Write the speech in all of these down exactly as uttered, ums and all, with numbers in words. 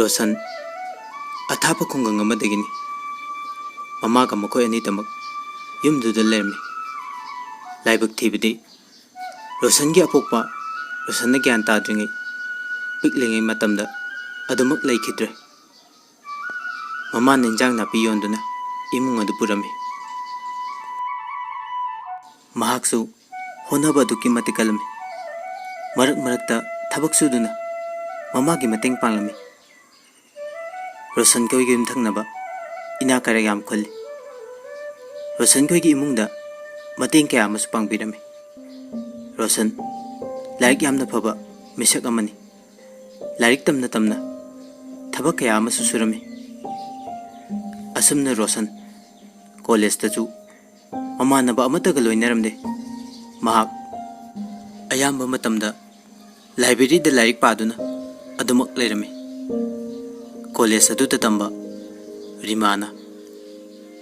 ꯔꯣꯁꯟ ꯑꯊꯥꯞꯄ ꯈꯨꯡꯒꯪ ꯑꯃꯗꯒꯤꯅꯤ꯫ ꯃꯃꯥꯒ ꯃꯈꯣꯏ ꯑꯅꯤꯗꯃꯛ ꯌꯨꯝꯗꯨꯗ ꯂꯩꯔꯝꯃꯤ꯫ ꯂꯥꯏꯕꯛ ꯊꯤꯕꯗꯤ, ꯔꯣꯁꯟꯒꯤ ꯑꯄꯣꯛꯄ ꯔꯣꯁꯟꯅ ꯒ꯭ꯌꯥꯟ ꯇꯥꯗ꯭ꯔꯤꯉꯩ, ꯄꯤꯛꯂꯤꯉꯩ ꯃꯇꯝꯗ ꯑꯗꯨꯃꯛ ꯂꯩꯈꯤꯗ꯭ꯔꯦ꯫ ꯃꯃꯥꯅ ꯏꯟꯖꯥꯡ ꯅꯥꯄꯤ ꯌꯣꯟꯗꯨꯅ ꯏꯃꯨꯡ ꯑꯗꯨ ꯄꯨꯔꯝꯃꯤ꯫ ꯃꯍꯥꯛꯁꯨ ꯍꯣꯠꯅꯕ ꯑꯗꯨꯛꯀꯤ ꯃꯇꯤꯛ ꯀꯜꯂꯝꯃꯤ꯫ ꯃꯔꯛ ꯃꯔꯛꯇ ꯊꯕꯛ ꯁꯨꯗꯨꯅ ꯃꯃꯥꯒꯤ ꯃꯇꯦꯡ ꯄꯥꯡꯂꯝꯃꯤ꯫ ꯔꯣꯁꯟ ꯈꯣꯏꯒꯤ ꯌꯨꯝꯊꯪꯅꯕ ꯏꯅꯥꯛ ꯀꯩꯔꯥꯛ ꯌꯥꯝ ꯈꯨꯜꯂꯤ꯫ ꯔꯣꯁꯟ ꯈꯣꯏꯒꯤ ꯏꯃꯨꯡꯗ ꯃꯇꯦꯡ ꯀꯌꯥ ꯑꯃꯁꯨ ꯄꯥꯡꯕꯤꯔꯝꯃꯤ꯫ ꯔꯣꯁꯟ ꯂꯥꯏꯔꯤꯛ ꯌꯥꯝꯅ ꯐꯕ ꯃꯤꯁꯛ ꯑꯃꯅꯤ꯫ ꯂꯥꯏꯔꯤꯛ ꯇꯝꯅ ꯇꯝꯅ ꯊꯕꯛ ꯀꯌꯥ ꯑꯃꯁꯨ ꯁꯨꯔꯝꯃꯤ꯫ ꯑꯁꯨꯝꯅ ꯔꯣꯁꯟ ꯀꯣꯂꯦꯖꯇꯁꯨ ꯃꯃꯥꯟꯅꯕ ꯑꯃꯠꯇꯒ ꯂꯣꯏꯅꯔꯝꯗꯦ꯫ ꯃꯍꯥꯛ ꯑꯌꯥꯝꯕ ꯃꯇꯝꯗ ꯂꯥꯏꯕ꯭ꯔꯦꯔꯤꯗ ꯂꯥꯏꯔꯤꯛ ꯄꯥꯗꯨꯅ ꯑꯗꯨꯃꯛ ꯂꯩꯔꯝꯃꯤ꯫ ꯀꯣꯂꯦꯖ ꯑꯗꯨꯗ ꯇꯝꯕ ꯔꯤꯃꯥꯅ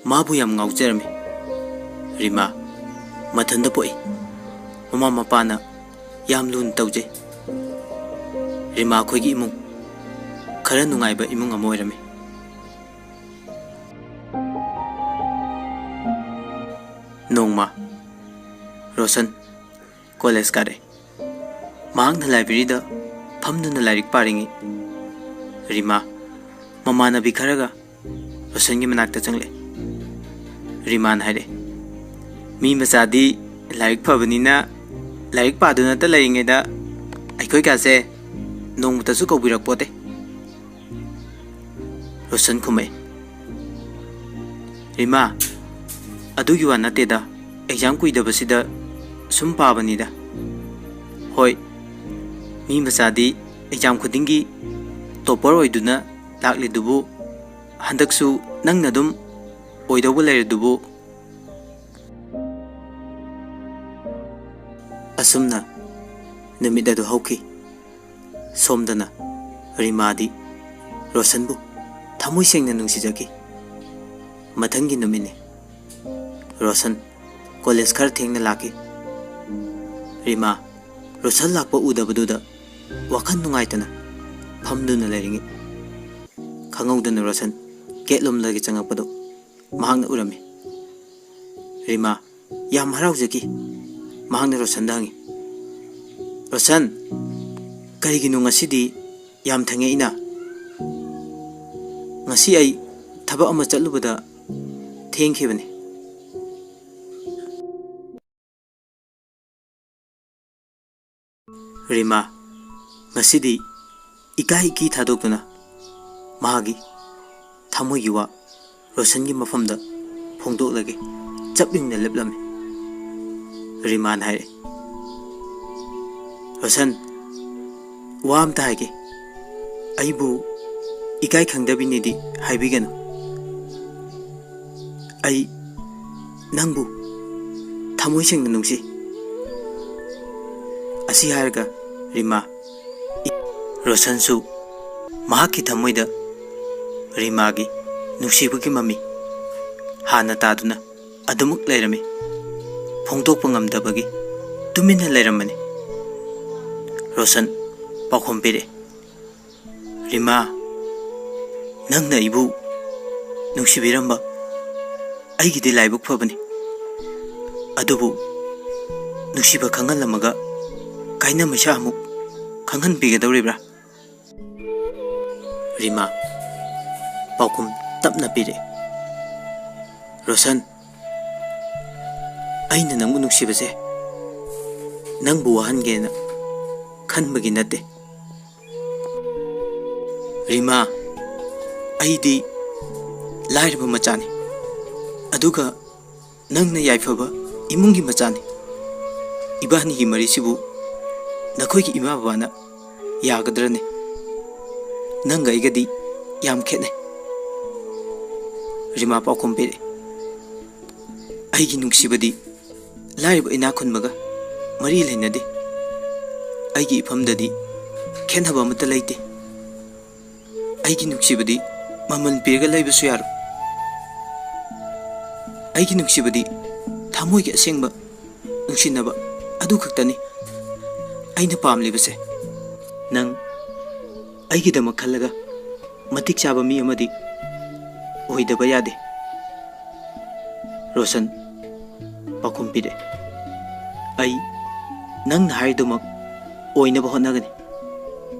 ꯃꯥꯕꯨ ꯌꯥꯝ ꯉꯥꯎꯖꯔꯝꯃꯤ꯫ ꯔꯤꯃꯥ ꯃꯊꯟꯇ ꯄꯣꯛꯏ꯫ ꯃꯃꯥ ꯃꯄꯥꯅ ꯌꯥꯝ ꯂꯨꯅ ꯇꯧꯖꯩ꯫ ꯔꯤꯃꯥ ꯈꯣꯏꯒꯤ ꯏꯃꯨꯡ ꯈꯔ ꯅꯨꯡꯉꯥꯏꯕ ꯏꯃꯨꯡ ꯑꯃ ꯑꯣꯏꯔꯝꯃꯤ꯫ ꯅꯣꯡꯃ ꯔꯣꯁꯟ ꯀꯣꯂꯦꯖ ꯀꯥꯔꯦ꯫ ꯃꯍꯥꯛꯅ ꯂꯥꯏꯕ꯭ꯔꯦꯔꯤꯗ ꯐꯝꯗꯨꯅ ꯂꯥꯏꯔꯤꯛ ꯄꯥꯔꯤꯉꯩ, ꯔꯤꯃꯥ ꯃꯃꯥꯟꯅꯕꯤ ꯈꯔꯒ ꯔꯣꯁꯟꯒꯤ ꯃꯅꯥꯛꯇ ꯆꯪꯂꯛꯑꯦ꯫ ꯔꯤꯃꯥꯅ ꯍꯥꯏꯔꯛꯑꯦ, "ꯃꯤ ꯃꯆꯥꯗꯤ ꯂꯥꯏꯔꯤꯛ ꯐꯕꯅꯤꯅ ꯂꯥꯏꯔꯤꯛ ꯄꯥꯗꯨꯅꯇ ꯂꯩꯔꯤꯉꯩꯗ ꯑꯩꯈꯣꯏ ꯀꯥꯁꯦ ꯅꯣꯡꯃꯇꯁꯨ ꯀꯧꯕꯤꯔꯛꯄꯣꯠꯇꯦ꯫" ꯔꯣꯁꯟ ꯈꯨꯝꯃꯛꯏ, "ꯔꯤꯃꯥ, ꯑꯗꯨꯒꯤ ꯋꯥ ꯅꯠꯇꯦꯗ, ꯑꯦꯛꯖꯥꯝ ꯀꯨꯏꯗꯕꯁꯤꯗ ꯁꯨꯝ ꯄꯥꯕꯅꯤꯗ꯫ ꯍꯣꯏ, ꯃꯤ ꯃꯆꯥꯗꯤ ꯑꯦꯛꯖꯥꯝ ꯈꯨꯗꯤꯡꯒꯤ ꯇꯣꯞꯄꯔ ꯑꯣꯏꯗꯨꯅ ꯂꯥꯛꯂꯤꯗꯨꯕꯨ, ꯍꯟꯗꯛꯁꯨ ꯅꯪꯅ ꯑꯗꯨꯝ ꯑꯣꯏꯗꯧꯕ ꯂꯩꯔꯗꯨꯕꯨ?" ꯑꯁꯨꯝꯅ ꯅꯨꯃꯤꯠ ꯑꯗꯨ ꯍꯧꯈꯤ꯫ ꯁꯣꯝꯗꯅ ꯔꯤꯃꯥꯗꯤ ꯔꯣꯁꯟꯕꯨ ꯊꯃꯣꯏ ꯁꯦꯡꯅ ꯅꯨꯡꯁꯤꯖꯈꯤ꯫ ꯃꯊꯪꯒꯤ ꯅꯨꯃꯤꯠꯅꯤ꯫ ꯔꯣꯁꯟ ꯀꯣꯂꯦꯖ ꯈꯔ ꯊꯦꯡꯅ ꯂꯥꯛꯈꯤ꯫ ꯔꯤꯃꯥ ꯔꯣꯁꯟ ꯂꯥꯛꯄ ꯎꯗꯕꯗꯨꯗ ꯋꯥꯈꯜ ꯅꯨꯡꯉꯥꯏꯇꯅ ꯐꯝꯗꯨꯅ ꯂꯩꯔꯤꯉꯩ, ꯈꯪꯍꯧꯗꯅ ꯔꯣꯁꯟ ꯒꯦꯠ ꯂꯣꯝꯗꯒꯤ ꯆꯪꯉꯛꯄꯗꯨ ꯃꯍꯥꯛꯅ ꯎꯔꯝꯃꯤ꯫ ꯔꯤꯃꯥ ꯌꯥꯝ ꯍꯔꯥꯎꯖꯈꯤ꯫ ꯃꯍꯥꯛꯅ ꯔꯣꯁꯟꯗ ꯍꯪꯉꯤ, "ꯔꯣꯁꯟ, ꯀꯔꯤꯒꯤꯅꯣ ꯉꯁꯤꯗꯤ ꯌꯥꯝ ꯊꯦꯡꯉꯛꯏꯅ? ꯉꯁꯤ ꯑꯩ ꯊꯕꯛ ꯑꯃ ꯆꯠꯂꯨꯕꯗ ꯊꯦꯡꯈꯤꯕꯅꯤ꯫" ꯔꯤꯃꯥ ꯉꯁꯤꯗꯤ ꯏꯀꯥꯏ ꯏꯀꯤ ꯊꯥꯗꯣꯛꯇꯨꯅ ꯃꯍꯥꯛꯀꯤ ꯊꯃꯣꯏꯒꯤ ꯋꯥ ꯔꯣꯁꯟꯒꯤ ꯃꯐꯝꯗ ꯐꯣꯡꯗꯣꯛꯂꯒꯦ ꯆꯞ ꯌꯨꯡꯅ ꯂꯦꯞꯂꯝꯃꯤ꯫ ꯔꯤꯃꯥꯅ ꯍꯥꯏꯔꯛꯏ, "ꯔꯣꯁꯟ, ꯋꯥ ꯑꯝꯇ ꯍꯥꯏꯒꯦ꯫ ꯑꯩꯕꯨ ꯏꯀꯥꯏ ꯈꯪꯗꯕꯤꯅꯦꯗꯤ ꯍꯥꯏꯕꯤꯒꯅꯨ꯫ ꯑꯩ ꯅꯪꯕꯨ ꯊꯃꯣꯏ ꯁꯦꯡꯅ ꯅꯨꯡꯁꯤ꯫" ꯑꯁꯤ ꯍꯥꯏꯔꯒ ꯔꯤꯃꯥ, ꯔꯣꯁꯟꯁꯨ ꯃꯍꯥꯛꯀꯤ ꯊꯃꯣꯏꯗ ꯔꯤꯃꯥꯒꯤ ꯅꯨꯡꯁꯤꯕꯒꯤ ꯃꯃꯤ ꯍꯥꯟꯅ ꯇꯥꯗꯨꯅ ꯑꯗꯨꯃꯛ ꯂꯩꯔꯝꯃꯤ꯫ ꯐꯣꯡꯗꯣꯛꯄ ꯉꯝꯗꯕꯒꯤ ꯇꯨꯃꯤꯟꯅ ꯂꯩꯔꯝꯕꯅꯤ꯫ ꯔꯣꯁꯟ ꯄꯥꯎꯈꯨꯝ ꯄꯤꯔꯛꯏ, "ꯔꯤꯃꯥ, ꯅꯪꯅ ꯑꯩꯕꯨ ꯅꯨꯡꯁꯤꯕꯤꯔꯝꯕ ꯑꯩꯒꯤꯗꯤ ꯂꯥꯏꯕꯛ ꯐꯕꯅꯤ꯫ ꯑꯗꯨꯕꯨ ꯅꯨꯡꯁꯤꯕ ꯈꯪꯍꯜꯂꯝꯃꯒ ꯀꯥꯏꯅ ꯃꯩꯁꯥ ꯑꯃꯨꯛ ꯈꯪꯍꯟꯕꯤꯒꯗꯧꯔꯤꯕ꯭ꯔꯥ?" ꯔꯤꯃꯥ ꯄꯥꯎꯈꯨꯝ ꯇꯞꯅ ꯄꯤꯔꯛꯏ, "ꯔꯣꯁꯟ, ꯑꯩꯅ ꯅꯪꯕꯨ ꯅꯨꯡꯁꯤꯕꯁꯦ ꯅꯪꯕꯨ ꯋꯥꯍꯟꯒꯦꯅ ꯈꯟꯕꯒꯤ ꯅꯠꯇꯦ꯫ ꯔꯤꯃꯥ, ꯑꯩꯗꯤ ꯂꯥꯏꯔꯕ ꯃꯆꯥꯅꯤ, ꯑꯗꯨꯒ ꯅꯪꯅ ꯌꯥꯏꯐꯕ ꯏꯃꯨꯡꯒꯤ ꯃꯆꯥꯅꯤ꯫ ꯏꯕꯥꯅꯤꯒꯤ ꯃꯔꯤꯁꯤꯕꯨ ꯅꯈꯣꯏꯒꯤ ꯏꯃꯥ ꯕꯕꯥꯅ ꯌꯥꯒꯗ꯭ꯔꯅꯦ? ꯅꯪꯒ ꯑꯩꯒꯗꯤ ꯌꯥꯝ ꯈꯦꯠꯅꯩ꯫" ꯔꯤꯃꯥ ꯄꯥꯎꯈꯨꯝ ꯄꯤꯔꯛꯏ, "ꯑꯩꯒꯤ ꯅꯨꯡꯁꯤꯕꯗꯤ ꯂꯥꯏꯔꯕ ꯏꯅꯥꯛ ꯈꯨꯟꯕꯒ ꯃꯔꯤ ꯂꯩꯅꯗꯦ꯫ ꯑꯩꯒꯤ ꯏꯐꯝꯗꯗꯤ ꯈꯦꯠꯅꯕ ꯑꯃꯠꯇ ꯂꯩꯇꯦ꯫ ꯑꯩꯒꯤ ꯅꯨꯡꯁꯤꯕꯗꯤ ꯃꯃꯜ ꯄꯤꯔꯒ ꯂꯩꯕꯁꯨ ꯌꯥꯔꯣꯏ꯫ ꯑꯩꯒꯤ ꯅꯨꯡꯁꯤꯕꯗꯤ ꯊꯃꯣꯏꯒꯤ ꯑꯁꯦꯡꯕ ꯅꯨꯡꯁꯤꯅꯕ ꯑꯗꯨ ꯈꯛꯇꯅꯤ꯫ ꯑꯩꯅ ꯄꯥꯝꯂꯤꯕꯁꯦ ꯅꯪ ꯑꯩꯒꯤꯗꯃꯛ ꯈꯜꯂꯒ ꯃꯇꯤꯛ ꯆꯥꯕ ꯃꯤ ꯑꯃꯗꯤ ꯑꯣꯏꯗꯕ ꯌꯥꯗꯦ꯫ ꯔꯣꯁꯟ ꯄꯥꯎꯈꯨꯝ ꯄꯤꯔꯛꯑꯦ, "ꯑꯩ ꯅꯪꯅ ꯍꯥꯏꯔꯤꯗꯨꯃꯛ ꯑꯣꯏꯅꯕ ꯍꯣꯠꯅꯒꯅꯤ꯫"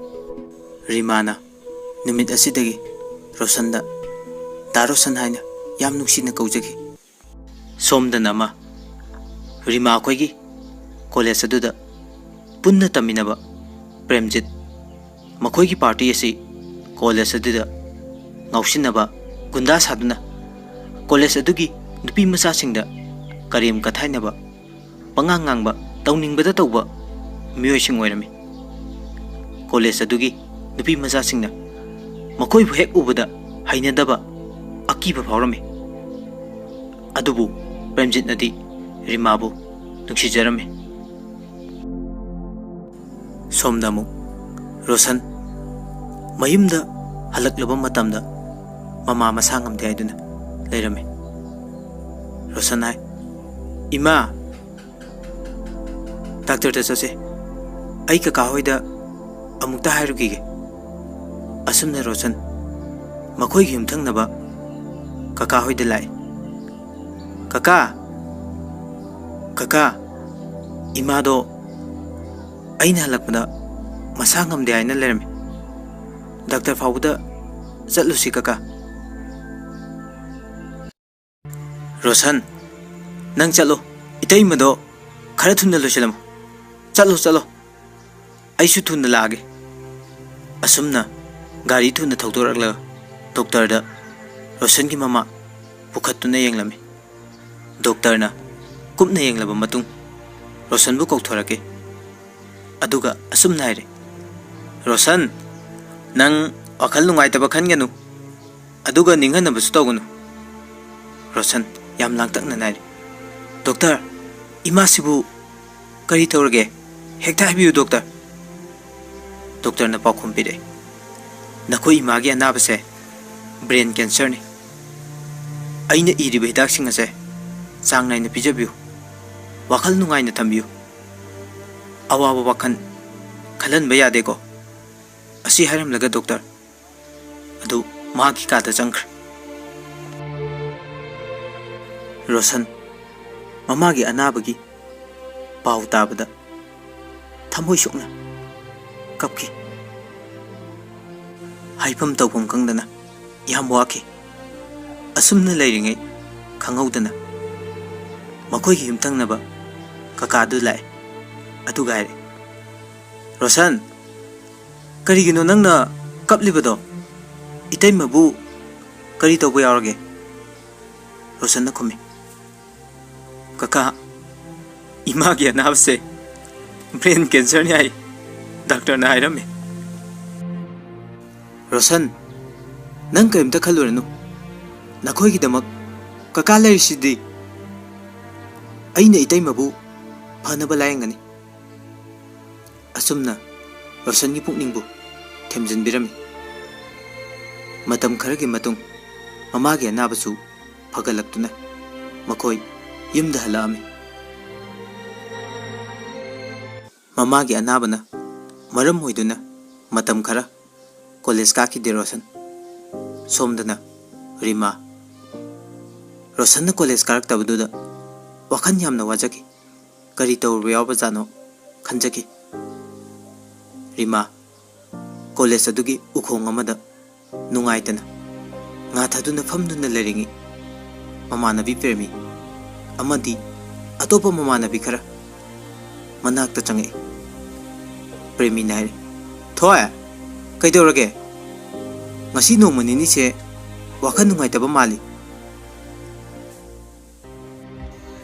ꯔꯤꯃꯥꯅ ꯅꯨꯃꯤꯠ ꯑꯁꯤꯗꯒꯤ ꯔꯣꯁꯟꯗ "ꯗꯥ ꯔꯣꯁꯟ" ꯍꯥꯏꯅ ꯌꯥꯝ ꯅꯨꯡꯁꯤꯅ ꯀꯧꯖꯈꯤ꯫ ꯁꯣꯝꯗꯅ ꯑꯃ, ꯔꯤꯃꯥ ꯑꯩꯈꯣꯏꯒꯤ ꯀꯣꯂꯦꯖ ꯑꯗꯨꯗ ꯄꯨꯟꯅ ꯇꯝꯃꯤꯟꯅꯕ ꯄ꯭ꯔꯦꯝꯖꯤꯠ, ꯃꯈꯣꯏꯒꯤ ꯄꯥꯔꯇꯤ ꯑꯁꯤ ꯀꯣꯂꯦꯖ ꯑꯗꯨꯗ ꯉꯥꯎꯁꯤꯟꯅꯕ, ꯒꯨꯟꯗꯥ ꯁꯥꯗꯨꯅ ꯀꯣꯂꯦꯖ ꯑꯗꯨꯒꯤ ꯅꯨꯄꯤ ꯃꯆꯥꯁꯤꯡꯗ ꯀꯔꯦꯝ ꯀꯊꯥꯏꯅꯕ, ꯄꯉꯥꯡ ꯉꯥꯡꯕ, ꯇꯧꯅꯤꯡꯕꯗ ꯇꯧꯕ ꯃꯤꯑꯣꯏꯁꯤꯡ ꯑꯣꯏꯔꯝꯃꯤ꯫ ꯀꯣꯂꯦꯖ ꯑꯗꯨꯒꯤ ꯅꯨꯄꯤ ꯃꯆꯥꯁꯤꯡꯅ ꯃꯈꯣꯏꯕꯨ ꯍꯦꯛ ꯎꯕꯗ ꯍꯩꯅꯗꯕ, ꯑꯀꯤꯕ ꯐꯥꯎꯔꯝꯃꯤ꯫ ꯑꯗꯨꯕꯨ ꯄ꯭ꯔꯦꯝꯖꯤꯠꯅꯗꯤ ꯔꯤꯃꯥꯕꯨ ꯅꯨꯡꯁꯤꯖꯔꯝꯃꯤ꯫ ꯁꯣꯝꯗ ꯑꯃꯨꯛ ꯔꯣꯁꯟ ꯃꯌꯨꯝꯗ ꯍꯜꯂꯛꯂꯕ ꯃꯇꯝꯗ ꯃꯃꯥ ꯃꯁꯥ ꯉꯝꯗꯦ ꯍꯥꯏꯗꯨꯅ ꯂꯩꯔꯝꯃꯤ꯫ ꯔꯣꯁꯟ ꯍꯥꯏ, "ꯏꯃꯥ, ꯗꯥꯛꯇꯔꯗ ꯆꯠꯁꯦ꯫ ꯑꯩ ꯀꯀꯥ ꯍꯣꯏꯗ ꯑꯃꯨꯛꯇ ꯍꯥꯏꯔꯨꯈꯤꯒꯦ꯫" ꯑꯁꯨꯝꯅ ꯔꯣꯁꯟ ꯃꯈꯣꯏꯒꯤ ꯌꯨꯝꯊꯪꯅꯕ ꯀꯀꯥ ꯍꯣꯏꯗ ꯂꯥꯛꯏ꯫ "ꯀꯀꯥ, ꯀꯀꯥ, ꯏꯃꯥꯗꯣ ꯑꯩꯅ ꯍꯜꯂꯛꯄꯗ ꯃꯁꯥ ꯉꯝꯗꯦ ꯍꯥꯏꯅ ꯂꯩꯔꯝꯃꯤ꯫ ꯗꯥꯛꯇꯔ ꯐꯥꯎꯕꯗ ꯆꯠꯂꯨꯁꯤ ꯀꯀꯥ꯫" "ꯔꯣꯁꯟ, ꯅꯪ ꯆꯠꯂꯣ꯫ ꯏꯇꯩꯃꯗꯣ ꯈꯔ ꯊꯨꯅ ꯂꯣꯏꯁꯤꯜꯂꯝꯃꯣ꯫ ꯆꯠꯂꯣ, ꯆꯠꯂꯣ꯫ ꯑꯩꯁꯨ ꯊꯨꯅ ꯂꯥꯛꯑꯒꯦ꯫" ꯑꯁꯨꯝꯅ ꯒꯥꯔꯤ ꯊꯨꯅ ꯊꯧꯗꯣꯔꯛꯂꯒ ꯗꯣꯛꯇꯔꯗ ꯔꯣꯁꯟꯒꯤ ꯃꯃꯥ ꯄꯨꯈꯠꯇꯨꯅ ꯌꯦꯡꯂꯝꯃꯤ꯫ ꯗꯣꯛꯇꯔꯅ ꯀꯨꯞꯅ ꯌꯦꯡꯂꯕ ꯃꯇꯨꯡ ꯔꯣꯁꯟꯕꯨ ꯀꯧꯊꯣꯔꯛꯈꯤ꯫ ꯑꯗꯨꯒ ꯑꯁꯨꯝꯅ ꯍꯥꯏꯔꯦ, "ꯔꯣꯁꯟ, ꯅꯪ ꯋꯥꯈꯜ ꯅꯨꯡꯉꯥꯏꯇꯕ ꯈꯟꯒꯅꯨ, ꯑꯗꯨꯒ ꯅꯤꯡꯍꯟꯅꯕꯁꯨ ꯇꯧꯒꯅꯨ꯫" ꯔꯣꯁꯟ ꯌꯥꯝ ꯂꯥꯡꯇꯛꯅꯅ ꯍꯥꯏꯔꯦ, "ꯗꯣꯛꯇꯔ, ꯏꯃꯥꯁꯤꯕꯨ ꯀꯔꯤ ꯇꯧꯔꯒꯦ? ꯍꯦꯛꯇ ꯍꯥꯏꯕꯤꯌꯨ ꯗꯣꯛꯇꯔ꯫" ꯗꯣꯛꯇꯔꯅ ꯄꯥꯎꯈꯨꯝ ꯄꯤꯔꯛꯑꯦ, "ꯅꯈꯣꯏ ꯏꯃꯥꯒꯤ ꯑꯅꯥꯕꯁꯦ ꯕ꯭ꯔꯦꯟ ꯀꯦꯟꯁꯔꯅꯤ꯫ ꯑꯩꯅ ꯏꯔꯤꯕ ꯍꯤꯗꯥꯛꯁꯤꯡ ꯑꯁꯦ ꯆꯥꯡ ꯅꯥꯏꯅ ꯄꯤꯖꯕꯤꯌꯨ꯫ ꯋꯥꯈꯜ ꯅꯨꯡꯉꯥꯏꯅ ꯊꯝꯕꯤꯌꯨ꯫ ꯑꯋꯥꯕ ꯋꯥꯈꯜ ꯈꯜꯍꯟꯕ ꯌꯥꯗꯦꯀꯣ꯫" ꯑꯁꯤ ꯍꯥꯏꯔꯝꯂꯒ ꯗꯣꯛꯇꯔ ꯑꯗꯨ ꯃꯥꯒꯤ ꯀꯥꯗ ꯆꯪꯈ꯭ꯔꯦ꯫ ꯔꯣꯁꯟ ꯃꯃꯥꯒꯤ ꯑꯅꯥꯕꯒꯤ ꯄꯥꯎ ꯇꯥꯕꯗ ꯊꯃꯣꯏ ꯁꯣꯛꯅ ꯀꯞꯈꯤ꯫ ꯍꯥꯏꯐꯝ ꯇꯧꯐꯝ ꯈꯪꯗꯅ ꯌꯥꯝ ꯋꯥꯈꯤ꯫ ꯑꯁꯨꯝꯅ ꯂꯩꯔꯤꯉꯩ ꯈꯪꯍꯧꯗꯅ ꯃꯈꯣꯏꯒꯤ ꯌꯨꯝꯊꯪꯅꯕ ꯀꯀꯥꯗꯨ ꯂꯥꯛꯑꯦ꯫ ꯑꯗꯨꯒ ꯍꯥꯏꯔꯦ, "ꯔꯣꯁꯟ, ꯀꯔꯤꯒꯤꯅꯣ ꯅꯪꯅ ꯀꯞꯂꯤꯕꯗꯣ? ꯏꯇꯩꯃꯕꯨ ꯀꯔꯤ ꯇꯧꯕ ꯌꯥꯎꯔꯒꯦ?" ꯔꯣꯁꯟꯅ ꯈꯨꯝꯃꯤ, "ꯀꯀꯥ, ꯏꯃꯥꯒꯤ ꯑꯅꯥꯕꯁꯦ ꯕ꯭ꯔꯦꯟ ꯀꯦꯟꯁꯔꯅꯤ ꯍꯥꯏ, ꯗꯥꯛꯇꯔꯅ ꯍꯥꯏꯔꯝꯃꯤ꯫" "ꯔꯣꯁꯟ, ꯅꯪ ꯀꯔꯤꯝꯇ ꯈꯜꯂꯨꯔꯅꯨ꯫ ꯅꯈꯣꯏꯒꯤꯗꯃꯛ ꯀꯀꯥ ꯂꯩꯔꯤꯁꯤꯗꯤ꯫ ꯑꯩꯅ ꯏꯇꯩꯃꯕꯨ ꯐꯅꯕ ꯂꯥꯌꯦꯡꯒꯅꯤ꯫" ꯑꯁꯨꯝꯅ ꯔꯣꯁꯟꯒꯤ ꯄꯨꯛꯅꯤꯡꯕꯨ ꯊꯦꯝꯖꯤꯟꯕꯤꯔꯝꯃꯤ꯫ ꯃꯇꯝ ꯈꯔꯒꯤ ꯃꯇꯨꯡ ꯃꯃꯥꯒꯤ ꯑꯅꯥꯕꯁꯨ ꯐꯒꯠꯂꯛꯇꯨꯅ ꯃꯈꯣꯏ ꯌꯨꯝꯗ ꯍꯜꯂꯛꯑꯝꯃꯤ꯫ ꯃꯃꯥꯒꯤ ꯑꯅꯥꯕꯅ ꯃꯔꯝ ꯑꯣꯏꯗꯨꯅ ꯃꯇꯝ ꯈꯔ ꯀꯣꯂꯦꯖ ꯀꯥꯈꯤꯗꯦ ꯔꯣꯁꯟ꯫ ꯁꯣꯝꯗꯅ ꯔꯤꯃꯥ꯫ ꯔꯣꯁꯟꯅ ꯀꯣꯂꯦꯖ ꯀꯥꯔꯛꯇꯕꯗꯨꯗ ꯋꯥꯈꯜ ꯌꯥꯝꯅ ꯋꯥꯖꯈꯤ꯫ ꯀꯔꯤ ꯇꯧꯔꯨꯕ ꯌꯥꯎꯕꯖꯥꯠꯅꯣ ꯈꯟꯖꯈꯤ꯫ ꯔꯤꯃꯥ ꯀꯣꯂꯦꯖ ꯑꯗꯨꯒꯤ ꯎꯈꯣꯡ ꯑꯃꯗ ꯅꯨꯡꯉꯥꯏꯇꯅ ꯉꯥ ꯊꯥꯗꯨꯅ ꯐꯝꯗꯨꯅ ꯂꯩꯔꯤꯉꯩ ꯃꯃꯥꯟꯅꯕꯤ ꯄ꯭ꯔꯦꯃꯤ ꯑꯃꯗꯤ ꯑꯇꯣꯞꯄ ꯃꯃꯥꯟꯅꯕꯤ ꯈꯔ ꯃꯅꯥꯛꯇ ꯆꯪꯉꯛꯏ꯫ ꯄ꯭ꯔꯦꯃꯤꯅ ꯍꯥꯏꯔꯦ, "ꯊꯣꯏ, ꯀꯩꯗꯧꯔꯒꯦ? ꯉꯁꯤ ꯅꯣꯡꯃ ꯅꯤꯅꯤꯁꯦ ꯋꯥꯈꯜ ꯅꯨꯡꯉꯥꯏꯇꯕ ꯃꯥꯜꯂꯤ꯫"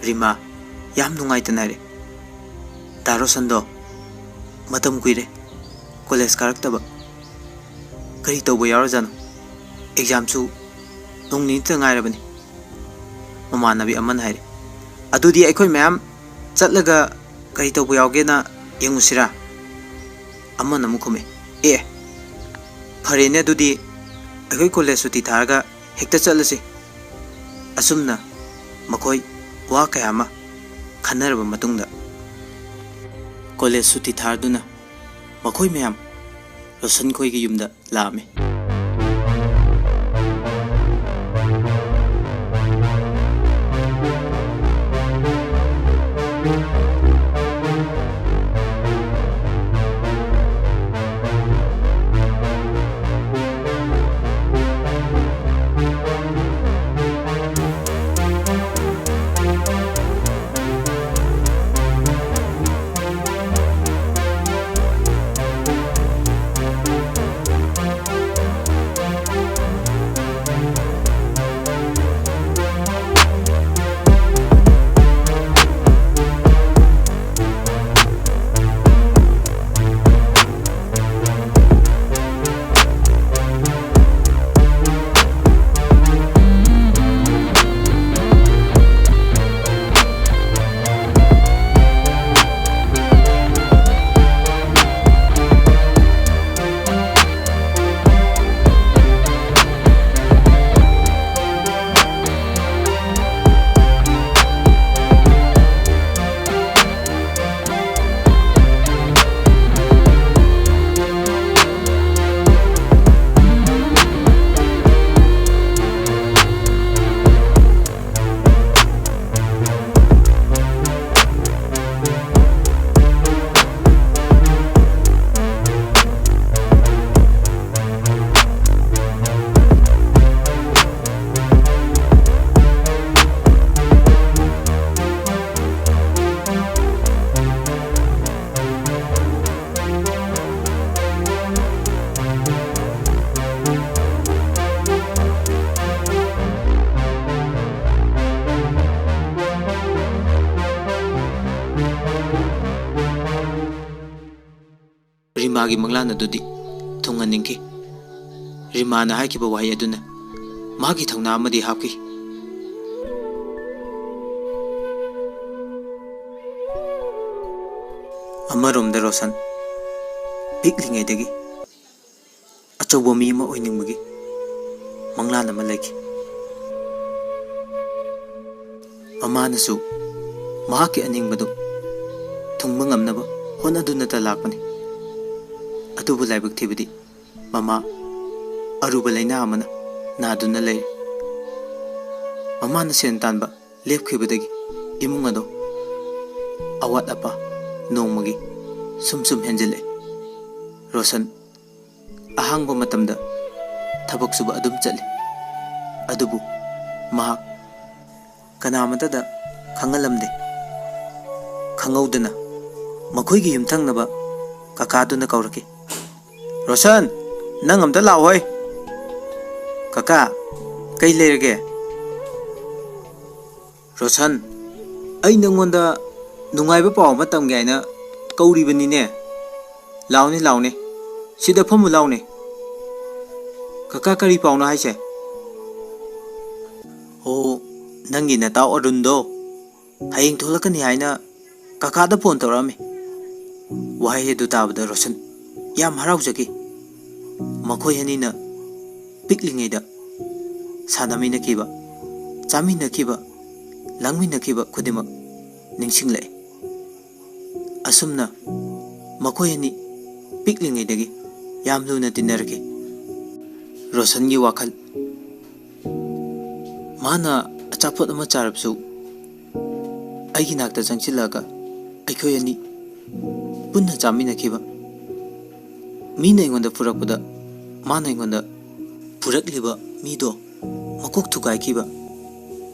ꯔꯤꯃꯥ ꯌꯥꯝ ꯅꯨꯡꯉꯥꯏꯇꯅ ꯍꯥꯏꯔꯦ, "ꯗꯥ ꯔꯣꯁꯟꯗꯣ ꯃꯇꯝ ꯀꯨꯏꯔꯦ ꯀꯣꯂꯦꯖ ꯀꯥꯔꯛꯇꯕ꯫ ꯀꯔꯤ ꯇꯧꯕ ꯌꯥꯎꯔꯖꯥꯠꯅꯣ? ꯑꯦꯛꯖꯥꯝꯁꯨ ꯅꯣꯡ ꯅꯤꯅꯤꯇ ꯉꯥꯏꯔꯕꯅꯤ꯫" ꯃꯃꯥꯟꯅꯕꯤ ꯑꯃꯅ ꯍꯥꯏꯔꯦ, "ꯑꯗꯨꯗꯤ ꯑꯩꯈꯣꯏ ꯃꯌꯥꯝ ꯆꯠꯂꯒ ꯀꯔꯤ ꯇꯧꯕ ꯌꯥꯎꯒꯦꯅ ꯌꯦꯡꯉꯨꯁꯤꯔꯥ?" ꯑꯃꯅ ꯑꯃꯨꯛ ꯈꯨꯝꯃꯦ, "ꯑꯦ, ꯐꯔꯦꯅꯦ, ꯑꯗꯨꯗꯤ ꯑꯩꯈꯣꯏ ꯀꯣꯂꯦꯖ ꯁꯨꯇꯤ ꯊꯥꯔꯒ ꯍꯦꯛꯇ ꯆꯠꯂꯁꯤ꯫" ꯑꯁꯨꯝꯅ ꯃꯈꯣꯏ ꯋꯥ ꯀꯌꯥ ꯑꯃ ꯈꯟꯅꯔꯕ ꯃꯇꯨꯡꯗ ꯀꯣꯂꯦꯖ ꯁꯨꯇꯤ ꯊꯥꯗꯨꯅ ꯃꯈꯣꯏ ꯃꯌꯥꯝ ꯔꯣꯁꯟ ꯈꯣꯏꯒꯤ ꯌꯨꯝꯗ ꯂꯥꯛꯑꯝꯃꯤ꯫ ꯔꯤꯃꯥꯒꯤ ꯃꯪꯂꯥꯟ ꯑꯗꯨꯗꯤ ꯊꯨꯡꯍꯟꯅꯤꯡꯈꯤ꯫ ꯔꯤꯃꯥꯅ ꯍꯥꯏꯈꯤꯕ ꯋꯥꯍꯩ ꯑꯗꯨꯅ ꯃꯍꯥꯛꯀꯤ ꯊꯧꯅꯥ ꯑꯃꯗꯤ ꯍꯥꯞꯈꯤ꯫ ꯑꯃꯔꯣꯝꯗ ꯔꯣꯁꯟ ꯄꯤꯛꯂꯤꯉꯩꯗꯒꯤ ꯑꯆꯧꯕ ꯃꯤ ꯑꯃ ꯑꯣꯏꯅꯤꯡꯕꯒꯤ ꯃꯪꯂꯥꯟ ꯑꯃ ꯂꯩꯈꯤ꯫ ꯃꯃꯥꯅꯁꯨ ꯃꯍꯥꯛꯀꯤ ꯑꯅꯤꯡꯕꯗꯨ ꯊꯨꯡꯕ ꯉꯝꯅꯕ ꯍꯣꯠꯅꯗꯨꯅꯇ ꯂꯥꯛꯄꯅꯤ꯫ ꯑꯗꯨꯕꯨ ꯂꯥꯏꯕꯛ ꯊꯤꯕꯗꯤ ꯃꯃꯥ ꯑꯔꯨꯕ ꯂꯥꯏꯅꯥ ꯑꯃꯅ ꯅꯥꯗꯨꯅ ꯂꯩꯔꯤ꯫ ꯃꯃꯥꯅ ꯁꯦꯟ ꯇꯥꯟꯕ ꯂꯦꯞꯈꯤꯕꯗꯒꯤ ꯏꯃꯨꯡ ꯑꯗꯨ ꯑꯋꯥꯠ ꯑꯄꯥ ꯅꯣꯡꯃꯒꯤ ꯁꯨꯝ ꯁꯨꯝ ꯍꯦꯟꯖꯤꯜꯂꯛꯏ꯫ ꯔꯣꯁꯟ ꯑꯍꯥꯡꯕ ꯃꯇꯝꯗ ꯊꯕꯛ ꯁꯨꯕ ꯑꯗꯨꯝ ꯆꯠꯂꯤ꯫ ꯑꯗꯨꯕꯨ ꯃꯍꯥꯛ ꯀꯅꯥꯃꯠꯇꯗ ꯈꯪꯍꯜꯂꯝꯗꯦ꯫ ꯈꯪꯍꯧꯗꯅ ꯃꯈꯣꯏꯒꯤ ꯌꯨꯝꯊꯪꯅꯕ ꯀꯀꯥꯗꯨꯅ ꯀꯧꯔꯛꯈꯤ, "ꯔꯣꯁꯟ, ꯅꯪ ꯑꯝꯇ ꯂꯥꯛꯑꯣꯍꯣꯏ꯫" "ꯀꯀꯥ, ꯀꯩ ꯂꯩꯔꯒꯦ?" "ꯔꯣꯁꯟ, ꯑꯩ ꯅꯪꯉꯣꯟꯗ ꯅꯨꯡꯉꯥꯏꯕ ꯄꯥꯎ ꯑꯃ ꯇꯝꯒꯦ ꯍꯥꯏꯅ ꯀꯧꯔꯤꯕꯅꯤꯅꯦ꯫ ꯂꯥꯎꯅꯦ, ꯂꯥꯎꯅꯦ, ꯁꯤꯗ ꯐꯝꯃꯨ ꯂꯥꯎꯅꯦ꯫" "ꯀꯀꯥ, ꯀꯔꯤ ꯄꯥꯎꯅꯣ ꯍꯥꯏꯁꯦ?" "ꯑꯣ, ꯅꯪꯒꯤ ꯅꯇꯥꯎ ꯑꯔꯨꯟꯗꯣ ꯍꯌꯦꯡ ꯊꯣꯛꯂꯛꯀꯅꯤ ꯍꯥꯏꯅ ꯀꯀꯥꯗ ꯐꯣꯟ ꯇꯧꯔꯛꯑꯝꯃꯤ꯫" ꯋꯥꯍꯩ ꯑꯗꯨ ꯇꯥꯕꯗ ꯔꯣꯁꯟ ꯌꯥꯝ ꯍꯔꯥꯎꯖꯈꯤ꯫ ꯃꯈꯣꯏ ꯑꯅꯤꯅ ꯄꯤꯛꯂꯤꯉꯩꯗ ꯁꯥꯟꯅꯃꯤꯟꯅꯈꯤꯕ, ꯆꯥꯃꯤꯟꯅꯈꯤꯕ, ꯂꯥꯡꯃꯤꯟꯅꯈꯤꯕ ꯈꯨꯗꯤꯡꯃꯛ ꯅꯤꯡꯁꯤꯡꯂꯛꯏ꯫ ꯑꯁꯨꯝꯅ ꯃꯈꯣꯏ ꯑꯅꯤ ꯄꯤꯛꯂꯤꯉꯩꯗꯒꯤ ꯌꯥꯝ ꯂꯨꯅ ꯇꯤꯟꯅꯔꯛꯈꯤ꯫ ꯔꯣꯁꯟꯒꯤ ꯋꯥꯈꯜ, ꯃꯥꯅ ꯑꯆꯥꯄꯣꯠ ꯑꯃ ꯆꯥꯔꯕꯁꯨ ꯑꯩꯒꯤ ꯅꯥꯛꯇ ꯆꯪꯁꯤꯜꯂꯛꯑꯒ ꯑꯩꯈꯣꯏ ꯑꯅꯤ ꯄꯨꯟꯅ ꯆꯥꯃꯤꯟꯅꯈꯤꯕ, ꯃꯤꯅ ꯑꯩꯉꯣꯟꯗ ꯐꯨꯔꯛꯄꯗ ꯃꯥꯅ ꯑꯩꯉꯣꯟꯗ ꯐꯨꯔꯛꯂꯤꯕ ꯃꯤꯗꯣ ꯃꯀꯣꯛ ꯊꯨꯒꯥꯏꯈꯤꯕ,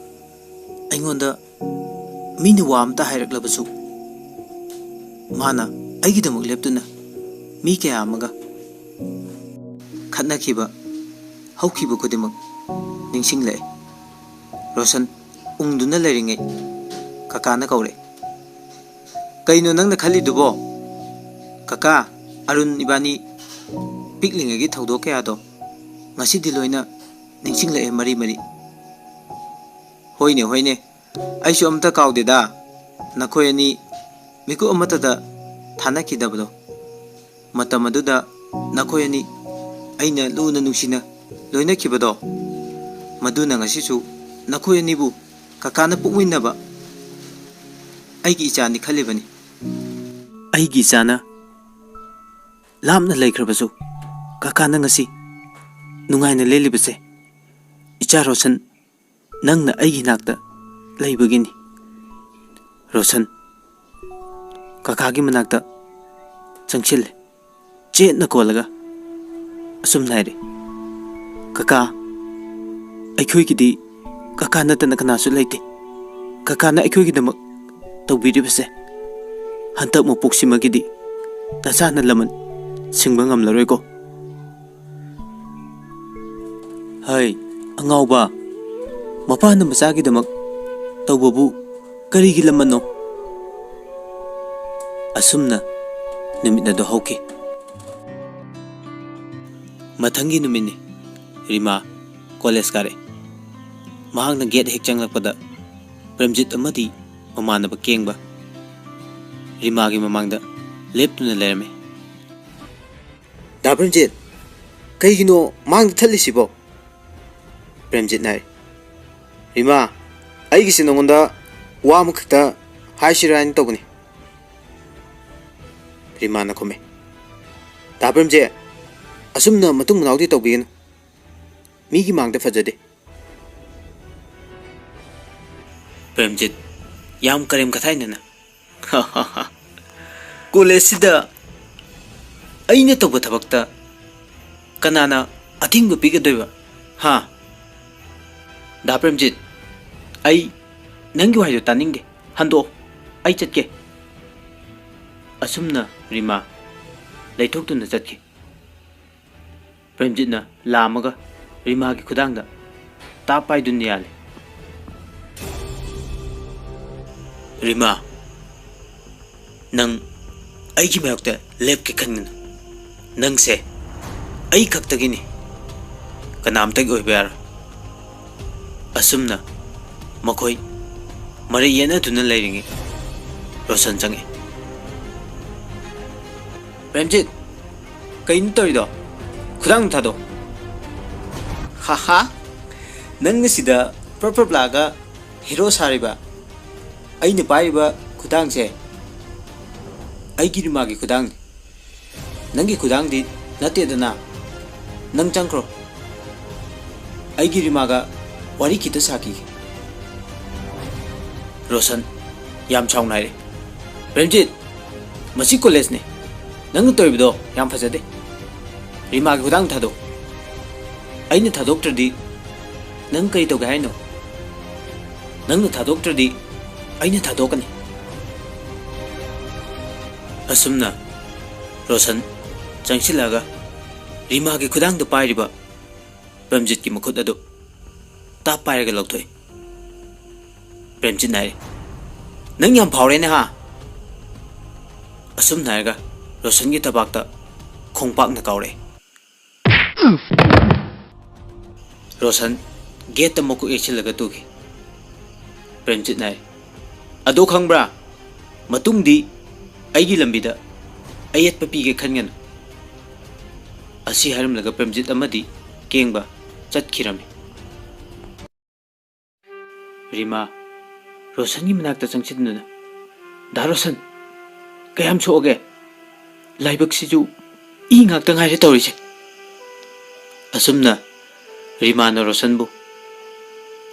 ꯑꯩꯉꯣꯟꯗ ꯃꯤꯅ ꯋꯥ ꯑꯃꯇ ꯍꯥꯏꯔꯛꯂꯕꯁꯨ ꯃꯥꯅ ꯑꯩꯒꯤꯗꯃꯛ ꯂꯦꯞꯇꯨꯅ ꯃꯤ ꯀꯌꯥ ꯑꯃꯒ ꯈꯠꯅꯈꯤꯕ, ꯍꯧꯈꯤꯕ ꯈꯨꯗꯤꯡꯃꯛ ꯅꯤꯡꯁꯤꯡꯂꯛꯑꯦ꯫ ꯔꯣꯁꯟ ꯎꯪꯗꯨꯅ ꯂꯩꯔꯤꯉꯩ ꯀꯀꯥꯅ ꯀꯧꯔꯛꯑꯦ꯫ "ꯀꯩꯅꯣ ꯅꯪꯅ ꯈꯜꯂꯤꯗꯨꯕꯣ? ꯀꯀꯥ, ꯑꯔꯨꯟ ꯏꯕꯥꯅꯤ ꯄꯤꯛꯂꯤꯉꯩꯒꯤ ꯊꯧꯗꯣꯛ ꯀꯌꯥꯗꯣ ꯉꯁꯤꯗꯤ ꯂꯣꯏꯅ ꯅꯤꯡꯁꯤꯡꯂꯛꯑꯦ ꯃꯔꯤ ꯃꯔꯤ꯫" "ꯍꯣꯏꯅꯦ, ꯍꯣꯏꯅꯦ, ꯑꯩꯁꯨ ꯑꯝꯇ ꯀꯥꯎꯗꯦꯗ, ꯅꯈꯣꯏ ꯑꯅꯤ ꯃꯤꯀꯨꯞ ꯑꯃꯠꯇꯗ ꯊꯥꯅꯈꯤꯗꯕꯗꯣ꯫ ꯃꯇꯝ ꯑꯗꯨꯗ ꯅꯈꯣꯏ ꯑꯅꯤ ꯑꯩꯅ ꯂꯨꯅ ꯅꯨꯡꯁꯤꯅ ꯂꯣꯏꯅꯈꯤꯕꯗꯣ, ꯃꯗꯨꯅ ꯉꯁꯤꯁꯨ ꯅꯈꯣꯏ ꯑꯅꯤꯕꯨ ꯀꯀꯥꯅ ꯄꯣꯛꯃꯤꯟꯅꯕ ꯑꯩꯒꯤ ꯏꯆꯥꯅꯤ ꯈꯜꯂꯤꯕꯅꯤ꯫" ꯑꯩꯒꯤ ꯏꯆꯥꯅ ꯂꯥꯞꯅ ꯂꯩꯈ꯭ꯔꯕꯁꯨ ꯀꯀꯥꯅ ꯉꯁꯤ ꯅꯨꯡꯉꯥꯏꯅ ꯂꯦꯜꯂꯤꯕꯁꯦ ꯏꯆꯥ ꯔꯣꯁꯟ, ꯅꯪꯅ ꯑꯩꯒꯤ ꯅꯥꯛꯇ ꯂꯩꯕꯒꯤꯅꯤ꯫ ꯔꯣꯁꯟ, ꯀꯀꯥꯒꯤ ꯃꯅꯥꯛꯇ ꯆꯪꯁꯤꯜꯂꯦ꯫ ꯆꯦꯠꯅ ꯀꯣꯜꯂꯒ ꯑꯁꯨꯝꯅ ꯍꯥꯏꯔꯦ, "ꯀꯀꯥ, ꯑꯩꯈꯣꯏꯒꯤꯗꯤ ꯀꯀꯥ ꯅꯠꯇꯅ ꯀꯅꯥꯁꯨ ꯂꯩꯇꯦ꯫ ꯀꯀꯥꯅ ꯑꯩꯈꯣꯏꯒꯤꯗꯃꯛ ꯇꯧꯕꯤꯔꯤꯕꯁꯦ, ꯍꯟꯗꯛ ꯃꯄꯣꯛꯁꯤꯃꯒꯤꯗꯤ ꯅꯆꯥꯅ ꯂꯃꯟ ꯁꯤꯡꯕ ꯉꯝꯂꯔꯣꯏꯀꯣ꯫" "ꯍꯩ, ꯑꯉꯥꯎꯕ, ꯃꯄꯥꯅ ꯃꯆꯥꯒꯤꯗꯃꯛ ꯇꯧꯕꯕꯨ ꯀꯔꯤꯒꯤ ꯂꯃꯟꯅꯣ?" ꯑꯁꯨꯝꯅ ꯅꯨꯃꯤꯠ ꯑꯗꯨ ꯍꯧꯈꯤ꯫ ꯃꯊꯪꯒꯤ ꯅꯨꯃꯤꯠꯅꯤ꯫ ꯔꯤꯃꯥ ꯀꯣꯂꯦꯖ ꯀꯥꯔꯛꯏ꯫ ꯃꯍꯥꯛꯅ ꯒꯦꯠ ꯍꯦꯛ ꯆꯪꯂꯛꯄꯗ ꯄ꯭ꯔꯦꯝꯖꯤꯠ ꯑꯃꯗꯤ ꯃꯃꯥꯟꯅꯕ ꯀꯦꯡꯕ ꯔꯤꯃꯥꯒꯤ ꯃꯃꯥꯡꯗ ꯂꯦꯞꯇꯨꯅ ꯂꯩꯔꯝꯃꯤ꯫ "ꯗꯥ ꯄ꯭ꯔꯦꯝꯖꯤꯠ, ꯀꯩꯒꯤꯅꯣ ꯃꯥꯡꯗ ꯊꯠꯂꯤꯁꯤꯕꯣ?" ꯄ꯭ꯔꯦꯝꯖꯤꯠꯅ ꯍꯥꯏ꯫ "ꯔꯤꯃꯥ, ꯑꯩꯒꯤꯁꯦ ꯅꯉꯣꯟꯗ ꯋꯥ ꯑꯃꯈꯛꯇ ꯍꯥꯏꯁꯤꯔꯥ ꯍꯥꯏꯅ ꯇꯧꯕꯅꯤ꯫" ꯔꯤꯃꯥꯅ ꯈꯨꯝꯃꯤ꯫ "ꯗꯥ ꯄ꯭ꯔꯦꯝꯖꯤꯠ, ꯑꯁꯨꯝꯅ ꯃꯇꯨꯡ ꯃꯅꯥꯎꯗꯤ ꯇꯧꯕꯤꯒꯅꯨ꯫ ꯃꯤꯒꯤ ꯃꯥꯡꯗ ꯐꯖꯗꯦ꯫" ꯄ꯭ꯔꯦꯝꯖꯤꯠ, ꯌꯥꯝ ꯀꯔꯦꯝ ꯀꯊꯥꯏꯅꯅ, "ꯀꯣꯂꯦꯖꯁꯤꯗ ꯑꯩꯅ ꯇꯧꯕ ꯊꯕꯛꯇ ꯀꯅꯥꯅ ꯑꯊꯤꯡꯕ ꯄꯤꯒꯗꯣꯏꯕ? ꯍꯥ? ꯗꯥ ꯄ꯭ꯔꯦꯝꯖꯤꯠ, ꯑꯩ ꯅꯪꯒꯤ ꯋꯥꯍꯩꯗꯣ ꯇꯥꯅꯤꯡꯗꯦ꯫ ꯍꯟꯗꯣꯛꯑꯣ, ꯑꯩ ꯆꯠꯀꯦ꯫" ꯑꯁꯨꯝꯅ ꯔꯤꯃꯥ ꯂꯩꯊꯣꯛꯇꯨꯅ ꯆꯠꯈꯤ꯫ ꯄ꯭ꯔꯦꯝꯖꯤꯠꯅ ꯂꯥꯝꯃꯒ ꯔꯤꯃꯥꯒꯤ ꯈꯨꯗꯥꯡꯗ ꯇꯥꯞ ꯄꯥꯏꯗꯨꯅ ꯌꯥꯜꯂꯤ꯫ "ꯔꯤꯃꯥ, ꯅꯪ ꯑꯩꯒꯤ ꯃꯥꯌꯣꯛꯇ ꯂꯦꯞꯀꯦ ꯈꯟꯒꯅꯨ꯫ ꯅꯪꯁꯦ ꯑꯩ ꯈꯛꯇꯒꯤꯅꯤ, ꯀꯅꯥꯝꯇꯒꯤ ꯑꯣꯏꯕ ꯌꯥꯔꯣꯏ꯫" ꯑꯁꯨꯝꯅ ꯃꯈꯣꯏ ꯃꯔꯩ ꯌꯦꯠꯅꯗꯨꯅ ꯂꯩꯔꯤꯉꯩ ꯔꯣꯁꯟ ꯆꯪꯉꯛꯏ꯫ "ꯄ꯭ꯔꯦꯝꯖꯤꯠ, ꯀꯩꯅꯣ ꯇꯧꯔꯤꯗꯣ? ꯈꯨꯗꯥꯡꯗꯣ ꯊꯥꯗꯣꯛ꯫" "ꯍꯥ ꯍꯥ, ꯅꯪꯅ ꯁꯤꯗ ꯄ꯭ꯔꯞ ꯄ꯭ꯔꯞ ꯂꯥꯛꯑꯒ ꯍꯤꯔꯣ ꯁꯥꯔꯤꯕ? ꯑꯩꯅ ꯄꯥꯏꯔꯤꯕ ꯈꯨꯗꯥꯡꯁꯦ ꯑꯩꯒꯤ ꯔꯤꯃꯥꯒꯤ ꯈꯨꯗꯥꯡꯅꯤ꯫ ꯅꯪꯒꯤ ꯈꯨꯗꯥꯡꯗꯤ ꯅꯠꯇꯦꯗꯅ꯫ ꯅꯪ ꯆꯪꯈ꯭ꯔꯣ꯫ ꯑꯩꯒꯤ ꯔꯤꯃꯥꯒ ꯋꯥꯔꯤ ꯈꯤꯇ ꯁꯥꯈꯤꯒꯦ꯫" ꯔꯣꯁꯟ ꯌꯥꯝ ꯁꯥꯎꯅ ꯍꯥꯏꯔꯦ, "ꯄ꯭ꯔꯦꯝꯖꯤꯠ, "ꯃꯁꯤ ꯀꯣꯂꯦꯖꯅꯤ꯫ ꯅꯪꯅ ꯇꯧꯔꯤꯕꯗꯣ ꯌꯥꯝ ꯐꯖꯗꯦ꯫ ꯔꯤꯃꯥꯒꯤ ꯈꯨꯗꯥꯡ ꯊꯥꯗꯣꯛ꯫ ꯑꯩꯅ ꯊꯥꯗꯣꯛꯇ꯭ꯔꯗꯤ ꯅꯪ ꯀꯔꯤ ꯇꯧꯒꯦ ꯍꯥꯏꯅꯣ? ꯅꯪꯅ ꯊꯥꯗꯣꯛꯇ꯭ꯔꯗꯤ ꯑꯩꯅ ꯊꯥꯗꯣꯛꯀꯅꯤ꯫" ꯑꯁꯨꯝꯅ ꯔꯣꯁꯟ ꯆꯪꯁꯤꯜꯂꯛꯑꯒ ꯔꯤꯃꯥꯒꯤ ꯈꯨꯗꯥꯡꯗ ꯄꯥꯏꯔꯤꯕ ꯄ꯭ꯔꯦꯝꯖꯤꯠꯀꯤ ꯃꯈꯨꯠ ꯑꯗꯨ ꯇꯥꯞ ꯄꯥꯏꯔꯒ ꯂꯧꯊꯣꯛꯏ꯫ ꯄ꯭ꯔꯦꯝꯖꯤꯠꯅ ꯍꯥꯏꯔꯤ, "ꯅꯪ ꯌꯥꯝ ꯐꯥꯎꯔꯦꯅꯦ ꯍꯥ?" ꯑꯁꯨꯝꯅ ꯍꯥꯏꯔꯒ ꯔꯣꯁꯟꯒꯤ ꯊꯕꯥꯛꯇ ꯈꯣꯡꯄꯥꯛꯅ ꯀꯥꯎꯔꯛꯏ꯫ ꯔꯣꯁꯟ ꯒꯦꯠꯇ ꯃꯀꯣꯛ ꯌꯩꯁꯤꯜꯂꯒ ꯇꯨꯈꯤ꯫ ꯄ꯭ꯔꯦꯝꯖꯤꯠꯅ ꯍꯥꯏꯔꯤ, "ꯑꯗꯣ ꯈꯪꯕ꯭ꯔꯥ? ꯃꯇꯨꯡꯗꯤ ꯑꯩꯒꯤ ꯂꯝꯕꯤꯗ ꯑꯌꯦꯠꯄ ꯄꯤꯒꯦ ꯈꯟꯒꯅꯨ꯫" ꯑꯁꯤ ꯍꯥꯏꯔꯝꯂꯒ ꯄ꯭ꯔꯦꯝꯖꯤꯠ ꯑꯃꯗꯤ ꯀꯦꯡꯕ ꯆꯠꯈꯤꯔꯝꯃꯤ꯫ ꯔꯤꯃꯥ ꯔꯣꯁꯟꯒꯤ ꯃꯅꯥꯛꯇ ꯆꯪꯁꯤꯟꯗꯨꯅ, "ꯗꯥ ꯔꯣꯁꯟ, ꯀꯌꯥꯝ ꯁꯣꯛꯑꯒꯦ? ꯂꯥꯏꯕꯛꯁꯤꯁꯨ ꯏ ꯉꯥꯛꯇ ꯉꯥꯏꯔꯦ ꯇꯧꯔꯤꯁꯦ꯫" ꯑꯁꯨꯝꯅ ꯔꯤꯃꯥꯅ ꯔꯣꯁꯟꯕꯨ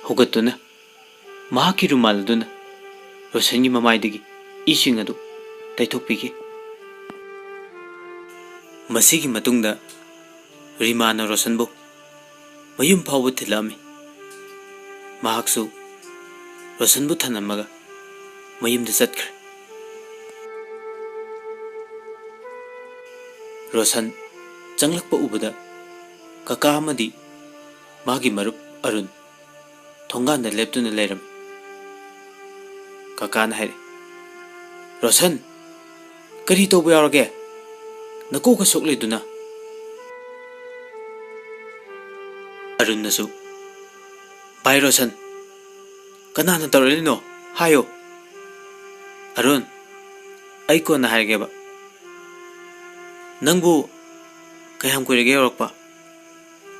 ꯍꯧꯒꯠꯇꯨꯅ ꯃꯍꯥꯛꯀꯤ ꯔꯨꯃꯥꯜ ꯑꯗꯨꯅ ꯔꯣꯁꯟꯒꯤ ꯃꯃꯥꯏꯗꯒꯤ ꯏꯁꯤꯡ ꯑꯗꯨ ꯇꯩꯊꯣꯛꯄꯤꯈꯤ꯫ ꯃꯁꯤꯒꯤ ꯃꯇꯨꯡꯗ ꯔꯤꯃꯥꯅ ꯔꯣꯁꯟꯕꯨ ꯃꯌꯨꯝ ꯐꯥꯎꯕ ꯊꯤꯜꯂꯛꯑꯝꯃꯤ꯫ ꯃꯍꯥꯛꯁꯨ ꯔꯣꯁꯟꯕꯨ ꯊꯅꯝꯃꯒ ꯃꯌꯨꯝꯗ ꯆꯠꯈ꯭ꯔꯦ꯫ ꯔꯣꯁꯟ ꯆꯪꯂꯛꯄ ꯎꯕꯗ ꯀꯀꯥ ꯑꯃꯗꯤ ꯃꯥꯒꯤ ꯃꯔꯨꯞ ꯑꯔꯨꯟ ꯊꯣꯡꯒꯥꯟꯗ ꯂꯦꯞꯇꯨꯅ ꯂꯩꯔꯝꯃꯤ꯫ ꯀꯀꯥꯅ ꯍꯥꯏꯔꯛꯏ, "ꯔꯣꯁꯟ, ꯀꯔꯤ ꯇꯧꯕ ꯌꯥꯎꯔꯒꯦ? ꯅꯀꯣꯛꯀ ꯁꯣꯛꯂꯤꯗꯨꯅ?" ꯑꯔꯨꯟꯅꯁꯨ, "ꯚꯥꯏ ꯔꯣꯁꯟ, ꯀꯅꯥꯅ ꯇꯧꯔꯛꯂꯤꯅꯣ? ꯍꯥꯏꯌꯣ꯫" "ꯑꯔꯨꯟ, ꯑꯩ ꯀꯣꯟꯅ ꯍꯥꯏꯔꯒꯦꯕ꯫ ꯅꯪꯕꯨ ꯀꯌꯥꯝ ꯀꯨꯏꯔꯒꯦ ꯌꯧꯔꯛꯄ?"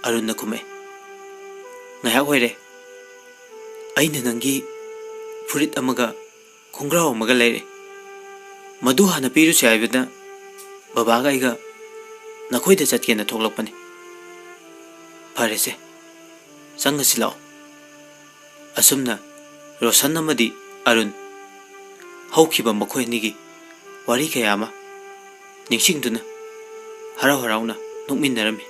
ꯑꯔꯨꯟꯅ ꯈꯨꯝꯃꯛꯑꯦ, "ꯉꯥꯏꯍꯥꯛ ꯑꯣꯏꯔꯦ꯫ ꯑꯩꯅ ꯅꯪꯒꯤ ꯐꯨꯔꯤꯠ ꯑꯃꯒ ꯈꯣꯡꯒ꯭ꯔꯥꯎ ꯑꯃꯒ ꯂꯩꯔꯛꯑꯦ꯫ ꯃꯗꯨ ꯍꯥꯟꯅ ꯄꯤꯔꯨꯁꯤ ꯍꯥꯏꯕꯗ ꯕꯕꯥꯒ ꯑꯩꯒ ꯅꯈꯣꯏꯗ ꯆꯠꯀꯦꯅ ꯊꯣꯛꯂꯛꯄꯅꯤ꯫ ꯐꯔꯦꯁꯦ, ꯆꯪꯉꯁꯤ ꯂꯥꯛꯑꯣ꯫" ꯑꯁꯨꯝꯅ ꯔꯣꯁꯟ ꯑꯃꯗꯤ ꯑꯔꯨꯟ ꯍꯧꯈꯤꯕ ꯃꯈꯣꯏ ꯑꯅꯤꯒꯤ ꯋꯥꯔꯤ ꯀꯌꯥ ꯑꯃ ꯅꯤꯡꯁꯤꯡꯗꯨꯅ ꯍꯔꯥꯎ ꯍꯔꯥꯎꯅ ꯅꯣꯛꯃꯤꯟꯅꯔꯝꯃꯤ꯫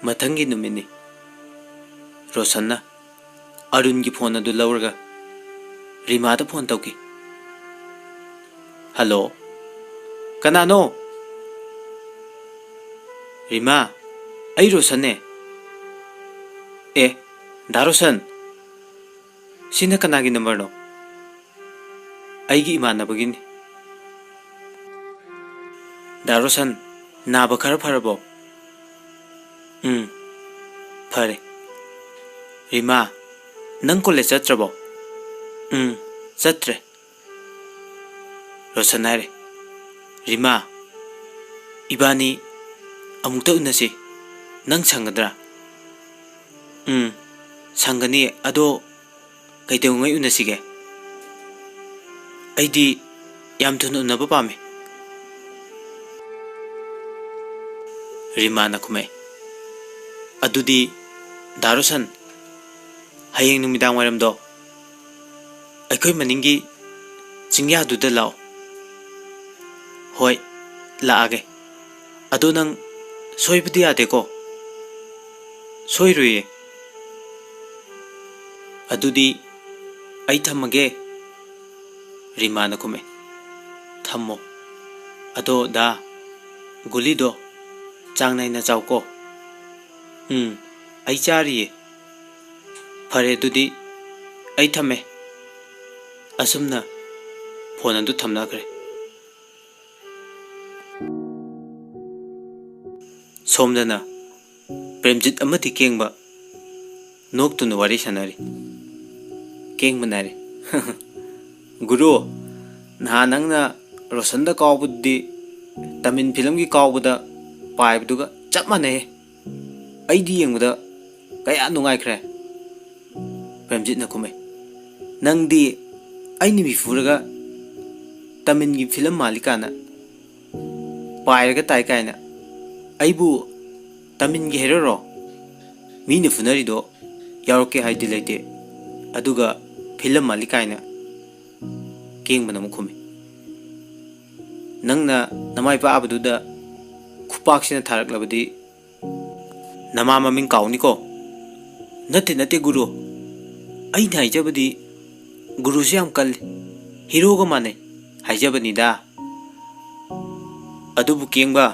ꯃꯊꯪꯒꯤ ꯅꯨꯃꯤꯠꯅꯤ꯫ ꯔꯣꯁꯟꯅ ꯑꯔꯨꯟꯒꯤ ꯐꯣꯟ ꯑꯗꯨ ꯂꯧꯔꯒ ꯔꯤꯃꯥꯗ ꯐꯣꯟ ꯇꯧꯈꯤ꯫ "ꯍꯜꯂꯣ, ꯀꯅꯥꯅꯣ?" "ꯔꯤꯃꯥ, ꯑꯩ ꯔꯣꯁꯟꯅꯦ꯫" "ꯑꯦ, ꯗꯥ ꯔꯣꯁꯟ, ꯁꯤꯅ ꯀꯅꯥꯒꯤ ꯅꯝꯕꯔꯅꯣ?" "ꯑꯩꯒꯤ ꯏꯃꯥꯟꯅꯕꯒꯤꯅꯤ꯫" "ꯗꯥ ꯔꯣꯁꯟ, ꯅꯥꯕ ꯈꯔ ꯐꯔꯕꯣ?" "ꯎꯝ, ꯐꯔꯦ꯫" "ꯔꯤꯃꯥ, ꯅꯪ ꯀꯣꯂꯦꯖ ꯆꯠꯇ꯭ꯔꯕꯣ?" "ꯎꯝ, ꯆꯠꯇ꯭ꯔꯦ꯫" ꯔꯣꯁꯟ ꯍꯥꯏꯔꯦ, "ꯔꯤꯃꯥ, ꯏꯕꯥꯅꯤ ꯑꯃꯨꯛꯇ ꯎꯅꯁꯤ꯫ ꯅꯪ ꯁꯪꯒꯗ꯭ꯔꯥ?" "ꯎꯝ, ꯁꯪꯒꯅꯤ꯫ ꯑꯗꯣ ꯀꯩꯗꯧꯉꯩ ꯎꯅꯁꯤꯒꯦ? ꯑꯩꯗꯤ ꯌꯥꯝ ꯊꯨꯅ ꯎꯅꯕ ꯄꯥꯝꯃꯤ꯫" ꯔꯤꯃꯥꯅ ꯈꯨꯝꯃꯛꯑꯦ, "ꯑꯗꯨꯗꯤ ꯗꯥ ꯔꯣꯁꯟ, ꯍꯌꯦꯡ ꯅꯨꯃꯤꯗꯥꯡ ꯋꯥꯏꯔꯝꯗꯣ ꯑꯩꯈꯣꯏ ꯃꯅꯤꯡꯒꯤ ꯆꯤꯡꯌꯥꯗꯨꯗ ꯂꯥꯛꯑꯣ꯫" "ꯍꯣꯏ, ꯂꯥꯛꯑꯒꯦ꯫ ꯑꯗꯣ ꯅꯪ ꯁꯣꯏꯕꯗꯤ ꯌꯥꯗꯦꯀꯣ?" "ꯁꯣꯏꯔꯣꯏꯌꯦ꯫" "ꯑꯗꯨꯗꯤ ꯑꯩ ꯊꯝꯃꯒꯦ꯫" ꯔꯤꯃꯥꯅ ꯈꯨꯝꯃꯦ, "ꯊꯝꯃꯣ꯫ ꯑꯗꯣ ꯗꯥ, ꯒꯨꯂꯤꯗꯣ ꯆꯥꯡ ꯅꯥꯏꯅ ꯆꯥꯎꯀꯣ꯫" "ꯎꯝ, ꯑꯩ ꯆꯥꯔꯤꯌꯦ꯫" "ꯐꯔꯦ, ꯑꯗꯨꯗꯤ ꯑꯩ ꯊꯝꯃꯦ꯫" ꯑꯁꯨꯝꯅ ꯐꯣꯟ ꯑꯗꯨ ꯊꯝꯅꯈ꯭ꯔꯦ꯫ ꯁꯣꯝꯗꯅ ꯄ꯭ꯔꯦꯝꯖꯤꯠ ꯑꯃꯗꯤ ꯀꯦꯡꯕ ꯅꯣꯛꯇꯨꯅ ꯋꯥꯔꯤ ꯁꯥꯟꯅꯔꯤ꯫ ꯀꯦꯡꯕꯅ ꯍꯥꯏꯔꯤ, "ꯒꯨꯔꯨ, ꯅꯍꯥꯟ ꯅꯪꯅ ꯔꯣꯁꯟꯗ ꯀꯥꯎꯕꯗꯨꯗꯤ ꯇꯥꯃꯤꯜ ꯐꯤꯂꯝꯒꯤ ꯀꯥꯎꯕꯗ ꯄꯥꯏꯕꯗꯨꯒ ꯆꯞ ꯃꯥꯟꯅꯩ꯫ ꯑꯩꯗꯤ ꯌꯦꯡꯕꯗ ꯀꯌꯥ ꯅꯨꯡꯉꯥꯏꯈ꯭ꯔꯦ꯫" ꯄ꯭ꯔꯦꯝꯖꯤꯠꯅ ꯈꯨꯝꯃꯦ, "ꯅꯪꯗꯤ ꯑꯩꯅ ꯃꯤ ꯐꯨꯔꯒ ꯇꯥꯃꯤꯜꯒꯤ ꯐꯤꯂꯝ ꯃꯥꯜꯂꯤ ꯀꯥꯏꯅ ꯄꯥꯏꯔꯒ ꯇꯥꯏ ꯀꯥꯏꯅ꯫ ꯑꯩꯕꯨ ꯇꯥꯃꯤꯜꯒꯤ ꯍꯦꯔꯣꯔꯣ? ꯃꯤꯅ ꯐꯨꯅꯔꯤꯗꯣ ꯌꯥꯎꯔꯛꯀꯦ ꯍꯥꯏꯗꯤ ꯂꯩꯇꯦ, ꯑꯗꯨꯒ ꯐꯤꯂꯝ ꯃꯥꯜꯂꯤ ꯀꯥꯏꯅ ꯀꯦꯡꯕꯅ ꯑꯃꯨꯛ ꯈꯨꯝꯃꯤ, "ꯅꯪꯅ ꯅꯃꯥꯏ ꯄꯥꯛꯑꯕꯗꯨꯗ ꯈꯨꯄꯥꯛꯁꯤꯅ ꯊꯥꯔꯛꯂꯕꯗꯤ ꯅꯃꯥ ꯃꯃꯤꯡ ꯀꯥꯎꯅꯤꯀꯣ꯫ ꯅꯠꯇꯦ, ꯅꯠꯇꯦ ꯒꯨꯔꯨ, ꯑꯩꯅ ꯍꯥꯏꯖꯕꯗꯤ ꯒꯨꯔꯨꯁꯦ ꯌꯥꯝ ꯀꯜꯂꯤ, ꯍꯤꯔꯣꯒ ꯃꯥꯟꯅꯩ ꯍꯥꯏꯖꯕꯅꯤꯗ꯫ ꯑꯗꯨꯕꯨ ꯀꯦꯡꯕ,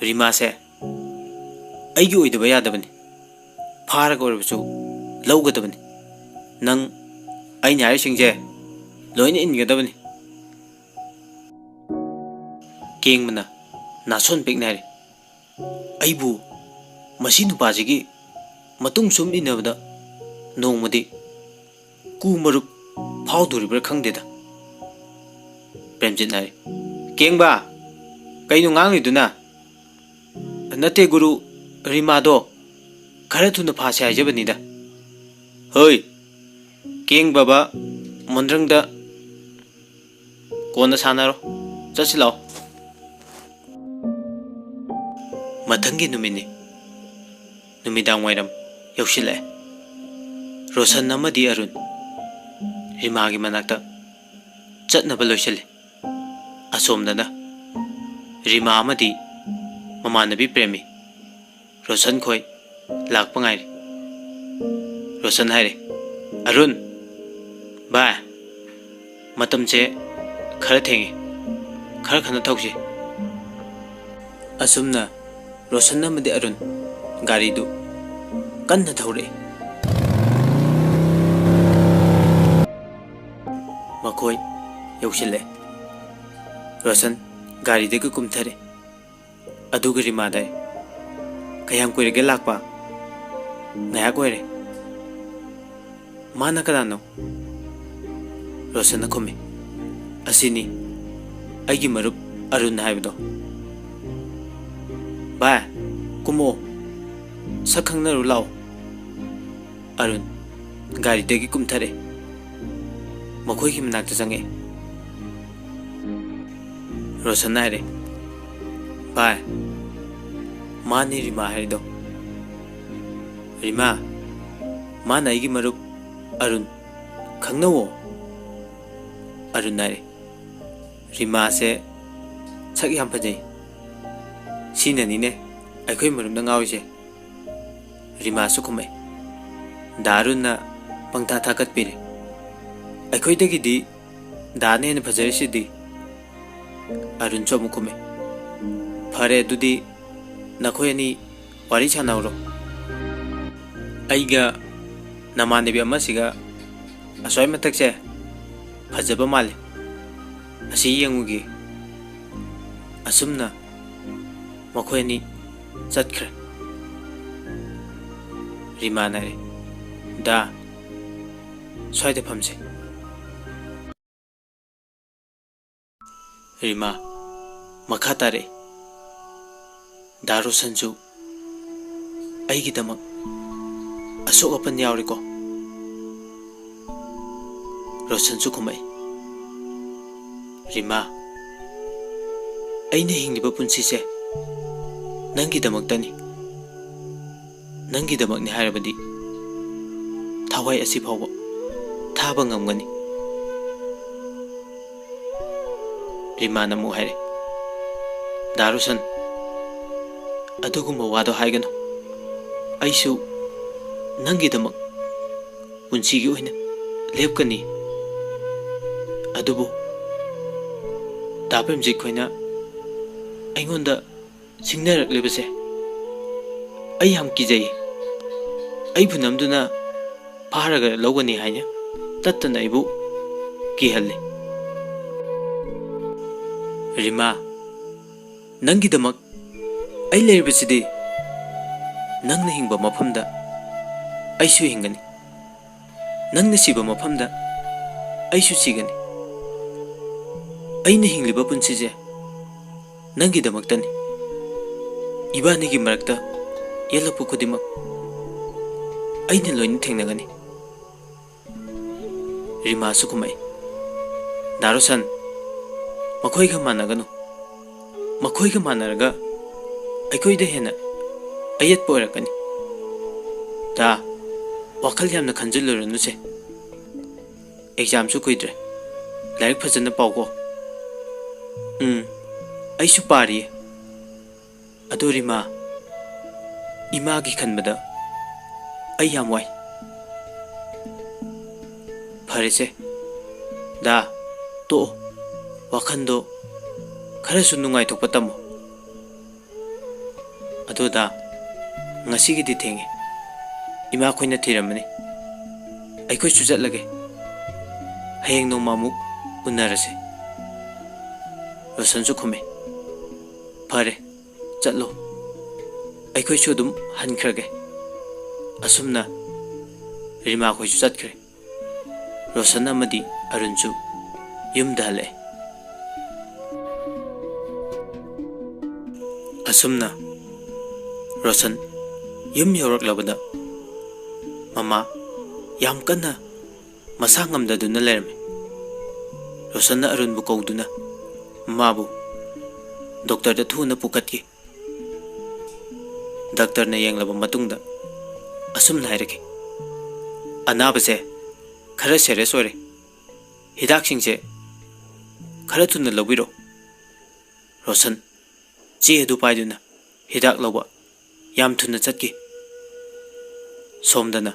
ꯔꯤꯃꯥꯁꯦ ꯑꯩꯒꯤ ꯑꯣꯏꯗꯕ ꯌꯥꯗꯕꯅꯤ, ꯐꯥꯔꯒ ꯑꯣꯏꯔꯕꯁꯨ ꯂꯧꯒꯗꯕꯅꯤ꯫ ꯅꯪ ꯑꯩꯅ ꯍꯥꯏꯔꯤꯁꯤꯡꯁꯦ ꯂꯣꯏꯅ ꯏꯟꯒꯗꯕꯅꯤ꯫" ꯀꯦꯡꯕꯅ ꯅꯥꯁꯣꯟ ꯄꯤꯛꯅ ꯍꯥꯏꯔꯦ, "ꯑꯩꯕꯨ ꯃꯁꯤ ꯅꯨꯄꯥꯁꯤꯒꯤ ꯃꯇꯨꯡ ꯁꯨꯝ ꯏꯟꯅꯕꯗ ꯅꯣꯡꯃꯗꯤ ꯀꯨ ꯃꯔꯨꯞ ꯐꯥꯎꯗꯣꯔꯤꯕ꯭ꯔꯥ ꯈꯪꯗꯦꯗ꯫" ꯄ꯭ꯔꯦꯝꯖꯤꯠ ꯍꯥꯏꯔꯦ, "ꯀꯦꯡꯕ, ꯀꯩꯅꯣ ꯉꯥꯡꯂꯤꯗꯨꯅ?" "ꯅꯠꯇꯦ ꯒꯨꯔꯨ, ꯔꯤꯃꯥꯗꯣ ꯈꯔ ꯊꯨꯅ ꯐꯥꯁꯦ ꯍꯥꯏꯖꯕꯅꯤꯗ꯫" "ꯍꯣꯏ, ꯀꯦꯡꯕꯕ ꯃꯣꯟꯗ꯭ꯔꯪꯗ ꯀꯣꯟꯅ ꯁꯥꯟꯅꯔꯣ, ꯆꯠꯁꯤ ꯂꯥꯛꯑꯣ꯫" ꯃꯊꯪꯒꯤ ꯅꯨꯃꯤꯠꯅꯤ꯫ ꯅꯨꯃꯤꯗꯥꯡ ꯋꯥꯏꯔꯝ ꯌꯧꯁꯤꯜꯂꯛꯑꯦ꯫ ꯔꯣꯁꯟ ꯑꯃꯗꯤ ꯑꯔꯨꯟ ꯔꯤꯃꯥꯒꯤ ꯃꯅꯥꯛꯇ ꯆꯠꯅꯕ ꯂꯣꯏꯁꯤꯜꯂꯤ꯫ ꯑꯁꯣꯝꯗꯅ ꯔꯤꯃꯥ ꯑꯃꯗꯤ ꯃꯃꯥꯟꯅꯕꯤ ꯄ꯭ꯔꯦꯃꯤ ꯔꯣꯁꯟ ꯈꯣꯏ ꯂꯥꯛꯄ ꯉꯥꯏꯔꯤ꯫ ꯔꯣꯁꯟ ꯍꯥꯏꯔꯦ, "ꯑꯔꯨꯟ, ꯚꯥꯏ, ꯃꯇꯝꯁꯦ ꯈꯔ ꯊꯦꯡꯉꯦ, ꯈꯔ ꯈꯟꯅ ꯊꯧꯁꯤ꯫" ꯑꯁꯨꯝꯅ ꯔꯣꯁꯟ ꯑꯃꯗꯤ ꯑꯔꯨꯟ ꯒꯥꯔꯤꯗꯨ ꯀꯟꯅ ꯊꯧꯔꯛꯏ꯫ ꯃꯈꯣꯏ ꯌꯧꯁꯤꯜꯂꯦ꯫ ꯔꯣꯁꯟ ꯒꯥꯔꯤꯗꯒꯤ ꯀꯨꯝꯊꯔꯦ꯫ ꯑꯗꯨꯒ ꯔꯤꯃꯥꯗ, "ꯀꯌꯥꯝ ꯀꯨꯏꯔꯒꯦ ꯂꯥꯛꯄ?" "ꯉꯥꯏꯍꯥꯛ ꯑꯣꯏꯔꯦ꯫" "ꯃꯥꯅ ꯀꯅꯥꯅꯣ?" ꯔꯣꯁꯟꯅ ꯈꯨꯝꯃꯤ, "ꯑꯁꯤꯅꯤ ꯑꯩꯒꯤ ꯃꯔꯨꯞ ꯑꯔꯨꯟ ꯍꯥꯏꯕꯗꯣ꯫" "ꯚꯥꯏ, ꯀꯨꯝꯃꯛꯑꯣ, ꯁꯛ ꯈꯪꯅꯔꯨ ꯂꯥꯛꯑꯣ꯫" ꯑꯔꯨꯟ ꯒꯥꯔꯤꯗꯒꯤ ꯀꯨꯝꯊꯔꯦ꯫ ꯃꯈꯣꯏꯒꯤ ꯃꯅꯥꯛꯇ ꯆꯪꯉꯛꯑꯦ꯫ ꯔꯣꯁꯟꯅ ꯍꯥꯏꯔꯦ, "ꯚꯥꯏ, ꯃꯥꯅꯤ ꯔꯤꯃꯥ ꯍꯥꯏꯔꯤꯗꯣ꯫" "ꯔꯤꯃꯥ, ꯃꯥꯅ ꯑꯩꯒꯤ ꯃꯔꯨꯞ ꯑꯔꯨꯟ, ꯈꯪꯅꯧꯋꯣ꯫" ꯑꯔꯨꯟ ꯍꯥꯏꯔꯦ, "ꯔꯤꯃꯥꯁꯦ ꯁꯛ ꯌꯥꯝ ꯐꯖꯩ꯫ ꯁꯤꯅꯅꯤꯅꯦ ꯑꯩꯈꯣꯏ ꯃꯔꯨꯞꯅ ꯉꯥꯎꯔꯤꯁꯦ"꯫ ꯔꯤꯃꯥꯁꯨ ꯈꯨꯝꯃꯛꯑꯦ꯫ ꯗꯥ ꯑꯔꯨꯟꯅ ꯄꯪꯊꯥ ꯊꯥꯒꯠꯄꯤꯔꯦ꯫ "ꯑꯩꯈꯣꯏꯗꯒꯤꯗꯤ ꯗꯥꯅ ꯍꯦꯟꯅ ꯐꯖꯔꯤꯁꯤꯗꯤ"꯫ ꯑꯔꯨꯟꯁꯨ ꯑꯃꯨꯛ ꯈꯨꯝꯃꯦ꯫ "ꯐꯔꯦ, ꯑꯗꯨꯗꯤ ꯅꯈꯣꯏ ꯑꯅꯤ ꯋꯥꯔꯤ ꯁꯥꯟꯅꯍꯧꯔꯣ꯫ ꯑꯩꯒ ꯅꯃꯥꯟꯅꯕꯤ ꯑꯃꯁꯤꯒ ꯑꯁ꯭ꯋꯥꯏ ꯃꯊꯛꯁꯦ ꯐꯖꯕ ꯃꯥꯜꯂꯦ, ꯑꯁꯤ ꯌꯦꯡꯉꯨꯒꯦ"꯫ ꯑꯁꯨꯝꯅ ꯃꯈꯣꯏ ꯑꯅꯤ ꯆꯠꯈ꯭ꯔꯦ꯫ ꯔꯤꯃꯥꯅ ꯍꯥꯏꯔꯦ, "ꯗꯥ, ꯁ꯭ꯋꯥꯏꯗ ꯐꯝꯁꯦ"꯫ ꯔꯤꯃꯥ ꯃꯈꯥ ꯇꯥꯔꯛꯏ, "ꯗꯥ ꯔꯣꯁꯟꯁꯨ ꯑꯩꯒꯤꯗꯃꯛ ꯑꯁꯣꯛ ꯑꯄꯟ ꯌꯥꯎꯔꯦꯀꯣ"꯫ ꯔꯣꯁꯟꯁꯨ ꯈꯨꯝꯃꯛꯏ, "ꯔꯤꯃꯥ, ꯑꯩꯅ ꯍꯤꯡꯂꯤꯕ ꯄꯨꯟꯁꯤꯁꯦ ꯅꯪꯒꯤꯗꯃꯛꯇꯅꯤ꯫ ꯅꯪꯒꯤꯗꯃꯛꯅꯤ ꯍꯥꯏꯔꯕꯗꯤ ꯊꯋꯥꯏ ꯑꯁꯤ ꯐꯥꯎꯕ ꯊꯥꯕ ꯉꯝꯒꯅꯤ"꯫ ꯔꯤꯃꯥꯅ ꯑꯃꯨꯛ ꯍꯥꯏꯔꯦ, "ꯗꯥ ꯔꯣꯁꯟ, ꯑꯗꯨꯒꯨꯝꯕ ꯋꯥꯗꯣ ꯍꯥꯏꯒꯅꯨ꯫ ꯑꯩꯁꯨ ꯅꯪꯒꯤꯗꯃꯛ ꯄꯨꯟꯁꯤꯒꯤ ꯑꯣꯏꯅ ꯂꯦꯞꯀꯅꯤ꯫ ꯑꯗꯨꯕꯨ ꯗꯥ ꯄ꯭ꯔꯦꯝꯖꯤꯠ ꯈꯣꯏꯅ ꯑꯩꯉꯣꯟꯗ ꯁꯤꯡꯅꯔꯛꯂꯤꯕꯁꯦ ꯑꯩ ꯌꯥꯝ ꯀꯤꯖꯩ꯫ ꯑꯩꯕꯨ ꯅꯝꯗꯨꯅ ꯐꯥꯔꯒ ꯂꯧꯒꯅꯤ ꯍꯥꯏꯅ ꯇꯠꯇꯅ ꯑꯩꯕꯨ ꯀꯤꯍꯜꯂꯤ"꯫ ꯔꯤꯃꯥ, "ꯅꯪꯒꯤꯗꯃꯛ ꯑꯩ ꯂꯩꯔꯤꯕꯁꯤꯗꯤ꯫ ꯅꯪꯅ ꯍꯤꯡꯕ ꯃꯐꯝꯗ ꯑꯩꯁꯨ ꯍꯤꯡꯒꯅꯤ꯫ ꯅꯪꯅ ꯁꯤꯕ ꯃꯐꯝꯗ ꯑꯩꯁꯨ ꯁꯤꯒꯅꯤ꯫ ꯑꯩꯅ ꯍꯤꯡꯂꯤꯕ ꯄꯨꯟꯁꯤꯁꯦ ꯅꯪꯒꯤꯗꯃꯛꯇꯅꯤ꯫ ꯏꯕꯥꯅꯤꯒꯤ ꯃꯔꯛꯇ ꯌꯦꯜꯂꯛꯄ ꯈꯨꯗꯤꯡꯃꯛ ꯑꯩꯅ ꯂꯣꯏꯅ ꯊꯦꯡꯅꯒꯅꯤ"꯫ ꯔꯤꯃꯥꯁꯨ ꯈꯨꯝꯃꯛꯏ, "ꯗꯥ ꯔꯣꯁꯟ, ꯃꯈꯣꯏꯒ ꯃꯥꯟꯅꯒꯅꯨ꯫ ꯃꯈꯣꯏꯒ ꯃꯥꯟꯅꯔꯒ ꯑꯩꯈꯣꯏꯗ ꯍꯦꯟꯅ ꯑꯌꯦꯠꯄ ꯑꯣꯏꯔꯛꯀꯅꯤ꯫ ꯗꯥ, ꯋꯥꯈꯜ ꯌꯥꯝꯅ ꯈꯟꯖꯤꯜꯂꯨꯔꯅꯨꯁꯦ꯫ ꯑꯦꯛꯖꯥꯝꯁꯨ ꯀꯨꯏꯗ꯭ꯔꯦ"꯫ ꯂꯥꯏꯔꯤꯛ ꯐꯖꯅ ꯄꯥꯎꯀꯣ꯫ ꯎꯝ, ꯑꯩꯁꯨ ꯄꯥꯔꯤꯌꯦ꯫ ꯑꯗꯣ ꯔꯤꯃꯥ, ꯏꯃꯥꯒꯤ ꯈꯟꯕꯗ ꯑꯩ ꯌꯥꯝ ꯋꯥꯏ꯫ ꯐꯔꯦꯁꯦ, ꯗꯥ, ꯇꯣꯛꯑꯣ꯫ ꯋꯥꯈꯟꯗꯣ ꯈꯔꯁꯨ ꯅꯨꯡꯉꯥꯏꯊꯣꯛꯄ ꯇꯝꯃꯣ꯫ ꯑꯗꯣ ꯗꯥ, ꯉꯁꯤꯒꯤꯗꯤ ꯊꯦꯡꯉꯦ꯫ ꯏꯃꯥꯈꯣꯏꯅ ꯊꯤꯔꯝꯃꯅꯤ꯫ ꯑꯩꯈꯣꯏꯁꯨ ꯆꯠꯂꯒꯦ꯫ ꯍꯌꯦꯡ ꯅꯣꯡꯃ ꯑꯃꯨꯛ ꯎꯅꯔꯁꯦ꯫ ꯔꯣꯁꯟꯁꯨ ꯈꯨꯝꯃꯦ, "ꯐꯔꯦ, ꯆꯠꯂꯣ꯫ ꯑꯩꯈꯣꯏꯁꯨ ꯑꯗꯨꯝ ꯍꯟꯈ꯭ꯔꯒꯦ꯫" ꯑꯁꯨꯝꯅ ꯔꯤꯃꯥꯈꯣꯏꯁꯨ ꯆꯠꯈ꯭ꯔꯦ꯫ ꯔꯣꯁꯟ ꯑꯃꯗꯤ ꯑꯔꯨꯟꯁꯨ ꯌꯨꯝꯗ ꯍꯜꯂꯛꯑꯦ꯫ ꯑꯁꯨꯝꯅ ꯔꯣꯁꯟ ꯌꯨꯝ ꯌꯧꯔꯛꯂꯕꯗ ꯃꯃꯥ ꯌꯥꯝ ꯀꯟꯅ ꯃꯁꯥ ꯉꯝꯗꯗꯨꯅ ꯂꯩꯔꯝꯃꯤ꯫ ꯔꯣꯁꯟꯅ ꯑꯔꯨꯟꯕꯨ ꯀꯧꯗꯨꯅ ꯃꯃꯥꯕꯨ ꯗꯣꯛꯇꯔꯗ ꯊꯨꯅ ꯄꯨꯈꯠꯈꯤ꯫ ꯗꯥꯛꯇꯔꯅ ꯌꯦꯡꯂꯕ ꯃꯇꯨꯡꯗ ꯑꯁꯨꯝꯅ ꯍꯥꯏꯔꯛꯈꯤ, "ꯑꯅꯥꯕꯁꯦ ꯈꯔ ꯁꯦꯔꯤꯌꯁ ꯑꯣꯏꯔꯦ꯫ ꯍꯤꯗꯥꯛꯁꯤꯡꯁꯦ ꯈꯔ ꯊꯨꯅ ꯂꯧꯕꯤꯔꯣ꯫" ꯔꯣꯁꯟ ꯆꯦ ꯑꯗꯨ ꯄꯥꯏꯗꯨꯅ ꯍꯤꯗꯥꯛ ꯂꯧꯕ ꯌꯥꯝ ꯊꯨꯅ ꯆꯠꯈꯤ꯫ ꯁꯣꯝꯗꯅ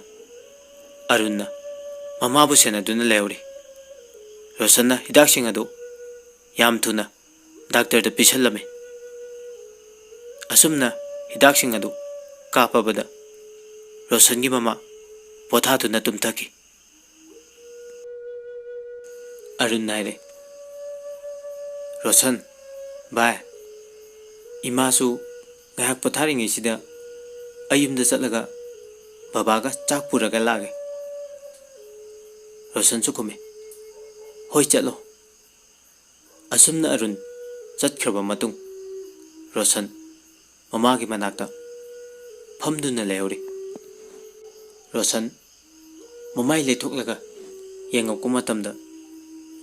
ꯑꯔꯨꯟꯅ ꯃꯃꯥꯕꯨ ꯁꯦꯟꯅꯗꯨꯅ ꯂꯩꯍꯧꯔꯤ꯫ ꯔꯣꯁꯟꯅ ꯍꯤꯗꯥꯛꯁꯤꯡ ꯑꯗꯨ ꯌꯥꯝ ꯊꯨꯅ ꯗꯥꯛꯇꯔꯗ ꯄꯤꯁꯜꯂꯝꯃꯤ꯫ ꯑꯁꯨꯝꯅ ꯍꯤꯗꯥꯛꯁꯤꯡ ꯑꯗꯨ ꯀꯥꯞꯄꯕꯗ ꯔꯣꯁꯟꯒꯤ ꯃꯃꯥ ꯄꯣꯊꯥꯗꯨꯅ ꯇꯨꯝꯊꯈꯤ꯫ ꯑꯔꯨꯟ ꯍꯥꯏꯔꯦ, "ꯔꯣꯁꯟ, ꯚꯥꯏ, ꯏꯃꯥꯁꯨ ꯉꯥꯏꯍꯥꯛ ꯄꯣꯊꯥꯔꯤꯉꯩꯁꯤꯗ ꯑꯩ ꯌꯨꯝꯗ ꯆꯠꯂꯒ ꯕꯕꯥꯒ ꯆꯥꯛ ꯄꯨꯔꯒ ꯂꯥꯛꯑꯒꯦ꯫" ꯔꯣꯁꯟꯁꯨ ꯈꯨꯝꯃꯤ, "ꯍꯣꯏ, ꯆꯠꯂꯣ꯫" ꯑꯁꯨꯝꯅ ꯑꯔꯨꯟ ꯆꯠꯈ꯭ꯔꯕ ꯃꯇꯨꯡ ꯔꯣꯁꯟ ꯃꯃꯥꯒꯤ ꯃꯅꯥꯛꯇ ꯐꯝꯗꯨꯅ ꯂꯩꯍꯧꯔꯤ꯫ ꯔꯣꯁꯟ ꯃꯃꯥꯏ ꯂꯩꯊꯣꯛꯂꯒ ꯌꯦꯡꯉꯛꯄ ꯃꯇꯝꯗ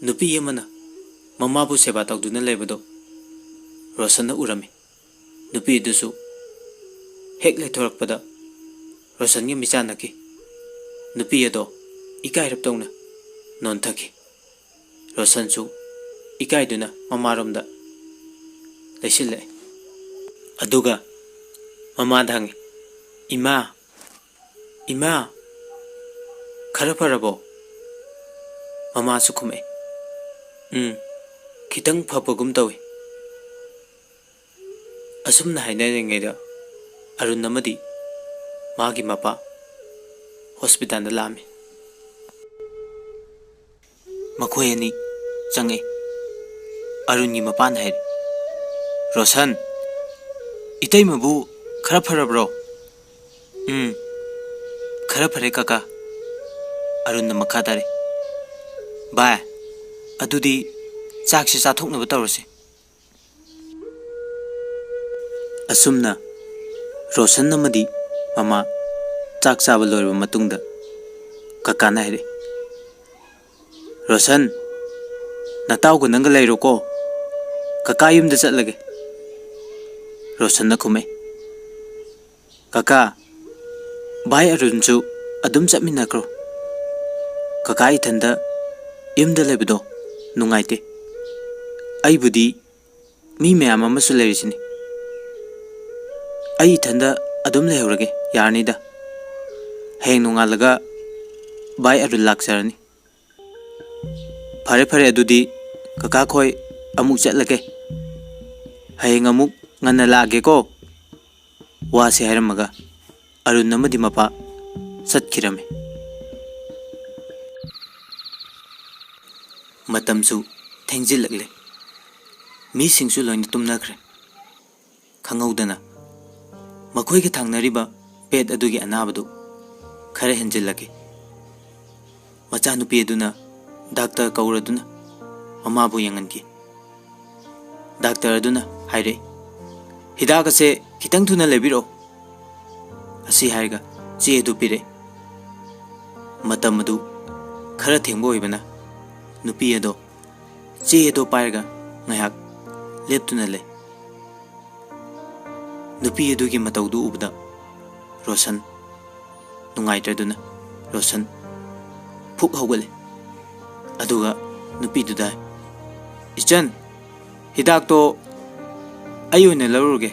ꯅꯨꯄꯤ ꯑꯃꯅ ꯃꯃꯥꯕꯨ ꯁꯦꯕꯥ ꯇꯧꯗꯨꯅ ꯂꯩꯕꯗꯨ ꯔꯣꯁꯟꯅ ꯎꯔꯝꯃꯤ꯫ ꯅꯨꯄꯤ ꯑꯗꯨꯁꯨ ꯍꯦꯛ ꯂꯩꯊꯣꯔꯛꯄꯗ ꯔꯣꯁꯟꯒꯤ ꯃꯤꯠꯆꯥꯟꯅꯈꯤ꯫ ꯅꯨꯄꯤ ꯑꯗꯣ ꯏꯀꯥꯏꯔꯞ ꯇꯧꯅ ꯅꯣꯟꯊꯈꯤ꯫ ꯔꯣꯁꯟꯁꯨ ꯏꯀꯥꯏꯗꯨꯅ ꯃꯃꯥꯔꯣꯝꯗ ꯂꯩꯁꯤꯜꯂꯛꯑꯦ꯫ ꯑꯗꯨꯒ ꯃꯃꯥꯗ ꯍꯪꯉꯤ, "ꯏꯃꯥ, ꯏꯃꯥ, ꯈꯔ ꯐꯔꯕꯣ?" ꯃꯃꯥꯁꯨ ꯈꯨꯝꯃꯛꯑꯦ, "ꯎꯝ, ꯈꯤꯇꯪ ꯐꯕꯒꯨꯝ ꯇꯧꯏ"꯫ ꯑꯁꯨꯝꯅ ꯍꯥꯏꯅꯔꯤꯉꯩꯗ ꯑꯔꯨꯟ ꯑꯃꯗꯤ ꯃꯥꯒꯤ ꯃꯄꯥ ꯍꯣꯁꯄꯤꯇꯥꯜꯗ ꯂꯥꯛꯑꯝꯃꯤ꯫ ꯃꯈꯣꯏ ꯑꯅꯤ ꯆꯪꯉꯛꯏ꯫ ꯑꯔꯨꯟꯒꯤ ꯃꯄꯥꯅ ꯍꯥꯏꯔꯤ, "ꯔꯣꯁꯟ, ꯏꯇꯩꯃꯕꯨ ꯈꯔ ꯐꯔꯕ꯭ꯔꯣ?" "ꯎꯝ, ꯈꯔ ꯐꯔꯦ ꯀꯀꯥ"꯫ ꯑꯔꯨꯟꯅ ꯃꯈꯥ ꯇꯥꯔꯦ, "ꯚꯥꯏ, ꯑꯗꯨꯗꯤ ꯆꯥꯛꯁꯦ ꯆꯥꯊꯣꯛꯅꯕ ꯇꯧꯔꯁꯦ"꯫ ꯑꯁꯨꯝꯅ ꯔꯣꯁꯟ ꯑꯃꯗꯤ ꯃꯃꯥ ꯆꯥꯛ ꯆꯥꯕ ꯂꯣꯏꯔꯕ ꯃꯇꯨꯡꯗ ꯀꯀꯥꯅ ꯍꯥꯏꯔꯛꯏ, "ꯔꯣꯁꯟ, ꯅꯇꯥꯎꯒ ꯅꯪꯒ ꯂꯩꯔꯣꯀꯣ, ꯀꯀꯥ ꯌꯨꯝꯗ ꯆꯠꯂꯒꯦ"꯫ ꯔꯣꯁꯟꯅ ꯈꯨꯝꯃꯦ, "ꯀꯀꯥ, ꯚꯥꯏ ꯑꯔꯨꯟꯁꯨ ꯑꯗꯨꯝ ꯆꯠꯃꯤꯟꯅꯈ꯭ꯔꯣ꯫ ꯀꯀꯥ ꯏꯊꯟꯗ ꯌꯨꯝꯗ ꯂꯩꯕꯗꯣ ꯅꯨꯡꯉꯥꯏꯇꯦ꯫ ꯑꯩꯕꯨꯗꯤ ꯃꯤ ꯃꯌꯥꯝ ꯑꯃꯁꯨ ꯂꯩꯔꯤꯁꯤꯅꯤ꯫ ꯑꯩ ꯏꯊꯟꯗ ꯑꯗꯨꯝ ꯂꯩꯍꯧꯔꯒꯦ, ꯌꯥꯔꯅꯤꯗ꯫ ꯍꯌꯦꯡ ꯅꯣꯡꯉꯥꯜꯂꯒ ꯚꯥꯏ ꯑꯔꯨꯟ ꯂꯥꯛꯆꯔꯅꯤ"꯫ "ꯐꯔꯦ ꯐꯔꯦ, ꯑꯗꯨꯗꯤ ꯀꯀꯥ ꯈꯣꯏ ꯑꯃꯨꯛ ꯆꯠꯂꯒꯦ꯫ ꯍꯌꯦꯡ ꯑꯃꯨꯛ ꯉꯟꯅ ꯂꯥꯛꯑꯒꯦꯀꯣ"꯫ ꯋꯥꯁꯦ ꯍꯥꯏꯔꯝꯃꯒ ꯑꯔꯨꯟ ꯑꯃꯗꯤ ꯃꯄꯥ ꯆꯠꯈꯤꯔꯝꯃꯤ꯫ ꯃꯇꯝꯁꯨ ꯊꯦꯡꯖꯤꯜꯂꯛꯂꯦ꯫ ꯃꯤꯁꯤꯡꯁꯨ ꯂꯣꯏꯅ ꯇꯨꯝꯅꯈ꯭ꯔꯦ꯫ ꯈꯪꯍꯧꯗꯅ ꯃꯈꯣꯏꯒ ꯊꯪꯅꯔꯤꯕ ꯕꯦꯗ ꯑꯗꯨꯒꯤ ꯑꯅꯥꯕꯗꯨ ꯈꯔ ꯍꯦꯟꯖꯤꯜꯂꯛꯈꯤ꯫ ꯃꯆꯥꯅꯨꯄꯤ ꯑꯗꯨꯅ ꯗꯥꯛꯇꯔ ꯀꯧꯔꯗꯨꯅ ꯃꯃꯥꯕꯨ ꯌꯦꯡꯍꯟꯈꯤ꯫ ꯗꯥꯛꯇꯔ ꯑꯗꯨꯅ ꯍꯥꯏꯔꯛꯏ, "ꯍꯤꯗꯥꯛ ꯑꯁꯦ ꯈꯤꯇꯪ ꯊꯨꯅ ꯂꯩꯕꯤꯔꯛꯑꯣ"꯫ ꯑꯁꯤ ꯍꯥꯏꯔꯒ ꯆꯦ ꯑꯗꯨ ꯄꯤꯔꯛꯏ꯫ ꯃꯇꯝ ꯑꯗꯨ ꯈꯔ ꯊꯦꯡꯕ ꯑꯣꯏꯕꯅ ꯅꯨꯄꯤ ꯑꯗꯣ ꯆꯦ ꯑꯗꯣ ꯄꯥꯏꯔꯒ ꯉꯥꯏꯍꯥꯛ ꯂꯦꯞꯇꯨꯅ ꯂꯩ꯫ ꯅꯨꯄꯤ ꯑꯗꯨꯒꯤ ꯃꯇꯧꯗꯨ ꯎꯕꯗ ꯔꯣꯁꯟ ꯅꯨꯡꯉꯥꯏꯇ꯭ꯔꯗꯨꯅ ꯔꯣꯁꯟ ꯐꯨꯛ ꯍꯧꯒꯠꯂꯦ꯫ ꯑꯗꯨꯒ ꯅꯨꯄꯤꯗꯨꯗ ꯍꯥꯏ, "ꯏꯆꯟ, ꯍꯤꯗꯥꯛꯇꯣ ꯑꯩ ꯑꯣꯏꯅ ꯂꯧꯔꯨꯔꯒꯦ꯫"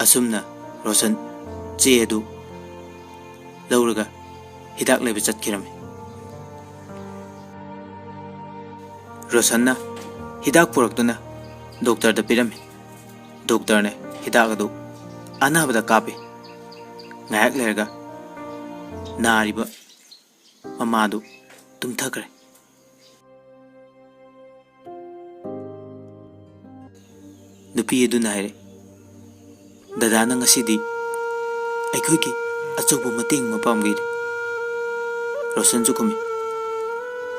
ꯑꯁꯨꯝꯅ ꯔꯣꯁꯟ ꯆꯦ ꯑꯗꯨ ꯂꯧꯔꯒ ꯍꯤꯗꯥꯛ ꯂꯩꯕ ꯆꯠꯈꯤꯔꯝꯃꯤ꯫ ꯔꯣꯁꯟꯅ ꯍꯤꯗꯥꯛ ꯄꯨꯔꯛꯇꯨꯅ ꯗꯣꯛꯇꯔꯗ ꯄꯤꯔꯝꯃꯤ꯫ ꯗꯣꯛꯇꯔꯅ ꯍꯤꯗꯥꯛ ꯑꯗꯨ ꯑꯅꯥꯕꯗ ꯀꯥꯞꯄꯤ꯫ ꯉꯥꯏꯍꯥꯛ ꯂꯩꯔꯒ ꯅꯥꯔꯤꯕ ꯃꯃꯥꯗꯨ ꯇꯨꯝꯊꯈ꯭ꯔꯦ꯫ ꯅꯨꯄꯤ ꯑꯗꯨꯅ ꯍꯥꯏꯔꯦ, "ꯗꯗꯥꯅ ꯉꯁꯤꯗꯤ ꯑꯩꯈꯣꯏꯒꯤ ꯑꯆꯧꯕ ꯃꯇꯦꯡ ꯑꯃ ꯄꯥꯡꯕꯤꯔꯦ꯫" ꯔꯣꯁꯟꯁꯨ ꯈꯨꯝꯃꯤ,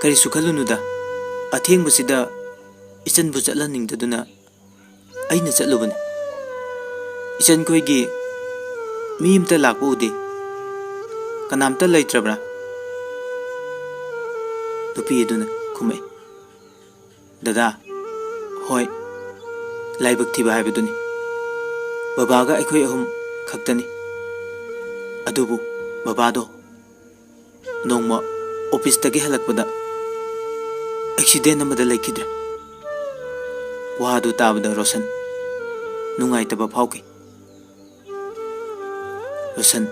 "ꯀꯔꯤꯁꯨ ꯈꯜꯂꯨꯅꯨꯗ, ꯑꯊꯦꯡꯕꯁꯤꯗ ꯏꯆꯟꯕꯨ ꯆꯠꯍꯟꯅꯤꯡꯗꯗꯨꯅ ꯑꯩꯅ ꯆꯠꯂꯨꯕꯅꯤ꯫ ꯏꯆꯟꯈꯣꯏꯒꯤ ꯃꯤ ꯑꯃꯇ ꯂꯥꯛꯄ ꯎꯗꯦ꯫ ꯀꯅꯥꯝꯇ ꯂꯩꯇ꯭ꯔꯕ꯭ꯔꯥ?" ꯅꯨꯄꯤ ꯑꯗꯨꯅ ꯈꯨꯝꯃꯛꯏ, "ꯗꯗꯥ, ꯍꯣꯏ, ꯂꯥꯏꯕꯛ ꯊꯤꯕ ꯍꯥꯏꯕꯗꯨꯅꯤ꯫ ꯕꯕꯥꯒ ꯑꯩꯈꯣꯏ ꯑꯍꯨꯝ ꯈꯛꯇꯅꯤ꯫ ꯑꯗꯨꯕꯨ ꯕꯕꯥꯗꯣ ꯅꯣꯡꯃ ꯑꯣꯐꯤꯁꯇꯒꯤ ꯍꯜꯂꯛꯄꯗ ꯑꯦꯛꯁꯤꯗꯦꯟ ꯑꯃꯗ ꯂꯩꯈꯤꯗ꯭ꯔꯦ꯫" ꯋꯥꯗꯨ ꯇꯥꯕꯗ ꯔꯣꯁꯟ ꯅꯨꯡꯉꯥꯏꯇꯕ ꯐꯥꯎꯈꯤ꯫ ꯔꯣꯁꯟ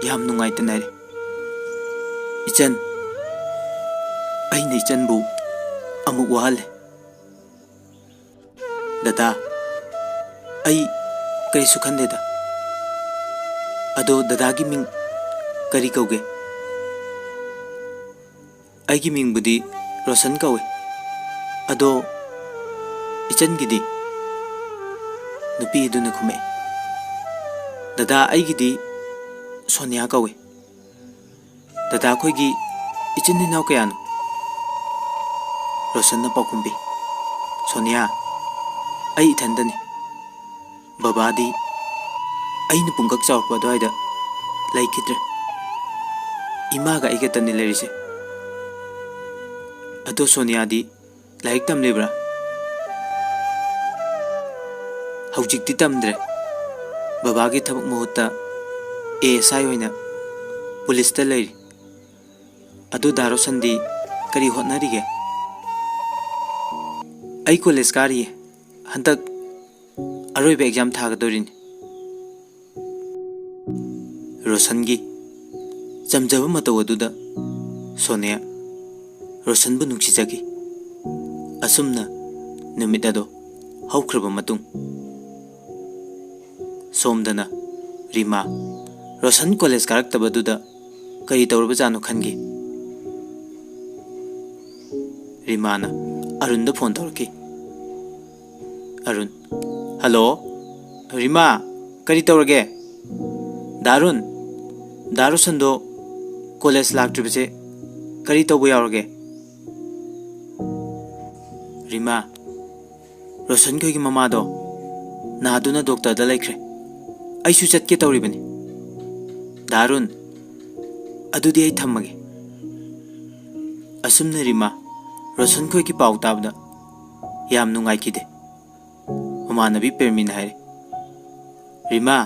ꯌꯥꯝ ꯅꯨꯡꯉꯥꯏꯇꯅ ꯍꯥꯏꯔꯦ, "ꯏꯆꯟ, ꯑꯩꯅ ꯏꯆꯟꯕꯨ ꯑꯃꯨꯛ ꯋꯥꯍꯜꯂꯦ꯫" "ꯗꯗꯥ, ꯑꯩ ꯀꯔꯤꯁꯨ ꯈꯟꯗꯦꯗ꯫ ꯑꯗꯣ ꯗꯗꯥꯒꯤ ꯃꯤꯡ ꯀꯔꯤ ꯀꯧꯒꯦ?" "ꯑꯩꯒꯤ ꯃꯤꯡꯕꯨꯗꯤ ꯔꯣꯁꯟ ꯀꯧꯏ꯫ ꯑꯗꯣ ꯏꯆꯟꯒꯤꯗꯤ?" ꯅꯨꯄꯤ ꯑꯗꯨꯅ ꯈꯨꯝꯃꯛꯏ, "ꯗꯗꯥ, ꯑꯩꯒꯤꯗꯤ ꯁꯣꯅꯤꯌꯥ ꯀꯧꯏ꯫" "ꯗꯗꯥ ꯈꯣꯏꯒꯤ ꯏꯆꯤꯟ ꯏꯅꯥꯎ ꯀꯌꯥꯅꯣ?" ꯔꯣꯁꯟꯅ ꯄꯥꯎꯈꯨꯝ ꯄꯤ, "ꯁꯣꯅꯤꯌꯥ, ꯑꯩ ꯏꯊꯟꯗꯅꯤ꯫ ꯕꯕꯥꯗꯤ ꯑꯩꯅ ꯄꯨꯡꯀꯛ ꯆꯥꯎꯔꯛꯄ ꯑꯗꯨꯋꯥꯏꯗ ꯂꯩꯈꯤꯗ꯭ꯔꯦ꯫ ꯏꯃꯥꯒ ꯑꯩ ꯈꯛꯇꯅꯤ ꯂꯩꯔꯤꯁꯦ꯫" "ꯑꯗꯣ ꯁꯣꯅꯤꯌꯥꯗꯤ ꯂꯥꯏꯔꯤꯛ ꯇꯝꯂꯤꯕ꯭ꯔꯥ?" "ꯍꯧꯖꯤꯛꯇꯤ ꯇꯝꯗ꯭ꯔꯦ꯫ ꯕꯕꯥꯒꯤ ꯊꯕꯛ ꯃꯍꯨꯠꯇ ꯑꯦ ꯑꯦꯁ ꯑꯥꯏ ꯑꯣꯏꯅ ꯄꯨꯂꯤꯁꯇ ꯂꯩꯔꯤ꯫ ꯑꯗꯨ ꯗꯥ ꯔꯣꯁꯟꯗꯤ ꯀꯔꯤ ꯍꯣꯠꯅꯔꯤꯒꯦ? ꯑꯩ ꯀꯣꯂꯦꯖ ꯀꯥꯔꯤꯌꯦ꯫ ꯍꯟꯗꯛ ꯑꯔꯣꯏꯕ ꯑꯦꯛꯖꯥꯝ ꯊꯥꯒꯗꯧꯔꯤꯅꯤ꯫ ꯔꯣꯁꯟꯒꯤ ꯆꯝꯖꯕ ꯃꯇꯧ ꯑꯗꯨꯗ ꯁꯣꯅꯤꯌꯥ ꯔꯣꯁꯟꯕꯨ ꯅꯨꯡꯁꯤꯖꯈꯤ꯫ ꯑꯁꯨꯝꯅ ꯅꯨꯃꯤꯠ ꯑꯗꯣ ꯍꯧꯈ꯭ꯔꯕ ꯃꯇꯨꯡ, ꯁꯣꯝꯗꯅ ꯔꯤꯃꯥ ꯔꯣꯁꯟ ꯀꯣꯂꯦꯖ ꯀꯥꯔꯛꯇꯕꯗꯨꯗ ꯀꯔꯤ ꯇꯧꯔꯕꯖꯥꯠꯅꯣ ꯈꯟꯈꯤ꯫ ꯔꯤꯃꯥꯅ ꯑꯔꯨꯟꯗ ꯐꯣꯟ ꯇꯧꯔꯛꯈꯤ꯫ ꯑꯔꯨꯟ, "ꯍꯜꯂꯣ, ꯔꯤꯃꯥ, ꯀꯔꯤ ꯇꯧꯔꯒꯦ?" "ꯗꯥ ꯑꯔꯨꯟ, ꯗꯥ ꯔꯣꯁꯟꯗꯣ ꯀꯣꯂꯦꯖ ꯂꯥꯛꯇ꯭ꯔꯤꯕꯁꯦ ꯀꯔꯤ ꯇꯧꯕ ꯌꯥꯎꯔꯒꯦ?" ꯔꯤꯃꯥ, "ꯔꯣꯁꯟꯈꯣꯏꯒꯤ ꯃꯃꯥꯗꯣ ꯅꯥꯗꯨꯅ ꯗꯣꯛꯇꯔꯗ ꯂꯩꯈ꯭ꯔꯦ꯫ ꯑꯩꯁꯨ ꯆꯠꯀꯦ ꯇꯧꯔꯤꯕꯅꯤ꯫ ꯗꯥ ꯑꯔꯨꯟ, ꯑꯗꯨꯗꯤ ꯑꯩ ꯊꯝꯃꯒꯦ꯫" ꯑꯁꯨꯝꯅ ꯔꯤꯃꯥ ꯔꯣꯁꯟꯈꯣꯏꯒꯤ ꯄꯥꯎ ꯇꯥꯕꯗ ꯌꯥꯝ ꯅꯨꯡꯉꯥꯏꯈꯤꯗꯦ꯫ ꯃꯃꯥꯟꯅꯕꯤ ꯄ꯭ꯔꯦꯃꯤꯅ ꯍꯥꯏꯔꯦ, "ꯔꯤꯃꯥ,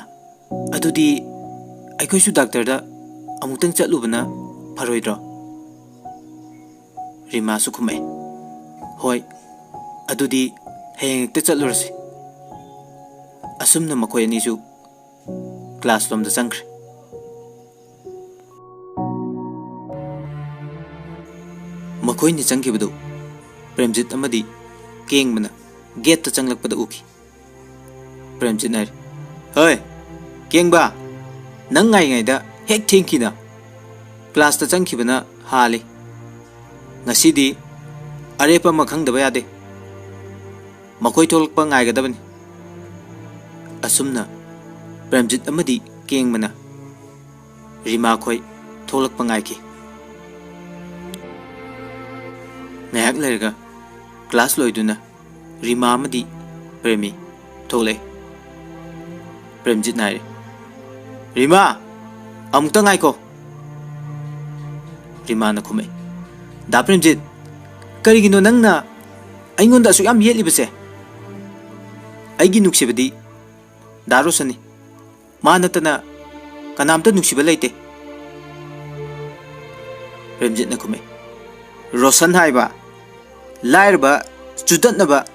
ꯑꯗꯨꯗꯤ ꯑꯩꯈꯣꯏꯁꯨ ꯗꯥꯛꯇꯔꯗ ꯑꯃꯨꯛꯇꯪ ꯆꯠꯂꯨꯕꯅ ꯐꯔꯣꯏꯗ꯭ꯔꯣ?" ꯔꯤꯃꯥꯁꯨ ꯈꯨꯝꯃꯛꯑꯦ, "ꯍꯣꯏ, ꯑꯗꯨꯗꯤ ꯍꯌꯦꯡ ꯍꯦꯛꯇ ꯆꯠꯂꯨꯔꯁꯤ꯫" ꯑꯁꯨꯝꯅ ꯃꯈꯣꯏ ꯑꯅꯤꯁꯨ ꯀ꯭ꯂꯥꯁ ꯂꯣꯝꯗ ꯆꯪꯈ꯭ꯔꯦ꯫ ꯃꯈꯣꯏꯅ ꯆꯪꯈꯤꯕꯗꯨ ꯄ꯭ꯔꯦꯝꯖꯤꯠ ꯑꯃꯗꯤ ꯀꯦꯡꯕꯅ ꯒꯦꯠꯇ ꯆꯪꯂꯛꯄꯗ ꯎꯈꯤ꯫ ꯄ꯭ꯔꯦꯝꯖꯤꯠꯅ ꯍꯥꯏꯔꯤ, "ꯍꯣꯏ, ꯀꯦꯡꯕ, ꯅꯪ ꯉꯥꯏꯔꯤꯉꯩꯗ ꯍꯦꯛ ꯊꯦꯡꯈꯤꯅ꯫ ꯀ꯭ꯂꯥꯁꯇ ꯆꯪꯈꯤꯕꯅ ꯍꯥꯜꯂꯤ꯫ ꯉꯁꯤꯗꯤ ꯑꯔꯦꯞꯄ ꯑꯃ ꯈꯪꯗꯕ ꯌꯥꯗꯦ꯫ ꯃꯈꯣꯏ ꯊꯣꯛꯂꯛꯄ ꯉꯥꯏꯒꯗꯕꯅꯤ꯫" ꯑꯁꯨꯝꯅ ꯄ꯭ꯔꯦꯝꯖꯤꯠ ꯑꯃꯗꯤ ꯀꯦꯡꯕꯅ ꯔꯤꯃꯥ ꯈꯣꯏ ꯊꯣꯛꯂꯛꯄ ꯉꯥꯏꯈꯤ꯫ ꯉꯥꯏꯍꯥꯛ ꯂꯩꯔꯒ ꯀ꯭ꯂꯥꯁ ꯂꯣꯏꯗꯨꯅ ꯔꯤꯃꯥ ꯑꯃꯗꯤ ꯄ꯭ꯔꯦꯃꯤ ꯊꯣꯛꯂꯛꯑꯦ꯫ ꯄ꯭ꯔꯦꯝꯖꯤꯠꯅ ꯍꯥꯏꯔꯦ, "ꯔꯤꯃꯥ, ꯑꯃꯨꯛꯇ ꯉꯥꯏꯈꯣ꯫" ꯔꯤꯃꯥꯅ ꯈꯨꯝꯃꯛꯏ, "ꯗꯥ ꯄ꯭ꯔꯦꯝꯖꯤꯠ, ꯀꯔꯤꯒꯤꯅꯣ ꯅꯪꯅ ꯑꯩꯉꯣꯟꯗ ꯑꯁꯨꯛ ꯌꯥꯝ ꯌꯦꯠꯂꯤꯕꯁꯦ? ꯑꯩꯒꯤ ꯅꯨꯡꯁꯤꯕꯗꯤ ꯗꯥ ꯔꯣꯁꯟꯅꯤ꯫ ꯃꯥ ꯅꯠꯇꯅ ꯀꯅꯥꯝꯇ ꯅꯨꯡꯁꯤꯕ ꯂꯩꯇꯦ꯫" ꯄ꯭ꯔꯦꯝꯖꯤꯠꯅ ꯈꯨꯝꯃꯛꯏ, ꯔꯣꯁꯟ ꯍꯥꯏꯕ ꯂꯥꯏꯔꯕ ꯆꯨꯗꯠꯅꯕ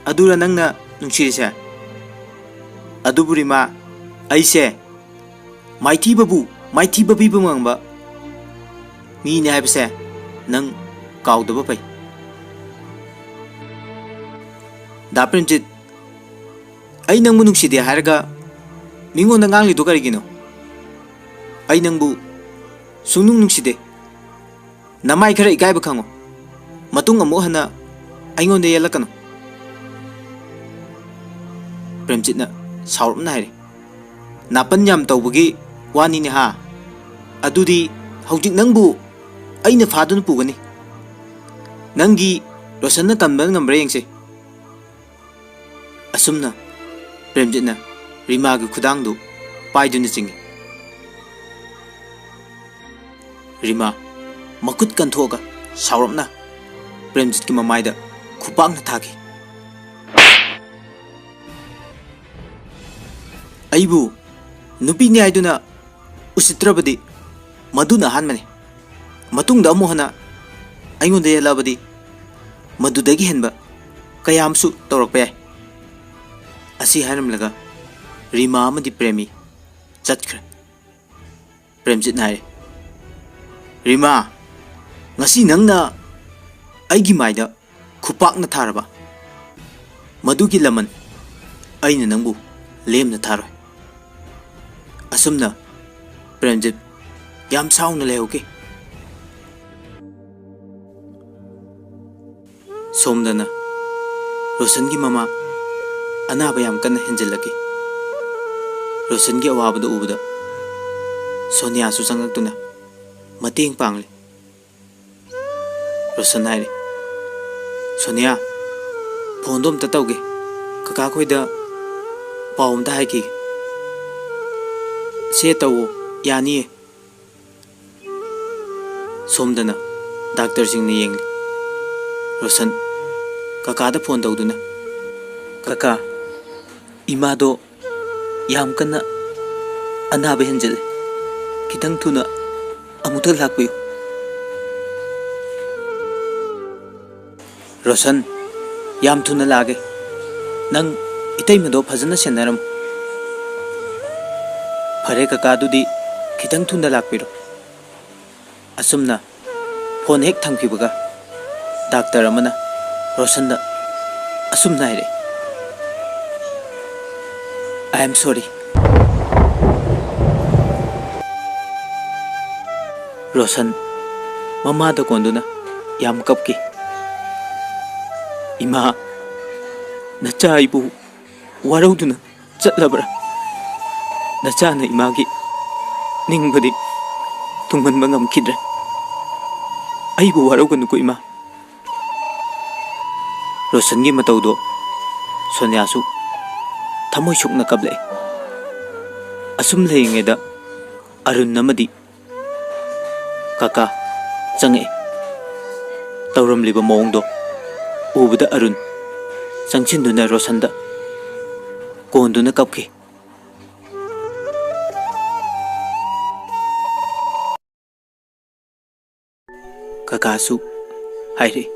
ꯑꯗꯨꯔ ꯅꯪꯅ ꯅꯨꯡꯁꯤꯔꯤꯁꯦ? ꯑꯗꯨꯕꯨ ꯔꯤꯃꯥ, ꯑꯩꯁꯦ ꯃꯥꯏꯊꯤꯕꯕꯨ ꯃꯥꯏꯊꯤꯕ ꯄꯤꯕ ꯉꯝꯕ ꯃꯤꯅꯦ ꯍꯥꯏꯕꯁꯦ ꯅꯪ ꯀꯥꯎꯗꯕ ꯐꯩ꯫ ꯗꯥ ꯄ꯭ꯔꯦꯝꯖꯤꯠ, ꯑꯩ ꯅꯪꯕꯨ ꯅꯨꯡꯁꯤꯗꯦ ꯍꯥꯏꯔꯒ ꯃꯤꯉꯣꯟꯗ ꯉꯥꯡꯂꯤꯗꯣ ꯀꯔꯤꯒꯤꯅꯣ? ꯑꯩ ꯅꯪꯕꯨ ꯁꯨꯡꯅꯨꯡ ꯅꯨꯡꯁꯤꯗꯦ꯫ ꯅꯃꯥꯏ ꯈꯔ ꯏꯀꯥꯏꯕ ꯈꯪꯉꯣ꯫ ꯃꯇꯨꯡ ꯑꯃꯨꯛ ꯍꯟꯅ ꯑꯩꯉꯣꯟꯗ ꯌꯦꯠꯂꯛꯀꯅꯨ꯫ ꯄ꯭ꯔꯦꯝꯖꯤꯠꯅ ꯁꯥꯎꯔꯞꯅ ꯍꯥꯏꯔꯦ, "ꯅꯥꯄꯟ ꯌꯥꯝ ꯇꯧꯕꯒꯤ ꯋꯥꯅꯤꯅꯦ ꯍꯥ? ꯑꯗꯨꯗꯤ ꯍꯧꯖꯤꯛ ꯅꯪꯕꯨ ꯑꯩꯅ ꯐꯥꯗꯨꯅ ꯄꯨꯒꯅꯤ꯫ ꯅꯪꯒꯤ ꯔꯣꯁꯟꯅ ꯀꯟꯕ ꯉꯝꯕ꯭ꯔꯥ ꯌꯦꯡꯁꯦ꯫" ꯑꯁꯨꯝꯅ ꯄ꯭ꯔꯦꯝꯖꯤꯠꯅ ꯔꯤꯃꯥꯒꯤ ꯈꯨꯗꯥꯡꯗꯨ ꯄꯥꯏꯗꯨꯅ ꯆꯤꯡꯏ꯫ ꯔꯤꯃꯥ ꯃꯈꯨꯠ ꯀꯟꯊꯣꯛꯑꯒ ꯁꯥꯎꯔꯞꯅ ꯄ꯭ꯔꯦꯝꯖꯤꯠꯀꯤ ꯃꯃꯥꯏꯗ ꯈꯨꯄꯥꯛꯅ ꯊꯥꯈꯤ꯫ "ꯑꯩꯕꯨ ꯅꯨꯄꯤꯅꯤ ꯍꯥꯏꯗꯨꯅ ꯎꯁꯤꯠꯇ꯭ꯔꯕꯗꯤ ꯃꯗꯨꯅ ꯑꯍꯥꯟꯕꯅꯤ꯫ ꯃꯇꯨꯡꯗ ꯑꯃꯨꯛ ꯍꯟꯅ ꯑꯩꯉꯣꯟꯗ ꯌꯦꯠꯂꯛꯑꯕꯗꯤ ꯃꯗꯨꯗꯒꯤ ꯍꯦꯟꯕ ꯀꯌꯥ ꯑꯃꯁꯨ ꯇꯧꯔꯛꯄ ꯌꯥꯏ꯫" ꯑꯁꯤ ꯍꯥꯏꯔꯝꯂꯒ ꯔꯤꯃꯥ ꯑꯃꯗꯤ ꯄ꯭ꯔꯦꯃꯤ ꯆꯠꯈ꯭ꯔꯦ꯫ ꯄ꯭ꯔꯦꯝꯖꯤꯠꯅ ꯍꯥꯏꯔꯦ, "ꯔꯤꯃꯥ, ꯉꯁꯤ ꯅꯪꯅ ꯑꯩꯒꯤ ꯃꯥꯏꯗ ꯈꯨꯄꯥꯛꯅ ꯊꯥꯔꯕ, ꯃꯗꯨꯒꯤ ꯂꯃꯟ ꯑꯩꯅ ꯅꯪꯕꯨ ꯂꯦꯝꯅ ꯊꯥꯔꯣꯏ꯫" ꯑꯁꯨꯝꯅ ꯄ꯭ꯔꯦꯝꯖꯤꯠ ꯌꯥꯝ ꯁꯥꯎꯅ ꯂꯩꯍꯧꯈꯤ꯫ ꯁꯣꯝꯗꯅ ꯔꯣꯁꯟꯒꯤ ꯃꯃꯥ ꯑꯅꯥꯕ ꯌꯥꯝ ꯀꯟꯅ ꯍꯦꯟꯖꯤꯜꯂꯛꯈꯤ꯫ ꯔꯣꯁꯟꯒꯤ ꯑꯋꯥꯕꯗꯨ ꯎꯕꯗ ꯁꯣꯅꯤꯌꯥꯁꯨ ꯆꯪꯂꯛꯇꯨꯅ ꯃꯇꯦꯡ ꯄꯥꯡꯂꯤ꯫ ꯔꯣꯁꯟ ꯍꯥꯏꯔꯤ, "ꯁꯣꯅꯤꯌꯥ, ꯐꯣꯟꯗꯣ ꯑꯝꯇ ꯇꯧꯒꯦ, ꯀꯀꯥ ꯈꯣꯏꯗ ꯄꯥꯎ ꯑꯝꯇ ꯍꯥꯏꯈꯤꯒꯦ꯫" "ꯁꯦ ꯇꯧꯋꯣ, ꯌꯥꯅꯤꯌꯦ꯫" ꯁꯣꯝꯗꯅ ꯗꯥꯛꯇꯔꯁꯤꯡꯅ ꯌꯦꯡꯂꯤ꯫ ꯔꯣꯁꯟ ꯀꯀꯥꯗ ꯐꯣꯟ ꯇꯧꯗꯨꯅ, "ꯀꯀꯥ, ꯏꯃꯥꯗꯣ ꯌꯥꯝ ꯀꯟꯅ ꯑꯅꯥꯕ ꯍꯦꯟꯖꯤꯜꯂꯦ꯫ ꯈꯤꯇꯪ ꯊꯨꯅ ꯑꯃꯨꯛꯇ ꯂꯥꯛꯄꯤꯌꯨ꯫" ꯔꯣꯁꯟ, ꯌꯥꯝ ꯊꯨꯅ ꯂꯥꯛꯑꯒꯦ꯫ ꯅꯪ ꯏꯇꯩꯃꯗꯣ ꯐꯖꯅ ꯁꯦꯟꯅꯔꯝꯃꯨ꯫ ꯐꯔꯦ ꯀꯀꯥ, ꯑꯗꯨꯗꯤ ꯈꯤꯇꯪ ꯊꯨꯅ ꯂꯥꯛꯄꯤꯔꯣ꯫ ꯑꯁꯨꯝꯅ ꯐꯣꯟ ꯍꯦꯛ ꯊꯝꯈꯤꯕꯒ ꯗꯥꯛꯇꯔ ꯑꯃꯅ ꯔꯣꯁꯟꯗ ꯑꯁꯨꯝꯅ ꯍꯥꯏꯔꯛꯏ, "I am sorry." ꯔꯣꯁꯟ ꯃꯃꯥꯗ ꯀꯣꯟꯗꯨꯅ ꯌꯥꯝ ꯀꯞꯈꯤ꯫ "ꯏꯃꯥ, ꯅꯆꯥ ꯑꯩꯕꯨ ꯋꯥꯔꯧꯗꯨꯅ ꯆꯠꯂꯕ꯭ꯔꯥ? ꯅꯆꯥꯅ ꯏꯃꯥꯒꯤ ꯅꯤꯡꯕꯗꯤ ꯊꯨꯡꯍꯟꯕ ꯉꯝꯈꯤꯗ꯭ꯔꯦ꯫ ꯑꯩꯕꯨ ꯋꯥꯔꯧꯒꯅꯨꯀꯣ ꯏꯃꯥ꯫" ꯔꯣꯁꯟꯒꯤ ꯃꯇꯧꯗꯣ ꯁꯣꯅꯤꯌꯥꯁꯨ ꯊꯃꯣꯏ ꯁꯣꯛꯅ ꯀꯞꯂꯛꯏ꯫ ꯑꯁꯨꯝ ꯂꯩꯔꯤꯉꯩꯗ ꯑꯔꯨꯟ ꯑꯃꯗꯤ ꯀꯀꯥ ꯆꯪꯉꯛꯑꯦ꯫ ꯇꯧꯔꯝꯂꯤꯕ ꯃꯑꯣꯡꯗꯣ ꯎꯕꯗ ꯑꯔꯨꯟ ꯆꯪꯁꯤꯟꯗꯨꯅ ꯔꯣꯁꯟꯗ ꯀꯣꯟꯗꯨꯅ ꯀꯞꯈꯤ꯫ ꯀꯀꯥꯁꯨ ꯍꯥꯏꯔꯛꯏ,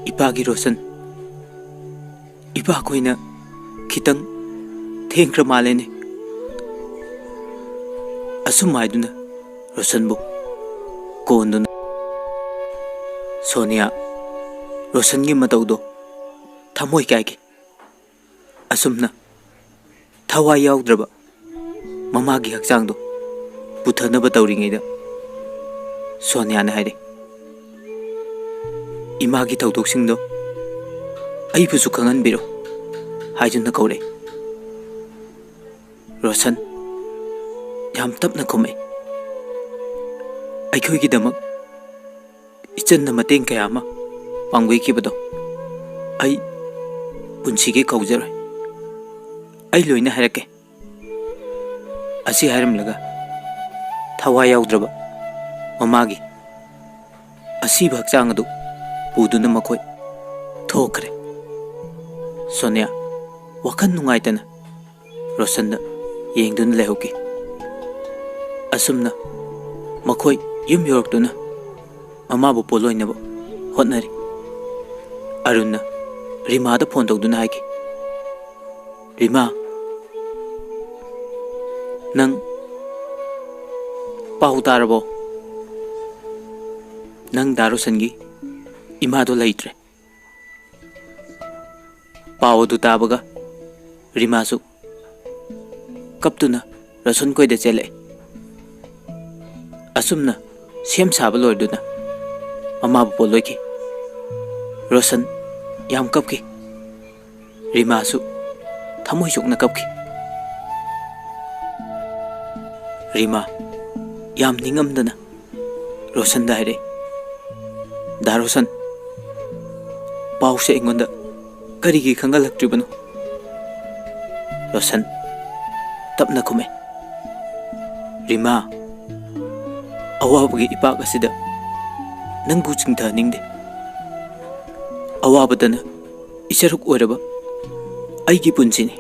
"ꯏꯄꯥꯒꯤ ꯔꯣꯁꯟ, ꯏꯄꯥꯈꯣꯏꯅ ꯈꯤꯇꯪ ꯊꯦꯡꯈ꯭ꯔ ꯃꯥꯜꯂꯦꯅꯦ꯫" ꯑꯁꯨꯝ ꯍꯥꯏꯗꯨꯅ ꯔꯣꯁꯟꯕꯨ ꯀꯣꯟꯗꯨꯅ ꯁꯣꯅꯤꯌꯥ ꯔꯣꯁꯟꯒꯤ ꯃꯇꯧꯗꯣ ꯊꯃꯣꯏ ꯀꯥꯏꯈꯤ꯫ ꯑꯁꯨꯝꯅ ꯊꯋꯥꯏ ꯌꯥꯎꯗ꯭ꯔꯕ ꯃꯃꯥꯒꯤ ꯍꯛꯆꯥꯡꯗꯣ ꯄꯨꯊꯅꯕ ꯇꯧꯔꯤꯉꯩꯗ ꯁꯣꯅꯤꯌꯥꯅ ꯍꯥꯏꯔꯦ, "ꯏꯃꯥꯒꯤ ꯊꯧꯗꯣꯛꯁꯤꯡꯗꯣ ꯑꯩꯕꯨꯁꯨ ꯈꯪꯍꯟꯕꯤꯔꯣ" ꯍꯥꯏꯗꯨꯅ ꯀꯧꯔꯛꯑꯦ꯫ ꯔꯣꯁꯟ ꯌꯥꯝ ꯇꯞꯅ ꯈꯨꯝꯃꯛꯏ, "ꯑꯩꯈꯣꯏꯒꯤꯗꯃꯛ ꯏꯆꯟꯅ ꯃꯇꯦꯡ ꯀꯌꯥ ꯑꯃ ꯄꯥꯡꯕꯤꯈꯤꯕꯗꯣ ꯑꯩ ꯄꯨꯟꯁꯤꯒꯤ ꯀꯥꯎꯖꯔꯣꯏ꯫ ꯑꯩ ꯂꯣꯏꯅ ꯍꯥꯏꯔꯛꯀꯦ꯫" ꯑꯁꯤ ꯍꯥꯏꯔꯝꯂꯒ ꯊꯋꯥꯏ ꯌꯥꯎꯗ꯭ꯔꯕ ꯃꯃꯥꯒꯤ ꯑꯁꯤꯕ ꯍꯛꯆꯥꯡ ꯑꯗꯨ ꯄꯨꯗꯨꯅ ꯃꯈꯣꯏ ꯊꯣꯛꯈ꯭ꯔꯦ꯫ ꯁꯣꯅꯤꯌꯥ ꯋꯥꯈꯜ ꯅꯨꯡꯉꯥꯏꯇꯅ ꯔꯣꯁꯟꯗ ꯌꯦꯡꯗꯨꯅ ꯂꯩꯍꯧꯈꯤ꯫ ꯑꯁꯨꯝꯅ ꯃꯈꯣꯏ ꯌꯨꯝ ꯌꯧꯔꯛꯇꯨꯅ ꯃꯃꯥꯕꯨ ꯄꯣꯠꯂꯣꯏꯅꯕ ꯍꯣꯠꯅꯔꯤ꯫ ꯑꯔꯨꯟꯅ ꯔꯤꯃꯥꯗ ꯐꯣꯟ ꯇꯧꯗꯨꯅ ꯍꯥꯏꯈꯤ, "ꯔꯤꯃꯥ, ꯅꯪ ꯄꯥꯎ ꯇꯥꯔꯕꯣ? ꯅꯪ ꯗꯥ ꯔꯣꯁꯟꯒꯤ ꯏꯃꯥꯗꯣ ꯂꯩꯇ꯭ꯔꯦ꯫" ꯄꯥꯎ ꯑꯗꯨ ꯇꯥꯕꯒ ꯔꯤꯃꯥꯁꯨ ꯀꯞꯇꯨꯅ ꯔꯣꯁꯟ ꯈꯣꯏꯗ ꯆꯦꯜꯂꯛꯏ꯫ ꯑꯁꯨꯝꯅ ꯁꯦꯝ ꯁꯥꯕ ꯂꯣꯏꯗꯨꯅ ꯃꯃꯥꯕꯨ ꯄꯣꯠꯂꯣꯏꯈꯤ꯫ ꯔꯣꯁꯟ ꯌꯥꯝ ꯀꯞꯈꯤ꯫ ꯔꯤꯃꯥꯁꯨ ꯊꯃꯣꯏ ꯁꯣꯛꯅ ꯀꯞꯈꯤ꯫ ꯔꯤꯃꯥ ꯌꯥꯝ ꯅꯤꯡꯉꯝꯗꯅ ꯔꯣꯁꯟꯗ ꯍꯥꯏꯔꯛꯏ, "ꯗꯥ ꯔꯣꯁꯟ, ꯄꯥꯎꯁꯦ ꯑꯩꯉꯣꯟꯗ ꯀꯔꯤꯒꯤ ꯈꯪꯍꯜꯂꯛꯇ꯭ꯔꯤꯕꯅꯣ?" ꯔꯣꯁꯟ ꯇꯞꯅ ꯈꯨꯝꯃꯦ, "ꯔꯤꯃꯥ, ꯑꯋꯥꯕꯒꯤ ꯏꯄꯥꯛ ꯑꯁꯤꯗ ꯅꯪꯕꯨ ꯆꯤꯡꯊꯍꯟꯅꯤꯡꯗꯦ꯫ ꯑꯋꯥꯕꯗꯅ ꯏꯁꯔꯨꯛ ꯑꯣꯏꯔꯕ ꯑꯩꯒꯤ ꯄꯨꯟꯁꯤꯅꯤ꯫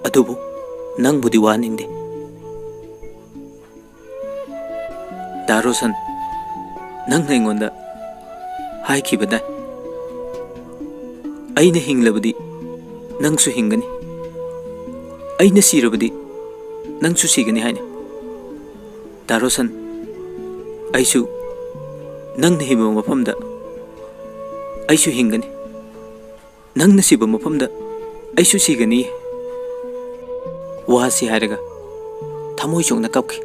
ꯑꯗꯨꯕꯨ ꯅꯪꯕꯨꯗꯤ ꯋꯥꯍꯟꯅꯤꯡꯗꯦ꯫ ꯗꯥ ꯔꯣꯁꯟ, ꯅꯪꯅ ꯑꯩꯉꯣꯟꯗ ꯍꯥꯏꯈꯤꯕꯗꯥꯏ, ꯑꯩꯅ ꯍꯤꯡꯂꯕꯗꯤ ꯅꯪꯁꯨ ꯍꯤꯡꯒꯅꯤ, ꯑꯩꯅ ꯁꯤꯔꯕꯗꯤ ꯅꯪꯁꯨ ꯁꯤꯒꯅꯤ ꯍꯥꯏꯅ꯫ ꯗꯥ ꯔꯣꯁꯟ, ꯑꯩꯁꯨ ꯅꯪꯅ ꯍꯤꯡꯕ ꯃꯐꯝꯗ ꯑꯩꯁꯨ ꯍꯤꯡꯒꯅꯤ, ꯅꯪꯅ ꯁꯤꯕ ꯃꯐꯝꯗ ꯑꯩꯁꯨ ꯁꯤꯒꯅꯤ꯫" ꯋꯥꯁꯤ ꯍꯥꯏꯔꯒ ꯊꯃꯣꯏ ꯆꯣꯛꯅ ꯀꯞꯈꯤ꯫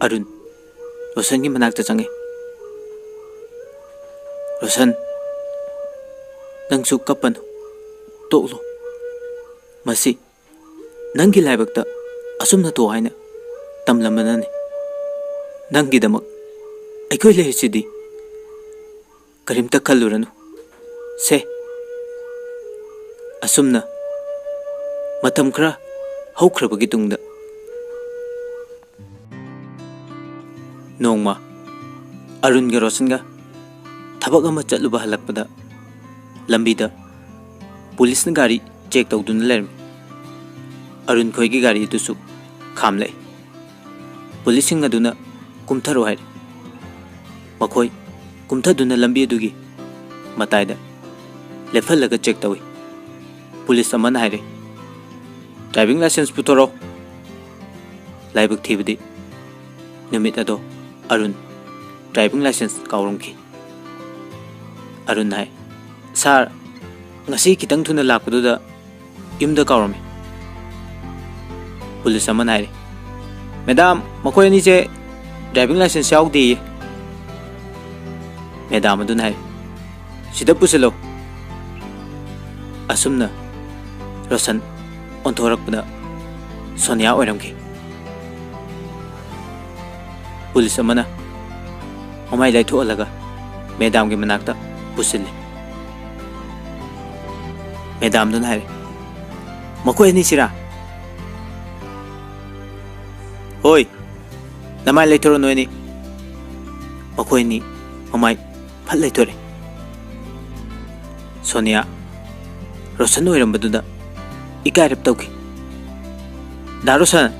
ꯑꯔꯨꯟ ꯔꯣꯁꯟꯒꯤ ꯃꯅꯥꯛꯇ ꯆꯪꯉꯤ꯫ "ꯔꯣꯁꯟ, ꯅꯪꯁꯨ ꯀꯞꯄꯅꯨ, ꯇꯣꯛꯂꯣ꯫ ꯃꯁꯤ ꯅꯪꯒꯤ ꯂꯥꯏꯕꯛꯇ ꯑꯁꯨꯝꯅ ꯇꯣꯛ ꯍꯥꯏꯅ ꯇꯝꯂꯝꯕꯅꯅꯤ꯫ ꯅꯪꯒꯤꯗꯃꯛ ꯑꯩꯈꯣꯏ ꯂꯩꯔꯤꯁꯤꯗꯤ꯫ ꯀꯔꯤꯝꯇ ꯈꯜꯂꯨꯔꯅꯨ꯫ ꯁꯦ, ꯑꯁꯨꯝꯅ ꯃꯇꯝ ꯈꯔ ꯍꯧꯈ꯭ꯔꯕꯒꯤ ꯇꯨꯡꯗ ꯅꯣꯡꯃ ꯑꯔꯨꯟꯒ ꯔꯣꯁꯟꯒ ꯊꯕꯛ ꯑꯃ ꯆꯠꯂꯨꯕ ꯍꯜꯂꯛꯄꯗ ꯂꯝꯕꯤꯗ ꯄꯨꯂꯤꯁꯅ ꯒꯥꯔꯤ ꯆꯦꯛ ꯇꯧꯗꯨꯅ ꯂꯩꯔꯝꯃꯤ꯫ ꯑꯔꯨꯟ ꯈꯣꯏꯒꯤ ꯒꯥꯔꯤ ꯑꯗꯨꯁꯨ ꯈꯥꯝꯂꯛꯏ꯫ ꯄꯨꯂꯤꯁꯁꯤꯡ ꯑꯗꯨꯅ "ꯀꯨꯝꯊꯔꯣ" ꯍꯥꯏꯔꯦ꯫ ꯃꯈꯣꯏ ꯀꯨꯝꯊꯗꯨꯅ ꯂꯝꯕꯤ ꯑꯗꯨꯒꯤ ꯃꯇꯥꯏꯗ ꯂꯦꯞꯍꯜꯂꯒ ꯆꯦꯛ ꯇꯧꯏ꯫ ꯄꯨꯂꯤꯁ ꯑꯃꯅ ꯍꯥꯏꯔꯦ, "ꯗ꯭ꯔꯥꯏꯚꯤꯡ ꯂꯥꯏꯁꯦꯟꯁ ꯄꯨꯊꯣꯔꯛꯑꯣ"꯫ ꯂꯥꯏꯕꯛ ꯊꯤꯕꯗꯤ ꯅꯨꯃꯤꯠ ꯑꯗꯣ ꯑꯔꯨꯟ ꯗ꯭ꯔꯥꯏꯚꯤꯡ ꯂꯥꯏꯁꯦꯟꯁ ꯀꯥꯎꯔꯝꯈꯤ꯫ ꯑꯔꯨꯟ ꯍꯥꯏ, "ꯁꯥꯔ, ꯉꯁꯤ ꯈꯤꯇꯪ ꯊꯨꯅ ꯂꯥꯛꯄꯗꯨꯗ ꯌꯨꯝꯗ ꯀꯥꯎꯔꯝꯃꯤ"꯫ ꯄꯨꯂꯤꯁ ꯑꯃꯅ ꯍꯥꯏꯔꯦ, "ꯃꯦꯗꯥꯝ, ꯃꯈꯣꯏ ꯑꯅꯤꯁꯦ ꯗ꯭ꯔꯥꯏꯚꯤꯡ ꯂꯥꯏꯁꯦꯟꯁ ꯌꯥꯎꯗꯦꯌꯦ"꯫ ꯃꯦꯗꯥꯝ ꯑꯗꯨꯅ ꯍꯥꯏꯔꯦ, "ꯁꯤꯗ ꯄꯨꯁꯤꯜꯂꯣ"꯫ ꯑꯁꯨꯝꯅ ꯔꯣꯁꯟ ꯑꯣꯟꯊꯣꯔꯛꯄꯗ ꯁꯣꯅꯤꯌꯥ ꯑꯣꯏꯔꯝꯈꯤ꯫ ꯄꯨꯂꯤꯁ ꯑꯃꯅ ꯃꯃꯥꯏ ꯂꯩꯊꯣꯛꯍꯜꯂꯒ ꯃꯦꯗꯥꯝꯒꯤ ꯃꯅꯥꯛꯇ ꯄꯨꯁꯤꯜꯂꯤ꯫ ꯃꯦꯗꯥꯝꯗꯨꯅ ꯍꯥꯏꯔꯦ, "ꯃꯈꯣꯏ ꯑꯅꯤꯁꯤꯔꯥ?" "ꯍꯣꯏ, ꯅꯃꯥꯏ ꯂꯩꯊꯣꯔꯣ ꯅꯣꯏ ꯑꯅꯤ"꯫ ꯃꯈꯣꯏ ꯑꯅꯤ ꯃꯃꯥꯏ ꯐꯠ ꯂꯩꯊꯣꯔꯛꯏ꯫ ꯁꯣꯅꯤꯌꯥ ꯔꯣꯁꯟ ꯑꯣꯏꯔꯝꯕꯗꯨꯗ ꯏꯀꯥꯏꯔꯞ ꯇꯧꯈꯤ꯫ "ꯗꯥ ꯔꯣꯁꯟ,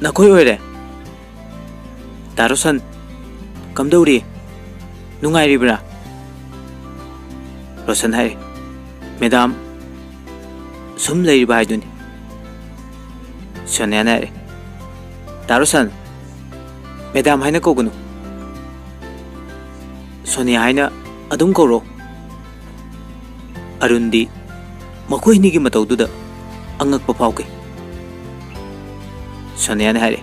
ꯅꯈꯣꯏ ꯑꯣꯏꯔꯦ?" "ꯗꯥ ꯔꯣꯁꯟ, ꯀꯝꯗꯧꯔꯤ? ꯅꯨꯡꯉꯥꯏꯔꯤꯕ꯭ꯔꯥ?" ꯔꯣꯁꯟ ꯍꯥꯏꯔꯦ, "ꯃꯦꯗꯥꯝ, ꯁꯨꯝ ꯂꯩꯔꯤꯕ ꯍꯥꯏꯗꯨꯅꯤ"꯫ ꯁꯣꯅꯤꯌꯥꯅ ꯍꯥꯏꯔꯦ, "ꯗꯥ ꯔꯣꯁꯟ, ꯃꯦꯗꯥꯝ ꯍꯥꯏꯅ ꯀꯧꯒꯅꯨ꯫ ꯁꯣꯅꯤꯌꯥ ꯍꯥꯏꯅ ꯑꯗꯨꯝ ꯀꯧꯔꯣ"꯫ ꯑꯔꯨꯟꯗꯤ ꯃꯈꯣꯏ ꯑꯅꯤꯒꯤ ꯃꯇꯧꯗꯨꯗ ꯑꯉꯛꯄ ꯐꯥꯎꯈꯤ꯫ ꯁꯣꯅꯤꯌꯥꯅ ꯍꯥꯏꯔꯦ,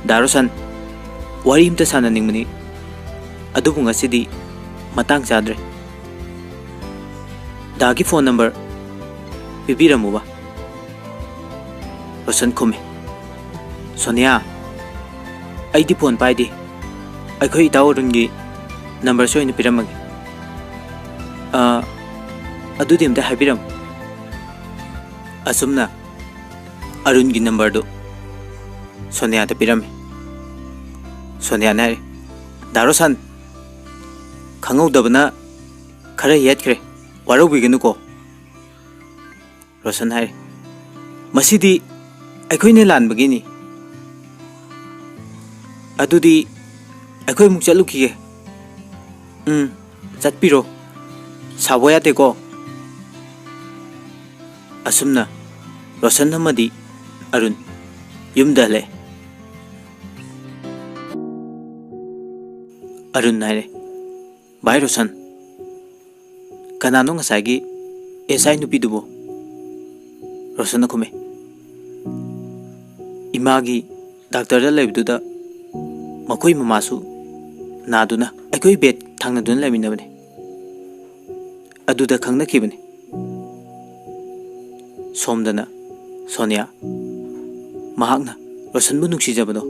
"ꯗꯥ ꯔꯣꯁꯟ, ꯋꯥꯔꯤ ꯑꯝꯇ ꯁꯥꯟꯅꯅꯤꯡꯕꯅꯤ, ꯑꯗꯨꯕꯨ ꯉꯁꯤꯗꯤ ꯃꯇꯥꯡ ꯆꯥꯗ꯭ꯔꯦ꯫ ꯗꯥꯒꯤ ꯐꯣꯟ ꯅꯝꯕꯔ ꯄꯤꯕꯤꯔꯝꯃꯨꯕ"꯫ ꯔꯣꯁꯟ ꯈꯨꯝꯃꯤ, "ꯁꯣꯅꯤꯌꯥ, ꯑꯩꯗꯤ ꯐꯣꯟ ꯄꯥꯏꯗꯦ꯫ ꯑꯩꯈꯣꯏ ꯏꯇꯥꯎ ꯑꯔꯨꯟꯒꯤ ꯅꯝꯕꯔꯁꯨ ꯑꯣꯏꯅ ꯄꯤꯔꯝꯃꯒꯦ꯫ ꯑ, ꯑꯗꯨꯗꯤ ꯑꯝꯇ ꯍꯥꯏꯕꯤꯔꯝꯃꯨ"꯫ ꯑꯁꯨꯝꯅ ꯑꯔꯨꯟꯒꯤ ꯅꯝꯕꯔꯗꯨ ꯁꯣꯅꯤꯌꯥꯗ ꯄꯤꯔꯝꯃꯤ꯫ ꯁꯣꯅꯤꯌꯥꯅ ꯍꯥꯏꯔꯤ, "ꯗꯥ ꯔꯣꯁꯟ, ꯈꯪꯍꯧꯗꯕꯅ ꯈꯔ ꯌꯦꯠꯈ꯭ꯔꯦ, ꯋꯥꯔꯧꯕꯤꯒꯅꯨꯀꯣ"꯫ ꯔꯣꯁꯟ ꯍꯥꯏꯔꯤ, "ꯃꯁꯤꯗꯤ ꯑꯩꯈꯣꯏꯅ ꯂꯥꯟꯕꯒꯤꯅꯤ꯫ ꯑꯗꯨꯗꯤ ꯑꯩꯈꯣꯏ ꯑꯃꯨꯛ ꯆꯠꯂꯨꯈꯤꯒꯦ"꯫ "ꯎꯝ"꯫ "ꯆꯠꯄꯤꯔꯣ, ꯁꯥꯎꯕ ꯌꯥꯗꯦꯀꯣ"꯫ ꯑꯁꯨꯝꯅ ꯔꯣꯁꯟ ꯑꯃꯗꯤ ꯑꯔꯨꯟ ꯌꯨꯝꯗ ꯍꯜꯂꯛꯑꯦ꯫ ꯑꯔꯨꯟ ꯍꯥꯏꯔꯦ, "ꯚꯥꯏ ꯔꯣꯁꯟ, ꯀꯅꯥꯅꯣ ꯉꯁꯥꯏꯒꯤ ꯑꯦꯁ ꯑꯥꯏ ꯅꯨꯄꯤꯗꯨꯕꯣ?" ꯔꯣꯁꯟꯅ ꯈꯨꯝꯃꯦ, "ꯏꯃꯥꯒꯤ ꯗꯥꯛꯇꯔꯗ ꯂꯩꯕꯗꯨꯗ ꯃꯈꯣꯏ ꯃꯃꯥꯁꯨ ꯅꯥꯗꯨꯅ ꯑꯩꯈꯣꯏ ꯕꯦꯗ ꯊꯪꯅꯗꯨꯅ ꯂꯩꯃꯤꯟꯅꯕꯅꯤ꯫ ꯑꯗꯨꯗ ꯈꯪꯅꯈꯤꯕꯅꯤ꯫" ꯁꯣꯝꯗꯅ ꯁꯣꯅꯤꯌꯥ ꯃꯍꯥꯛꯅ ꯔꯣꯁꯟꯕꯨ ꯅꯨꯡꯁꯤꯖꯕꯗꯣ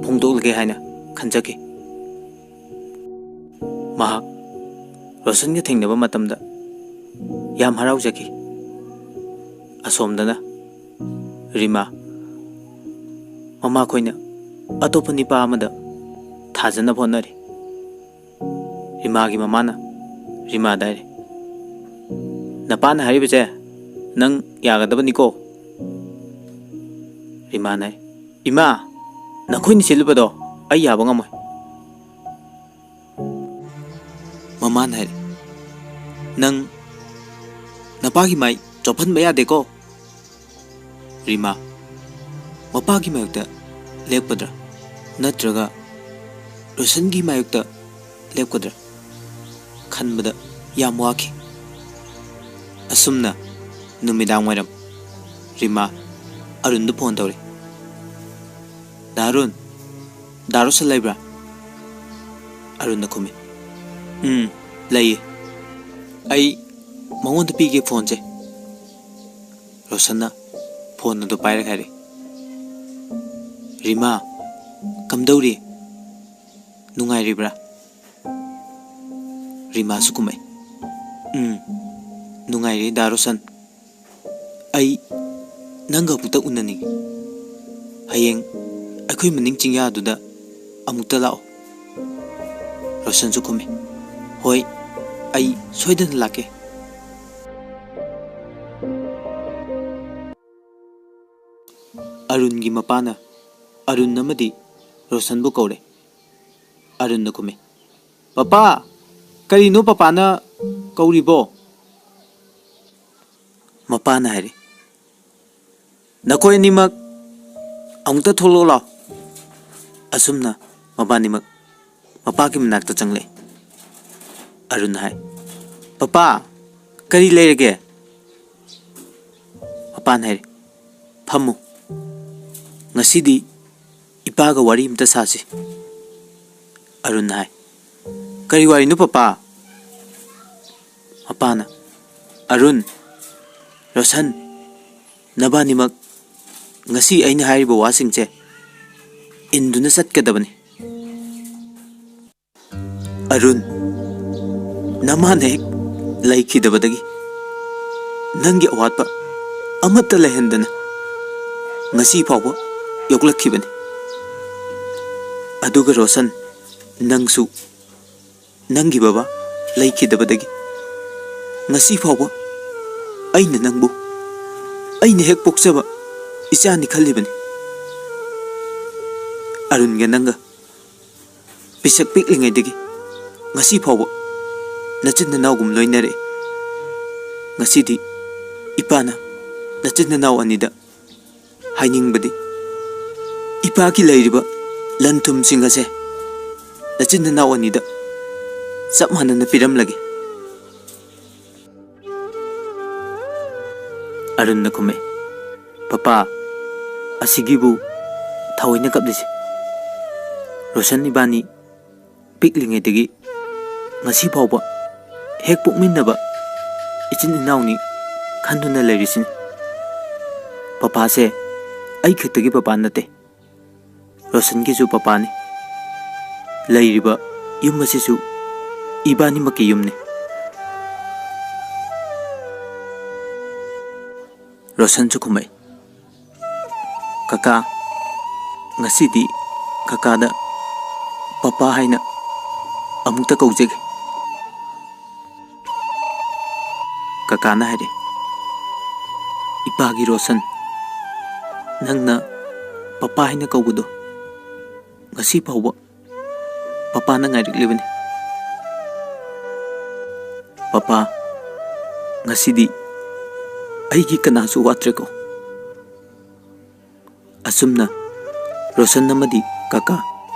ꯐꯣꯡꯗꯣꯛꯂꯒꯦ ꯍꯥꯏꯅ ꯈꯟꯖꯈꯤ꯫ ꯃꯍꯥꯛ ꯔꯣꯁꯟꯒ ꯊꯦꯡꯅꯕ ꯃꯇꯝꯗ ꯌꯥꯝ ꯍꯔꯥꯎꯖꯈꯤ꯫ ꯑꯁꯣꯝꯗꯅ ꯔꯤꯃꯥ ꯃꯃꯥꯈꯣꯏꯅ ꯑꯇꯣꯞꯄ ꯅꯤꯄꯥ ꯑꯃꯗ ꯊꯥꯖꯅꯕ ꯍꯣꯠꯅꯔꯤ꯫ ꯔꯤꯃꯥꯒꯤ ꯃꯃꯥꯅ ꯔꯤꯃꯥꯗ ꯍꯥꯏꯔꯦ, "ꯅꯄꯥꯅ ꯍꯥꯏꯔꯤꯕꯁꯦ ꯅꯪ ꯌꯥꯒꯗꯕꯅꯤꯀꯣ?" ꯔꯤꯃꯥꯅ ꯍꯥꯏ, "ꯏꯃꯥ, ꯅꯈꯣꯏꯅ ꯁꯤꯜꯂꯨꯕꯗꯣ ꯑꯩ ꯌꯥꯕ ꯉꯝꯃꯣꯏ꯫" ꯃꯃꯥꯅ ꯍꯥꯏꯔꯦ, "ꯅꯪ ꯅꯄꯥꯒꯤ ꯃꯥꯏ ꯆꯣꯞꯍꯟꯕ ꯌꯥꯗꯦꯀꯣ꯫" ꯔꯤꯃꯥ ꯃꯄꯥꯒꯤ ꯃꯥꯌꯣꯛꯇ ꯂꯦꯞꯀꯗ꯭ꯔꯥ ꯅꯠꯇ꯭ꯔꯒ ꯔꯣꯁꯟꯒꯤ ꯃꯥꯌꯣꯛꯇ ꯂꯦꯞꯀꯗ꯭ꯔꯥ ꯈꯟꯕꯗ ꯌꯥꯝ ꯋꯥꯈꯤ꯫ ꯑꯁꯨꯝꯅ ꯅꯨꯃꯤꯗꯥꯡ ꯋꯥꯏꯔꯝ ꯔꯤꯃꯥ ꯑꯔꯨꯟꯗ ꯐꯣꯟ ꯇꯧꯔꯦ꯫ "ꯗꯥ ꯑꯔꯨꯟ, ꯗꯥ ꯔꯣꯁꯟ ꯂꯩꯕ꯭ꯔꯥ?" ꯑꯔꯨꯟꯅ ꯈꯨꯝꯃꯤ, "ꯎꯝ, ꯂꯩꯌꯦ꯫ ꯑꯩ ꯃꯉꯣꯟꯗ ꯄꯤꯒꯦ ꯐꯣꯟꯁꯦ꯫" ꯔꯣꯁꯟꯅ ꯐꯣꯟ ꯑꯗꯨ ꯄꯥꯏꯔꯒ ꯍꯥꯏꯔꯛꯏ, "ꯔꯤꯃꯥ, ꯀꯝꯗꯧꯔꯤ? ꯅꯨꯡꯉꯥꯏꯔꯤꯕ꯭ꯔꯥ?" ꯔꯤꯃꯥꯁꯨ ꯈꯨꯝꯃꯛꯏ, "ꯎꯝ, ꯅꯨꯡꯉꯥꯏꯔꯤ ꯗꯥ ꯔꯣꯁꯟ꯫ ꯑꯩ ꯅꯪꯒ ꯑꯃꯨꯛꯇ ꯎꯅꯅꯤꯡꯉꯤ꯫ ꯍꯌꯦꯡ ꯑꯩꯈꯣꯏ ꯃꯅꯤꯡ ꯆꯤꯡꯌꯥꯗꯨꯗ ꯑꯃꯨꯛꯇ ꯂꯥꯛꯑꯣ꯫" ꯔꯣꯁꯟꯁꯨ ꯈꯨꯝꯃꯤ, "ꯍꯣꯏ, ꯑꯩ ꯁꯣꯏꯗꯅ ꯂꯥꯛꯀꯦ꯫" ꯑꯔꯨꯟꯒꯤ ꯃꯄꯥꯅ ꯑꯔꯨꯟ ꯑꯃꯗꯤ ꯔꯣꯁꯟꯕꯨ ꯀꯧꯔꯦ꯫ ꯑꯔꯨꯟꯅ ꯈꯨꯝꯃꯤ, "ꯄꯄꯥ, "ꯀꯔꯤꯅꯣ ꯄꯄꯥꯅ ꯀꯧꯔꯤꯕꯣ?" ꯃꯄꯥꯅ ꯍꯥꯏꯔꯤ, "ꯅꯈꯣꯏ ꯑꯅꯤꯃꯛ ꯑꯃꯨꯛꯇ ꯊꯣꯛꯂꯛꯑꯣ ꯂꯥꯎ꯫" ꯑꯁꯨꯝꯅ ꯃꯕꯥꯅꯤꯃꯛ ꯃꯄꯥꯒꯤ ꯃꯅꯥꯛꯇ ꯆꯪꯂꯛꯏ꯫ ꯑꯔꯨꯟ ꯍꯥꯏ, "ꯄꯄꯥ, ꯀꯔꯤ ꯂꯩꯔꯒꯦ?" ꯃꯄꯥꯅ ꯍꯥꯏꯔꯤ, "ꯐꯝꯃꯨ꯫ ꯉꯁꯤꯗꯤ ꯏꯄꯥꯒ ꯋꯥꯔꯤ ꯑꯝꯇ ꯁꯥꯁꯤ꯫" ꯑꯔꯨꯟ ꯍꯥꯏ, "ꯀꯔꯤ ꯋꯥꯔꯤꯅꯣ ꯄꯄꯥ?" ꯃꯄꯥꯅ, "ꯑꯔꯨꯟ, ꯔꯣꯁꯟ, ꯅꯕꯥꯅꯤꯃꯛ ꯉꯁꯤ ꯑꯩꯅ ꯍꯥꯏꯔꯤꯕ ꯋꯥꯁꯤꯡꯁꯦ ꯏꯟꯗꯨꯅ ꯆꯠꯀꯗꯕꯅꯤ꯫" ꯑꯔꯨꯟ, ꯅꯃꯥꯅ ꯍꯦꯛ ꯂꯩꯈꯤꯗꯕꯗꯒꯤ ꯅꯪꯒꯤ ꯑꯋꯥꯠꯄ ꯑꯃꯠꯇ ꯂꯩꯍꯟꯗꯅ ꯉꯁꯤ ꯐꯥꯎꯕ ꯌꯣꯛꯂꯛꯈꯤꯕꯅꯤ꯫ ꯑꯗꯨꯒ ꯔꯣꯁꯟ, ꯅꯪꯁꯨ ꯅꯪꯒꯤ ꯕꯕꯥ ꯂꯩꯈꯤꯗꯕꯗꯒꯤ ꯉꯁꯤ ꯐꯥꯎꯕ ꯑꯩꯅ ꯅꯪꯕꯨ ꯑꯩꯅ ꯍꯦꯛ ꯄꯣꯛꯆꯕ ꯏꯆꯥꯅꯤ ꯈꯜꯂꯤꯕꯅꯤ꯫ ꯑꯔꯨꯟꯒ ꯅꯪꯒ ꯄꯤꯁꯛ ꯄꯤꯛꯂꯤꯉꯩꯗꯒꯤ ꯉꯁꯤ ꯐꯥꯎꯕ ꯅꯆꯤꯟ ꯅꯅꯥꯎꯒꯨꯝ ꯂꯣꯏꯅꯔꯛꯏ꯫ ꯉꯁꯤꯗꯤ ꯏꯄꯥꯅ ꯅꯆꯤꯟ ꯅꯅꯥꯎ ꯑꯅꯤꯗ ꯍꯥꯏꯅꯤꯡꯕꯗꯤ, ꯏꯄꯥꯒꯤ ꯂꯩꯔꯤꯕ ꯂꯟ ꯊꯨꯝꯁꯤꯡ ꯑꯁꯦ ꯅꯆꯤꯟ ꯅꯅꯥꯎ ꯑꯅꯤꯗ ꯆꯞ ꯃꯥꯟꯅꯅ ꯄꯤꯔꯝꯂꯒꯦ꯫ ꯑꯔꯨꯟꯅ ꯈꯨꯝꯃꯦ, "ꯄꯄꯥ, ꯑꯁꯤꯒꯤꯕꯨ ꯊꯑꯣꯏꯅ ꯀꯞꯂꯤꯁꯦ? ꯔꯣꯁꯟ ꯏꯕꯥꯅꯤ ꯄꯤꯛꯂꯤꯉꯩꯗꯒꯤ ꯉꯁꯤ ꯐꯥꯎꯕ ꯍꯦꯛ ꯄꯣꯛꯃꯤꯟꯅꯕ ꯏꯆꯤꯟ ꯏꯅꯥꯎꯅꯤ ꯈꯟꯗꯨꯅ ꯂꯩꯔꯤꯁꯤꯅꯤ꯫ ꯄꯄꯥꯁꯦ ꯑꯩ ꯈꯛꯇꯒꯤ ꯄꯄꯥ ꯅꯠꯇꯦ, ꯔꯣꯁꯟꯒꯤꯁꯨ ꯄꯄꯥꯅꯤ꯫ ꯂꯩꯔꯤꯕ ꯌꯨꯝ ꯑꯁꯤꯁꯨ ꯏꯕꯥꯅꯤꯃꯛꯀꯤ ꯌꯨꯝꯅꯤ꯫" ꯔꯣꯁꯟꯁꯨ ꯈꯨꯝꯃꯛꯏ, "ꯀꯀꯥ, ꯉꯁꯤꯗꯤ ꯀꯀꯥꯗ ꯄꯄꯥ ꯍꯥꯏꯅ ꯑꯃꯨꯛꯇ ꯀꯧꯖꯒꯦ꯫" ꯀꯀꯥꯅ ꯍꯥꯏꯔꯦ, "ꯏꯄꯥꯒꯤ ꯔꯣꯁꯟ, ꯅꯪꯅ ꯄꯄꯥ ꯍꯥꯏꯅ ꯀꯧꯕꯗꯣ ꯉꯁꯤ ꯐꯥꯎꯕ ꯄꯄꯥꯅ ꯉꯥꯏꯔꯛꯂꯤꯕꯅꯤ꯫" "ꯄꯄꯥ, ꯉꯁꯤꯗꯤ ꯑꯩꯒꯤ ꯀꯅꯥꯁꯨ ꯋꯥꯠꯇ꯭ꯔꯦꯀꯣ?" ꯑꯁꯨꯝꯅ ꯔꯣꯁꯟ ꯑꯃꯗꯤ ꯀꯀꯥ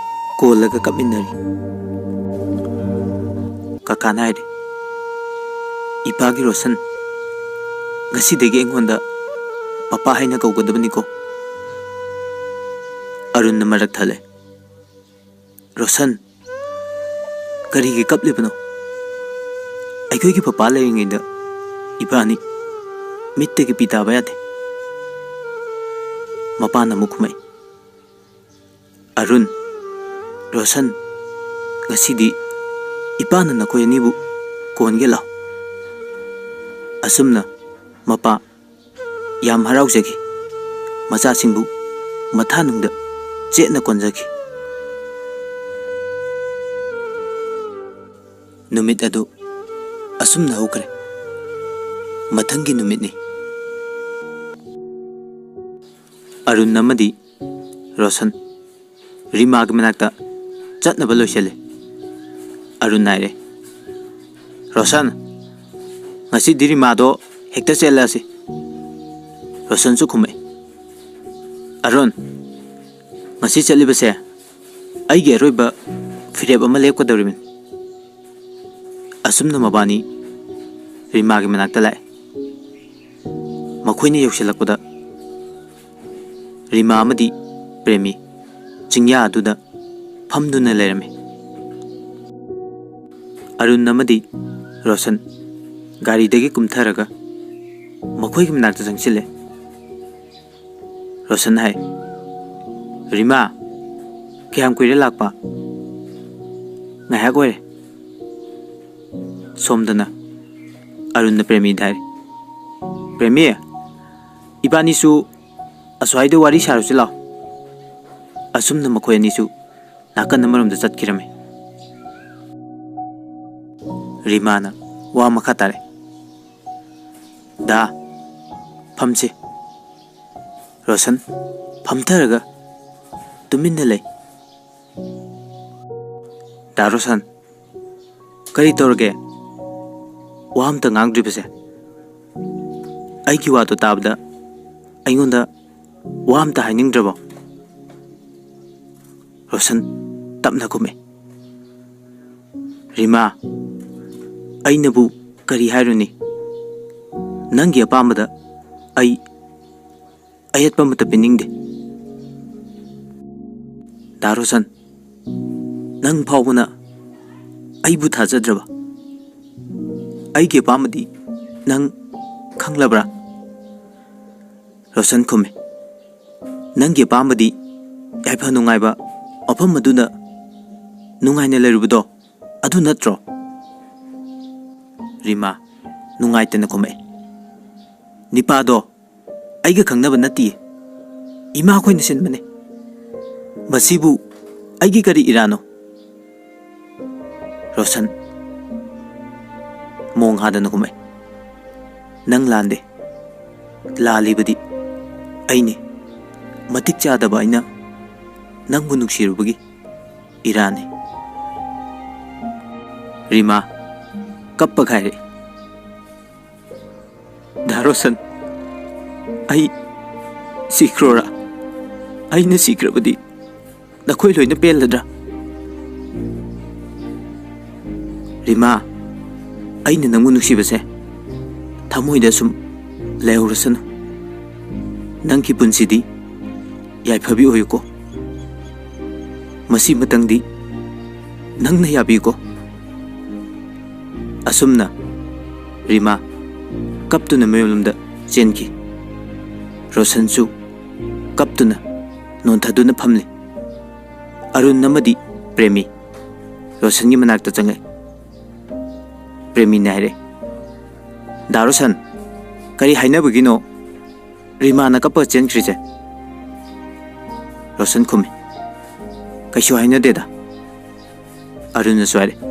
ꯀꯣꯜꯂꯒ ꯀꯞꯃꯤꯟꯅꯔꯤ꯫ ꯀꯀꯥꯅ ꯍꯥꯏꯔꯦ, "ꯏꯄꯥꯒꯤ ꯔꯣꯁꯟ, ꯉꯁꯤꯗꯒꯤ ꯑꯩꯉꯣꯟꯗ ꯄꯄꯥ ꯍꯥꯏꯅ ꯀꯧꯒꯗꯕꯅꯤꯀꯣ?" ꯑꯔꯨꯟꯅ ꯃꯔꯛ ꯊꯠꯂꯦ, "ꯔꯣꯁꯟ, ꯀꯔꯤꯒꯤ ꯀꯞꯂꯤꯕꯅꯣ? ꯑꯩꯈꯣꯏꯒꯤ ꯄꯄꯥ ꯂꯩꯔꯤꯉꯩꯗ ꯏꯕꯥꯅꯤ ꯃꯤꯠꯇꯒꯤ ꯄꯤ ꯇꯥꯕ ꯌꯥꯗꯦ꯫" ꯃꯄꯥꯅ ꯑꯃꯨꯛ ꯈꯨꯝꯃꯛꯏ, "ꯑꯔꯨꯟ, ꯔꯣꯁꯟ, ꯉꯁꯤꯗꯤ ꯏꯄꯥꯅ ꯅꯈꯣꯏ ꯑꯅꯤꯕꯨ ꯀꯣꯟꯒꯦ ꯂꯥꯎ꯫" ꯑꯁꯨꯝꯅ ꯃꯄꯥ ꯌꯥꯝ ꯍꯔꯥꯎꯖꯈꯤ꯫ ꯃꯆꯥꯁꯤꯡꯕꯨ ꯃꯊꯥꯅꯨꯡꯗ ꯆꯦꯠꯅ ꯀꯣꯟꯖꯈꯤ꯫ ꯅꯨꯃꯤꯠ ꯑꯗꯨ ꯑꯁꯨꯝꯅ ꯍꯧꯈ꯭ꯔꯦ꯫ ꯃꯊꯪꯒꯤ ꯅꯨꯃꯤꯠꯅꯤ꯫ ꯑꯔꯨꯟ ꯑꯃꯗꯤ ꯔꯣꯁꯟ ꯔꯤꯃꯥꯒꯤ ꯃꯅꯥꯛꯇ ꯆꯠꯅꯕ ꯂꯣꯏꯁꯤꯜꯂꯦ꯫ ꯑꯔꯨꯟ ꯍꯥꯏꯔꯦ, "ꯔꯣꯁꯟ, ꯉꯁꯤꯗꯤ ꯔꯤꯃꯥꯗꯣ ꯍꯦꯛꯇ ꯆꯦꯜꯂꯁꯤ꯫" ꯔꯣꯁꯟꯁꯨ ꯈꯨꯝꯃꯛꯏ, "ꯑꯔꯨꯟ, ꯉꯁꯤ ꯆꯠꯂꯤꯕꯁꯦ ꯑꯩꯒꯤ ꯑꯔꯣꯏꯕ ꯐꯤꯔꯦꯞ ꯑꯃ ꯂꯦꯞꯀꯗꯧꯔꯤꯕꯅꯤ꯫" ꯑꯁꯨꯝꯅ ꯃꯕꯥꯅꯤ ꯔꯤꯃꯥꯒꯤ ꯃꯅꯥꯛꯇ ꯂꯥꯛꯑꯦ꯫ ꯃꯈꯣꯏꯅ ꯌꯧꯁꯤꯜꯂꯛꯄꯗ ꯔꯤꯃꯥ ꯑꯃꯗꯤ ꯄ꯭ꯔꯦꯃꯤ ꯆꯤꯡꯌꯥ ꯑꯗꯨꯗ ꯐꯝꯗꯨꯅ ꯂꯩꯔꯝꯃꯤ꯫ ꯑꯔꯨꯟ ꯑꯃꯗꯤ ꯔꯣꯁꯟ ꯒꯥꯔꯤꯗꯒꯤ ꯀꯨꯝꯊꯔꯒ ꯃꯈꯣꯏꯒꯤ ꯃꯅꯥꯛꯇ ꯆꯪꯁꯤꯜꯂꯦ꯫ ꯔꯣꯁꯟ ꯍꯥꯏ, "ꯔꯤꯃꯥ, ꯀꯌꯥꯝ ꯀꯨꯏꯔꯦ ꯂꯥꯛꯄ?" "ꯉꯥꯏꯍꯥꯛ ꯑꯣꯏꯔꯦ꯫" ꯁꯣꯝꯗꯅ ꯑꯔꯨꯟꯅ ꯄ꯭ꯔꯦꯃꯤꯗ ꯍꯥꯏꯔꯦ, "ꯄ꯭ꯔꯦꯃꯤ, ꯏꯕꯥꯅꯤꯁꯨ ꯑꯁ꯭ꯋꯥꯏꯗ ꯋꯥꯔꯤ ꯁꯥꯔꯨꯁꯤ ꯂꯥꯎ꯫" ꯑꯁꯨꯝꯅ ꯃꯈꯣꯏ ꯑꯅꯤꯁꯨ ꯅꯥꯀꯟ ꯑꯃꯔꯣꯝꯗ ꯆꯠꯈꯤꯔꯝꯃꯤ꯫ ꯔꯤꯃꯥꯅ ꯋꯥ ꯃꯈꯥ ꯇꯥꯔꯦ, "ꯗꯥ, ꯐꯝꯁꯤ꯫" ꯔꯣꯁꯟ ꯐꯝꯊꯔꯒ ꯇꯨꯃꯤꯟꯅ ꯂꯩ꯫ "ꯗꯥ ꯔꯣꯁꯟ, ꯀꯔꯤ ꯇꯧꯔꯒꯦ? ꯋꯥ ꯑꯝꯇ ꯉꯥꯡꯗ꯭ꯔꯤꯕꯁꯦ? ꯑꯩꯒꯤ ꯋꯥꯗꯣ ꯇꯥꯕꯗ ꯑꯩꯉꯣꯟꯗ ꯋꯥ ꯑꯝꯇ ꯍꯥꯏꯅꯤꯡꯗ꯭ꯔꯕꯣ?" ꯔꯣꯁꯟ ꯇꯞꯅ ꯈꯨꯝꯃꯦ, "ꯔꯤꯃꯥ, ꯑꯩꯅꯕꯨ ꯀꯔꯤ ꯍꯥꯏꯔꯨꯅꯤ? ꯅꯪꯒꯤ ꯑꯄꯥꯝꯕꯗ ꯑꯩ ꯑꯌꯦꯠꯄ ꯑꯃꯠꯇ ꯄꯤꯅꯤꯡꯗꯦ꯫" "ꯗꯥ ꯔꯣꯁꯟ, ꯅꯪ ꯐꯥꯎꯕꯅ ꯑꯩꯕꯨ ꯊꯥꯖꯗ꯭ꯔꯕ? ꯑꯩꯒꯤ ꯑꯄꯥꯝꯕꯗꯤ ꯅꯪ ꯈꯪꯂꯕ꯭ꯔꯥ?" ꯔꯣꯁꯟ ꯈꯨꯝꯃꯤ, "ꯅꯪꯒꯤ ꯑꯄꯥꯝꯕꯗꯤ ꯌꯥꯏꯐ ꯅꯨꯡꯉꯥꯏꯕ ꯃꯐꯝ ꯑꯗꯨꯗ ꯅꯨꯡꯉꯥꯏꯅ ꯂꯩꯔꯨꯕꯗꯣ, ꯑꯗꯨ ꯅꯠꯇ꯭ꯔꯣ?" ꯔꯤꯃꯥ ꯅꯨꯡꯉꯥꯏꯇꯅ ꯈꯨꯝꯃꯛꯏ, "ꯅꯤꯄꯥꯗꯣ ꯑꯩꯒ ꯈꯪꯅꯕ ꯅꯠꯇꯤꯌꯦ꯫ ꯏꯃꯥꯈꯣꯏꯅ ꯁꯤꯟꯕꯅꯦ꯫ ꯃꯁꯤꯕꯨ ꯑꯩꯒꯤ ꯀꯔꯤ ꯏꯔꯥꯅꯣ?" ꯔꯣꯁꯟ ꯃꯣꯡ ꯍꯥꯗꯅ ꯈꯨꯝꯃꯛꯏ, "ꯅꯪ ꯂꯥꯟꯗꯦ꯫ ꯂꯥꯜꯂꯤꯕꯗꯤ ꯑꯩꯅꯤ꯫ ꯃꯇꯤꯛ ꯆꯥꯗꯕ ꯑꯩꯅ ꯅꯪꯕꯨ ꯅꯨꯡꯁꯤꯔꯨꯕꯒꯤ ꯏꯔꯥꯅꯤ꯫" ꯔꯤꯃꯥ ꯀꯞꯄ ꯈꯥꯏꯔꯛꯏ, "ꯗꯥ ꯔꯣꯁꯟ, ꯑꯩ ꯁꯤꯈ꯭ꯔꯣꯔꯥ? ꯑꯩꯅ ꯁꯤꯈ꯭ꯔꯕꯗꯤ ꯅꯈꯣꯏ ꯂꯣꯏꯅ ꯄꯦꯜꯂꯗ꯭ꯔꯥ? ꯔꯤꯃꯥ, ꯑꯩꯅ ꯅꯪꯕꯨ ꯅꯨꯡꯁꯤꯕꯁꯦ ꯊꯃꯣꯏꯗ ꯁꯨꯝ ꯂꯩꯍꯧꯔꯁꯅꯨ꯫ ꯅꯪꯒꯤ ꯄꯨꯟꯁꯤꯗꯤ ꯌꯥꯏꯐꯕꯤ ꯑꯣꯏꯌꯨꯀꯣ꯫ ꯃꯁꯤꯃꯇꯪꯗꯤ ꯅꯪꯅ ꯌꯥꯕꯤꯌꯨꯀꯣ꯫" ꯑꯁꯨꯝꯅ ꯔꯤꯃꯥ ꯀꯞꯇꯨꯅ ꯃꯌꯨꯝꯂꯣꯝꯗ ꯆꯦꯟꯈꯤ꯫ ꯔꯣꯁꯟꯁꯨ ꯀꯞꯇꯨꯅ ꯅꯣꯟꯊꯗꯨꯅ ꯐꯝꯂꯤ꯫ ꯑꯔꯨꯟ ꯑꯃꯗꯤ ꯄ꯭ꯔꯦꯃꯤ ꯔꯣꯁꯟꯒꯤ ꯃꯅꯥꯛꯇ ꯆꯪꯉꯛꯏ꯫ ꯄ꯭ꯔꯦꯃꯤꯅ ꯍꯥꯏꯔꯛꯏ, "ꯗꯥ ꯔꯣꯁꯟ, ꯀꯔꯤ ꯍꯥꯏꯅꯕꯒꯤꯅꯣ ꯔꯤꯃꯥꯅ ꯀꯞꯄꯒ ꯆꯦꯟꯈ꯭ꯔꯤꯁꯦ?" ꯔꯣꯁꯟ ꯈꯨꯝꯃꯤ, "ꯀꯩꯁꯨ ꯍꯥꯏꯅꯗꯦꯗ꯫" ꯑꯔꯨꯟꯅꯁꯨ ꯍꯥꯏꯔꯛꯏ,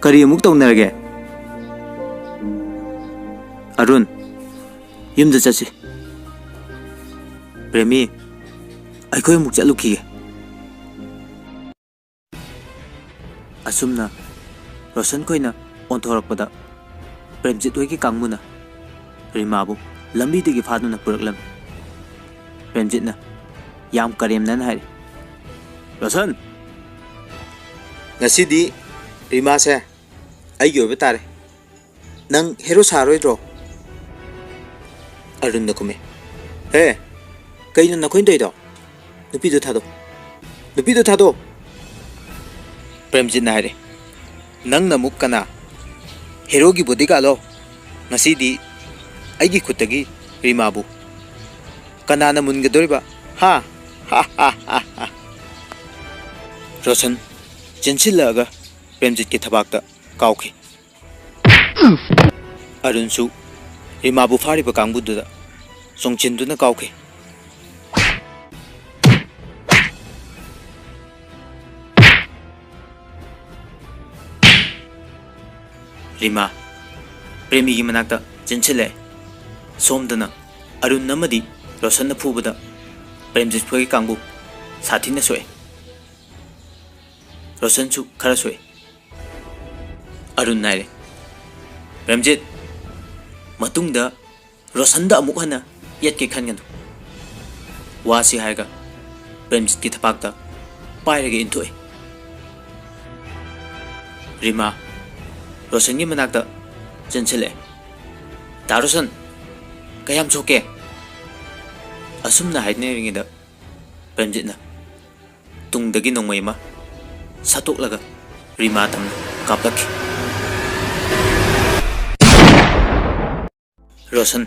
"ꯀꯔꯤ ꯑꯃꯨꯛ ꯇꯧꯅꯔꯒꯦ? ꯑꯔꯨꯟ, ꯌꯨꯝꯗ ꯆꯠꯁꯤ꯫ ꯄ꯭ꯔꯦꯃꯤ, ꯑꯩꯈꯣꯏ ꯑꯃꯨꯛ ꯆꯠꯂꯨꯈꯤꯒꯦ꯫" ꯑꯁꯨꯝꯅ ꯔꯣꯁꯟ ꯈꯣꯏꯅ ꯑꯣꯟꯊꯣꯔꯛꯄꯗ ꯄ꯭ꯔꯦꯝꯖꯤꯠ ꯍꯣꯏꯒꯤ ꯀꯥꯡꯕꯨꯅ ꯔꯤꯃꯥꯕꯨ ꯂꯝꯕꯤꯗꯒꯤ ꯐꯥꯗꯨꯅ ꯄꯨꯔꯛꯂꯝꯃꯤ꯫ ꯄ꯭ꯔꯦꯝꯖꯤꯠꯅ ꯌꯥꯝ ꯀꯔꯦꯝꯅꯅ ꯍꯥꯏꯔꯤ, "ꯔꯣꯁꯟ, ꯉꯁꯤꯗꯤ ꯔꯤꯃꯥꯁꯦ ꯑꯩꯒꯤ ꯑꯣꯏꯕ ꯇꯥꯔꯦ꯫ ꯅꯪ ꯍꯦꯔꯣ ꯁꯥꯔꯣꯏꯗ꯭ꯔꯣ?" ꯑꯔꯨꯟꯅ ꯈꯨꯝꯃꯤ, "ꯍꯦ, ꯀꯩꯅꯣ ꯅꯈꯣꯏꯅ ꯇꯧꯔꯤꯗꯣ? ꯅꯨꯄꯤꯗꯣ ꯊꯥꯗꯣꯛ꯫ ꯅꯨꯄꯤꯗꯣ ꯊꯥꯗꯣꯛ!" ꯄ꯭ꯔꯦꯝꯖꯤꯠꯅ ꯍꯥꯏꯔꯦ, "ꯅꯪꯅ ꯑꯃꯨꯛ ꯀꯅꯥ? ꯍꯦꯔꯣꯒꯤ ꯕꯣꯗꯤꯒꯥꯔꯗꯂꯣ? ꯉꯁꯤꯗꯤ ꯑꯩꯒꯤ ꯈꯨꯠꯇꯒꯤ ꯔꯤꯃꯥꯕꯨ ꯀꯅꯥꯅ ꯃꯨꯟꯒꯗꯧꯔꯤꯕ? ꯍꯥ? ꯍꯥ, ꯍꯥ, ꯍꯥ, ꯍꯥ!" ꯔꯣꯁꯟ ꯆꯦꯟꯁꯤꯜꯂꯛꯑꯒ ꯄ꯭ꯔꯦꯝꯖꯤꯠꯀꯤ ꯊꯕꯥꯛꯇ ꯀꯥꯎꯈꯤ꯫ ꯑꯔꯨꯟꯁꯨ ꯔꯤꯃꯥꯕꯨ ꯐꯥꯔꯤꯕ ꯀꯥꯡꯕꯨꯗꯨꯗ ꯆꯣꯡꯁꯤꯟꯗꯨꯅ ꯀꯥꯎꯈꯤ꯫ ꯔꯤꯃꯥ ꯄ꯭ꯔꯦꯃꯤꯒꯤ ꯃꯅꯥꯛꯇ ꯆꯦꯟꯁꯤꯜꯂꯛꯑꯦ꯫ ꯁꯣꯝꯗꯅ ꯑꯔꯨꯟ ꯑꯃꯗꯤ ꯔꯣꯁꯟꯅ ꯐꯨꯕꯗ ꯄ꯭ꯔꯦꯝꯖꯤꯠ ꯈꯣꯏꯒꯤ ꯀꯥꯡꯕꯨ ꯁꯥꯊꯤꯅ ꯁꯣꯛꯑꯦ꯫ ꯔꯣꯁꯟꯁꯨ ꯈꯔ ꯁꯣꯛꯑꯦ꯫ ꯑꯔꯨꯟ ꯍꯥꯏꯔꯦ, "ꯄ꯭ꯔꯦꯝꯖꯤꯠ, ꯃꯇꯨꯡꯗ ꯔꯣꯁꯟꯗ ꯑꯃꯨꯛ ꯍꯟꯅ ꯌꯦꯠꯀꯦ ꯈꯟꯒꯅꯨ꯫" ꯋꯥꯁꯤ ꯍꯥꯏꯔꯒ ꯄ꯭ꯔꯦꯝꯖꯤꯠꯀꯤ ꯊꯕꯥꯛꯇ ꯄꯥꯏꯔꯒ ꯏꯟꯊꯣꯛꯏ꯫ ꯔꯤꯃꯥ ꯔꯣꯁꯟꯒꯤ ꯃꯅꯥꯛꯇ ꯆꯦꯟꯁꯤꯜꯂꯛꯑꯦ꯫ "ꯗꯥ ꯔꯣꯁꯟ, ꯀꯌꯥꯝ ꯁꯣꯛꯀꯦ?" ꯑꯁꯨꯝꯅ ꯍꯥꯏꯅꯔꯤꯉꯩꯗ ꯄ꯭ꯔꯦꯝꯖꯤꯠꯅ ꯇꯨꯡꯗꯒꯤ ꯅꯣꯡꯃꯩ ꯑꯃ ꯁꯠꯇꯣꯛꯂꯒ ꯔꯤꯃꯥ ꯇꯝꯅ ꯀꯥꯞꯂꯛꯈꯤ꯫ ꯔꯣꯁꯟ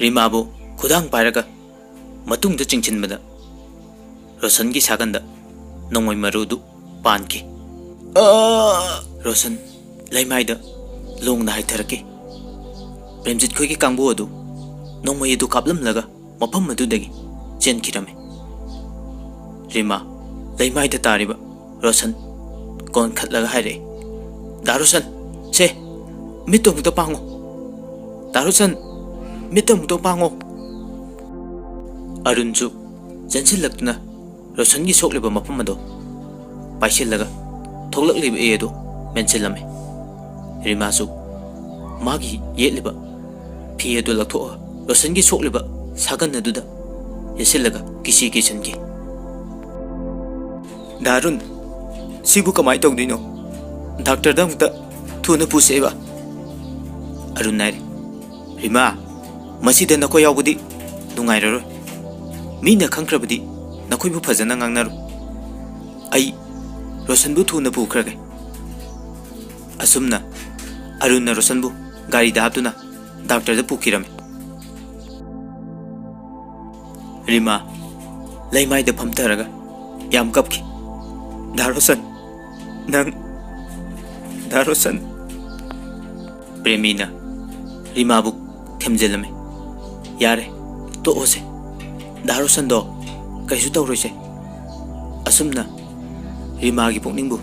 ꯔꯤꯃꯥꯕꯨ ꯈꯨꯗꯥꯡ ꯄꯥꯏꯔꯒ ꯃꯇꯨꯡꯗ ꯆꯤꯡꯁꯤꯟꯕꯗ ꯔꯣꯁꯟꯒꯤ ꯁꯥꯒꯟꯗ ꯅꯣꯡꯃꯩ ꯃꯔꯨꯗꯨ ꯄꯥꯟꯈꯤ꯫ ꯑꯥ! ꯔꯣꯁꯟ ꯂꯩꯃꯥꯏꯗ ꯂꯣꯡꯅ ꯍꯥꯏꯊꯔꯛꯈꯤ꯫ ꯄ꯭ꯔꯦꯝꯖꯤꯠ ꯈꯣꯏꯒꯤ ꯀꯥꯡꯕꯨ ꯑꯗꯨ ꯅꯣꯡꯃꯩ ꯑꯗꯨ ꯀꯥꯞꯂꯝꯂꯒ ꯃꯐꯝ ꯑꯗꯨꯗꯒꯤ ꯆꯦꯟꯈꯤꯔꯝꯃꯤ꯫ ꯔꯤꯃꯥ ꯂꯩꯃꯥꯏꯗ ꯇꯥꯔꯤꯕ ꯔꯣꯁꯟ ꯀꯣꯟꯈꯠꯂꯒ ꯍꯥꯏꯔꯛꯏ, "ꯗꯥ ꯔꯣꯁꯟ, ꯁꯦ, ꯃꯤꯠꯇꯣ ꯑꯃꯨꯛꯇ ꯄꯥꯡꯉꯣ꯫ ꯗꯥ ꯔꯣꯁꯟ, ꯃꯤꯠꯇꯣ ꯑꯃꯨꯛꯇ ꯄꯥꯡꯉꯣ꯫" ꯑꯔꯨꯟꯁꯨ ꯆꯦꯟꯁꯤꯜꯂꯛꯇꯨꯅ ꯔꯣꯁꯟꯒꯤ ꯁꯣꯛꯂꯤꯕ ꯃꯐꯝ ꯑꯗꯨ ꯄꯥꯏꯁꯤꯜꯂꯒ ꯊꯣꯛꯂꯛꯂꯤꯕ ꯑꯦ ꯑꯗꯨ ꯃꯦꯟꯁꯤꯜꯂꯝꯃꯤ꯫ ꯔꯤꯃꯥꯁꯨ ꯃꯥꯒꯤ ꯌꯦꯠꯂꯤꯕ ꯐꯤ ꯑꯗꯨ ꯂꯧꯊꯣꯛꯑꯒ ꯔꯣꯁꯟꯒꯤ ꯁꯣꯛꯂꯤꯕ ꯁꯥꯒꯟ ꯑꯗꯨꯗ ꯌꯦꯠꯁꯤꯜꯂꯒ ꯀꯤꯁꯤ ꯀꯤꯁꯟꯈꯤ꯫ "ꯗꯥ ꯑꯔꯨꯟ, ꯁꯤꯕꯨ ꯀꯃꯥꯏꯅ ꯇꯧꯗꯣꯏꯅꯣ? ꯗꯥꯛꯇꯔꯗ ꯑꯃꯨꯛꯇ ꯊꯨꯅ ꯄꯨꯁꯦꯕ꯫" ꯑꯔꯨꯟ ꯍꯥꯏꯔꯦ, "ꯔꯤꯃꯥ, ꯃꯁꯤꯗ ꯅꯈꯣꯏ ꯌꯥꯎꯕꯗꯤ ꯅꯨꯡꯉꯥꯏꯔꯔꯣꯏ꯫ ꯃꯤꯅ ꯈꯪꯈ꯭ꯔꯕꯗꯤ ꯅꯈꯣꯏꯕꯨ ꯐꯖꯅ ꯉꯥꯡꯅꯔꯣꯏ꯫ ꯑꯩ ꯔꯣꯁꯟꯕꯨ ꯊꯨꯅ ꯄꯨꯈ꯭ꯔꯒꯦ꯫" ꯑꯁꯨꯝꯅ ꯑꯔꯨꯟꯅ ꯔꯣꯁꯟꯕꯨ ꯒꯥꯔꯤꯗ ꯍꯥꯞꯇꯨꯅ ꯗꯥꯛꯇꯔꯗ ꯄꯨꯈꯤꯔꯝꯃꯤ꯫ ꯔꯤꯃꯥ ꯂꯩꯃꯥꯏꯗ ꯐꯝꯊꯔꯒ ꯌꯥꯝ ꯀꯞꯈꯤ꯫ "ꯗꯥ ꯔꯣꯁꯟ, ꯅꯪ, ꯗꯥ ꯔꯣꯁꯟ꯫" ꯄ꯭ꯔꯦꯃꯤꯅ ꯔꯤꯃꯥꯕꯨ ꯊꯦꯝꯖꯤꯜꯂꯝꯃꯤ꯫ "ꯌꯥꯔꯦ, ꯇꯣꯛꯑꯣꯁꯦ꯫ ꯗꯥ ꯔꯣꯁꯟꯗꯣ ꯀꯩꯁꯨ ꯇꯧꯔꯣꯏꯁꯦ꯫" ꯑꯁꯨꯝꯅ ꯔꯤꯃꯥꯒꯤ ꯄꯨꯛꯅꯤꯡꯕꯨ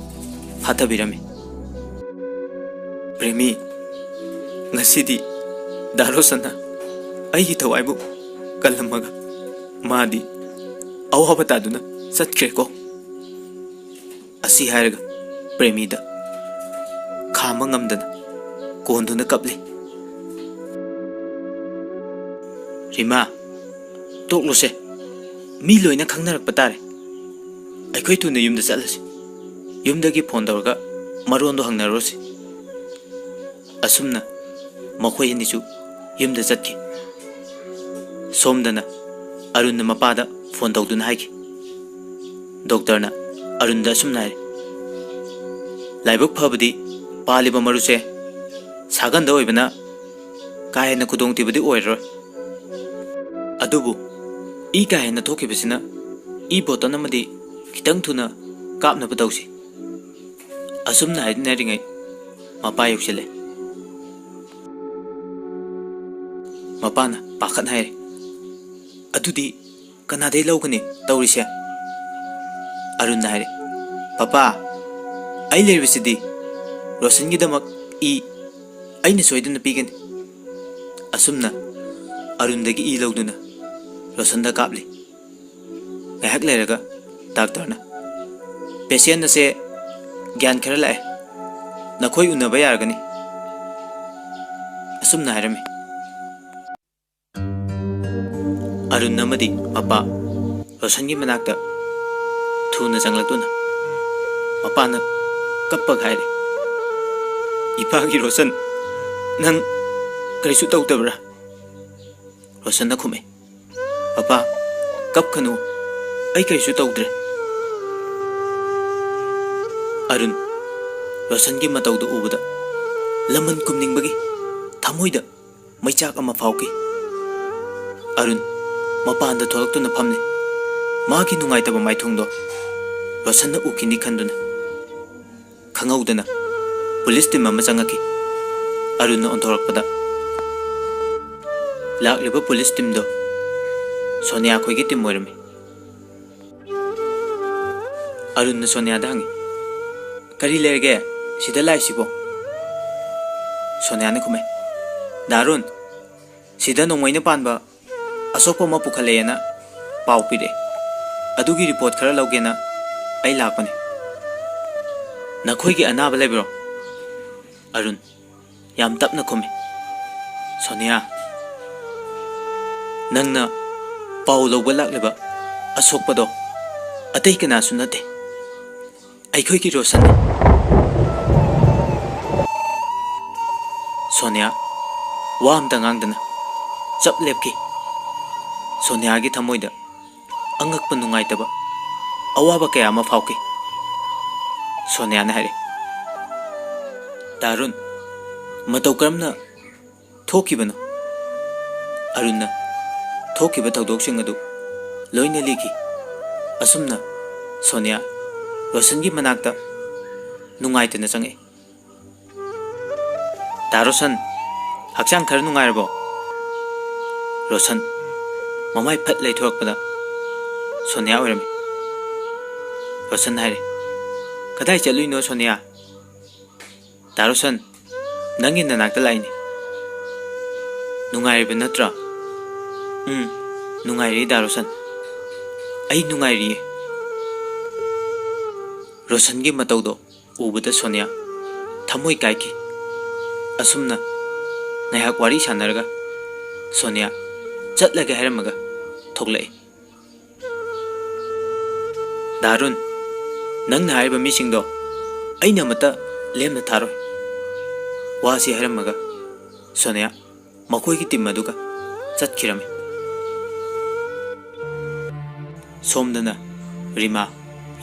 ꯐꯥꯊꯕꯤꯔꯝꯃꯤ꯫ "ꯄ꯭ꯔꯦꯃꯤ, ꯉꯁꯤꯗꯤ ꯗꯥ ꯔꯣꯁꯟꯅ ꯑꯩꯒꯤ ꯊꯋꯥꯏꯕꯨ ꯀꯜꯂꯝꯃꯒ ꯃꯥꯗꯤ ꯑꯋꯥꯕ ꯇꯥꯗꯨꯅ ꯆꯠꯈ꯭ꯔꯦꯀꯣ꯫" ꯑꯁꯤ ꯍꯥꯏꯔꯒ ꯄ꯭ꯔꯦꯃꯤꯗ ꯈꯥꯝꯕ ꯉꯝꯗꯅ ꯀꯣꯟꯗꯨꯅ ꯀꯞꯂꯤ꯫ "ꯔꯤꯃꯥ, ꯇꯣꯛꯂꯨꯁꯦ꯫ ꯃꯤ ꯂꯣꯏꯅ ꯈꯪꯅꯔꯛꯄ ꯇꯥꯔꯦ꯫ ꯑꯩꯈꯣꯏ ꯊꯨꯅ ꯌꯨꯝꯗ ꯆꯠꯂꯁꯤ꯫ ꯌꯨꯝꯗꯒꯤ ꯐꯣꯟ ꯇꯧꯔꯒ ꯃꯔꯣꯟꯗꯣ ꯍꯪꯅꯔꯨꯔꯁꯤ꯫" ꯑꯁꯨꯝꯅ ꯃꯈꯣꯏ ꯑꯅꯤꯁꯨ ꯌꯨꯝꯗ ꯆꯠꯈꯤ꯫ ꯁꯣꯝꯗꯅ ꯑꯔꯨꯟꯅ ꯃꯄꯥꯗ ꯐꯣꯟ ꯇꯧꯗꯨꯅ ꯍꯥꯏꯈꯤ꯫ ꯗꯣꯛꯇꯔꯅ ꯑꯔꯨꯟꯗ ꯑꯁꯨꯝꯅ ꯍꯥꯏꯔꯤ, "ꯂꯥꯏꯕꯛ ꯐꯕꯗꯤ ꯄꯥꯜꯂꯤꯕ ꯃꯔꯨꯁꯦ ꯁꯥꯒꯟꯗ ꯑꯣꯏꯕꯅ ꯀꯥ ꯍꯦꯟꯅ ꯈꯨꯗꯣꯡꯊꯤꯕꯗꯤ ꯑꯣꯏꯔꯔꯣꯏ꯫ ꯑꯗꯨꯕꯨ ꯏ ꯀꯥ ꯍꯦꯟꯅ ꯊꯣꯛꯈꯤꯕꯁꯤꯅ ꯏ ꯕꯣꯇꯜ ꯑꯃꯗꯤ ꯈꯤꯇꯪ ꯊꯨꯅ ꯀꯥꯞꯅꯕ ꯇꯧꯁꯤ꯫" ꯑꯁꯨꯝꯅ ꯍꯥꯏꯅꯔꯤꯉꯩ ꯃꯄꯥ ꯌꯧꯁꯤꯜꯂꯦ꯫ ꯃꯄꯥꯅ ꯄꯥꯈꯠꯅ ꯍꯥꯏꯔꯦ, "ꯑꯗꯨꯗꯤ ꯀꯅꯥꯗꯩ ꯂꯧꯒꯅꯤ ꯇꯧꯔꯤꯁꯦ?" ꯑꯔꯨꯟꯅ ꯍꯥꯏꯔꯦ, "ꯄꯄꯥ, ꯑꯩ ꯂꯩꯔꯤꯕꯁꯤꯗꯤ ꯔꯣꯁꯟꯒꯤꯗꯃꯛ ꯏ ꯑꯩꯅ ꯁꯣꯏꯗꯅ ꯄꯤꯒꯅꯤ꯫" ꯑꯁꯨꯝꯅ ꯑꯔꯨꯟꯗꯒꯤ ꯏ ꯂꯧꯗꯨꯅ ꯔꯣꯁꯟꯗ ꯀꯥꯞꯂꯤ꯫ ꯉꯥꯏꯍꯥꯛ ꯂꯩꯔꯒ ꯗꯥꯛꯇꯔꯅ, "ꯄꯦꯁꯦꯟ ꯑꯁꯦ ꯒ꯭ꯌꯥꯟ ꯈꯔ ꯂꯥꯛꯑꯦ, ꯅꯈꯣꯏ ꯎꯅꯕ ꯌꯥꯔꯒꯅꯤ꯫" ꯑꯁꯨꯝꯅ ꯍꯥꯏꯔꯝꯃꯤ꯫ ꯑꯔꯨꯟ ꯑꯃꯗꯤ ꯃꯄꯥ ꯔꯣꯁꯟꯒꯤ ꯃꯅꯥꯛꯇ ꯊꯨꯅ ꯆꯪꯂꯛꯇꯨꯅ ꯃꯄꯥꯅ ꯀꯞꯄꯒ ꯍꯥꯏꯔꯦ, "ꯏꯄꯥꯒꯤ ꯔꯣꯁꯟ, ꯅꯪ ꯀꯔꯤꯁꯨ ꯇꯧꯗꯕ꯭ꯔꯥ?" ꯔꯣꯁꯟꯅ ꯈꯨꯝꯃꯦ, "ꯄꯄꯥ, ꯀꯞꯀꯅꯨ, ꯑꯩ ꯀꯔꯤꯁꯨ ꯇꯧꯗ꯭ꯔꯦ꯫" ꯑꯔꯨꯟ, ꯔꯣꯁꯟꯒꯤ ꯃꯇꯧꯗꯨ ꯎꯕꯗ ꯂꯃꯟ ꯈꯨꯝꯅꯤꯡꯕꯒꯤ ꯊꯃꯣꯏꯗ ꯃꯩꯆꯥꯛ ꯑꯃ ꯐꯥꯎꯈꯤ꯫ ꯑꯔꯨꯟ ꯃꯄꯥꯟꯗ ꯊꯣꯛꯂꯛꯇꯨꯅ ꯐꯝꯂꯦ꯫ ꯃꯥꯒꯤ ꯅꯨꯡꯉꯥꯏꯇꯕ ꯃꯥꯏꯊꯣꯡꯗꯣ ꯔꯣꯁꯟꯅ ꯎꯈꯤꯅꯤ ꯈꯟꯗꯨꯅ꯫ ꯈꯪꯍꯧꯗꯅ ꯄꯨꯂꯤꯁ ꯇꯤꯝ ꯑꯃ ꯆꯪꯉꯛꯈꯤ꯫ ꯑꯔꯨꯟꯅ ꯑꯣꯟꯊꯣꯔꯛꯄꯗ ꯂꯥꯛꯂꯤꯕ ꯄꯨꯂꯤꯁ ꯇꯤꯝꯗꯣ ꯁꯣꯅꯤꯌꯥ ꯈꯣꯏꯒꯤ ꯇꯤꯝ ꯑꯣꯏꯔꯝꯃꯤ꯫ ꯑꯔꯨꯟꯅ ꯁꯣꯅꯤꯌꯥꯗ ꯍꯪꯉꯤ, "ꯀꯔꯤ ꯂꯩꯔꯒꯦ ꯁꯤꯗ ꯂꯥꯛꯏꯁꯤꯕꯣ?" ꯁꯣꯅꯤꯌꯥꯅ ꯈꯨꯝꯃꯦ, "ꯗꯥ ꯑꯔꯨꯟ, ꯁꯤꯗ ꯅꯣꯡꯃꯩꯅ ꯄꯥꯟꯕ ꯑꯁꯣꯛꯄ ꯑꯃ ꯄꯨꯈꯠꯂꯛꯑꯦꯅ ꯄꯥꯎ ꯄꯤꯔꯛꯑꯦ꯫ ꯑꯗꯨꯒꯤ ꯔꯤꯄꯣꯔꯠ ꯈꯔ ꯂꯧꯒꯦꯅ ꯑꯩ ꯂꯥꯛꯄꯅꯦ꯫" "ꯅꯈꯣꯏꯒꯤ ꯑꯅꯥꯕ ꯂꯩꯕ꯭ꯔꯣ?" ꯑꯔꯨꯟ ꯌꯥꯝ ꯇꯞꯅ ꯈꯨꯝꯃꯤ, "ꯁꯣꯅꯤꯌꯥ, ꯅꯪꯅ ꯄꯥꯎ ꯂꯧꯕ ꯂꯥꯛꯂꯤꯕ ꯑꯁꯣꯛꯄꯗꯣ ꯑꯇꯩ ꯀꯅꯥꯁꯨ ꯅꯠꯇꯦ, ꯑꯩꯈꯣꯏꯒꯤ ꯔꯣꯁꯟꯅꯤ꯫" ꯁꯣꯅꯤꯌꯥ ꯋꯥ ꯑꯝꯇ ꯉꯥꯡꯗꯅ ꯆꯞ ꯂꯦꯞꯈꯤ꯫ ꯁꯣꯅꯤꯌꯥꯒꯤ ꯊꯃꯣꯏꯗ ꯑꯉꯛꯄ ꯅꯨꯡꯉꯥꯏꯇꯕ, ꯑꯋꯥꯕ ꯀꯌꯥ ꯑꯃ ꯐꯥꯎꯈꯤ꯫ ꯁꯣꯅꯤꯌꯥꯅ ꯍꯥꯏꯔꯛꯏ, "ꯗꯥ ꯑꯔꯨꯟ, ꯃꯇꯧ ꯀꯔꯝꯅ ꯊꯣꯛꯈꯤꯕꯅꯣ?" ꯑꯔꯨꯟꯅ ꯊꯣꯛꯈꯤꯕ ꯊꯧꯗꯣꯛꯁꯤꯡ ꯑꯗꯨ ꯂꯣꯏꯅ ꯂꯤꯈꯤ꯫ ꯑꯁꯨꯝꯅ ꯁꯣꯅꯤꯌꯥ ꯔꯣꯁꯟꯒꯤ ꯃꯅꯥꯛꯇ ꯅꯨꯡꯉꯥꯏꯇꯅ ꯆꯪꯉꯛꯏ꯫ "ꯗꯥ ꯔꯣꯁꯟ, ꯍꯛꯆꯥꯡ ꯈꯔ ꯅꯨꯡꯉꯥꯏꯔꯕꯣ?" ꯔꯣꯁꯟ ꯃꯃꯥꯏ ꯐꯠ ꯂꯩꯊꯣꯔꯛꯄꯗ ꯁꯣꯅꯤꯌꯥ ꯑꯣꯏꯔꯝꯃꯤ꯫ ꯔꯣꯁꯟ ꯍꯥꯏꯔꯦ, "ꯀꯗꯥꯏ ꯆꯠꯂꯨꯏꯅꯣ ꯁꯣꯅꯤꯌꯥ?" "ꯗꯥ ꯔꯣꯁꯟ, ꯅꯪꯒꯤ ꯅꯅꯥꯛꯇ ꯂꯥꯛꯏꯅꯦ꯫ ꯅꯨꯡꯉꯥꯏꯔꯤꯕ ꯅꯠꯇ꯭ꯔꯣ?" "ꯎꯝ, ꯅꯨꯡꯉꯥꯏꯔꯤ ꯗꯥ ꯔꯣꯁꯟ꯫ ꯑꯩ ꯅꯨꯡꯉꯥꯏꯔꯤꯌꯦ꯫" ꯔꯣꯁꯟꯒꯤ ꯃꯇꯧꯗꯣ ꯎꯕꯗ ꯁꯣꯅꯤꯌꯥ ꯊꯃꯣꯏ ꯀꯥꯏꯈꯤ꯫ ꯑꯁꯨꯝꯅ ꯉꯥꯏꯍꯥꯛ ꯋꯥꯔꯤ ꯁꯥꯟꯅꯔꯒ ꯁꯣꯅꯤꯌꯥ ꯆꯠꯂꯒꯦ ꯍꯥꯏꯔꯝꯃꯒ ꯊꯣꯛꯂꯛꯏ꯫ "ꯗꯥ ꯑꯔꯨꯟ, ꯅꯪꯅ ꯍꯥꯏꯔꯤꯕ ꯃꯤꯁꯤꯡꯗꯣ ꯑꯩꯅ ꯑꯃꯠꯇ ꯂꯦꯝꯅ ꯊꯥꯔꯣꯏ" ꯋꯥꯁꯤ ꯍꯥꯏꯔꯝꯃꯒ ꯁꯣꯅꯤꯌꯥ ꯃꯈꯣꯏꯒꯤ ꯇꯤꯝ ꯑꯗꯨꯒ ꯆꯠꯈꯤꯔꯝꯃꯤ꯫ ꯁꯣꯝꯗꯅ ꯔꯤꯃꯥ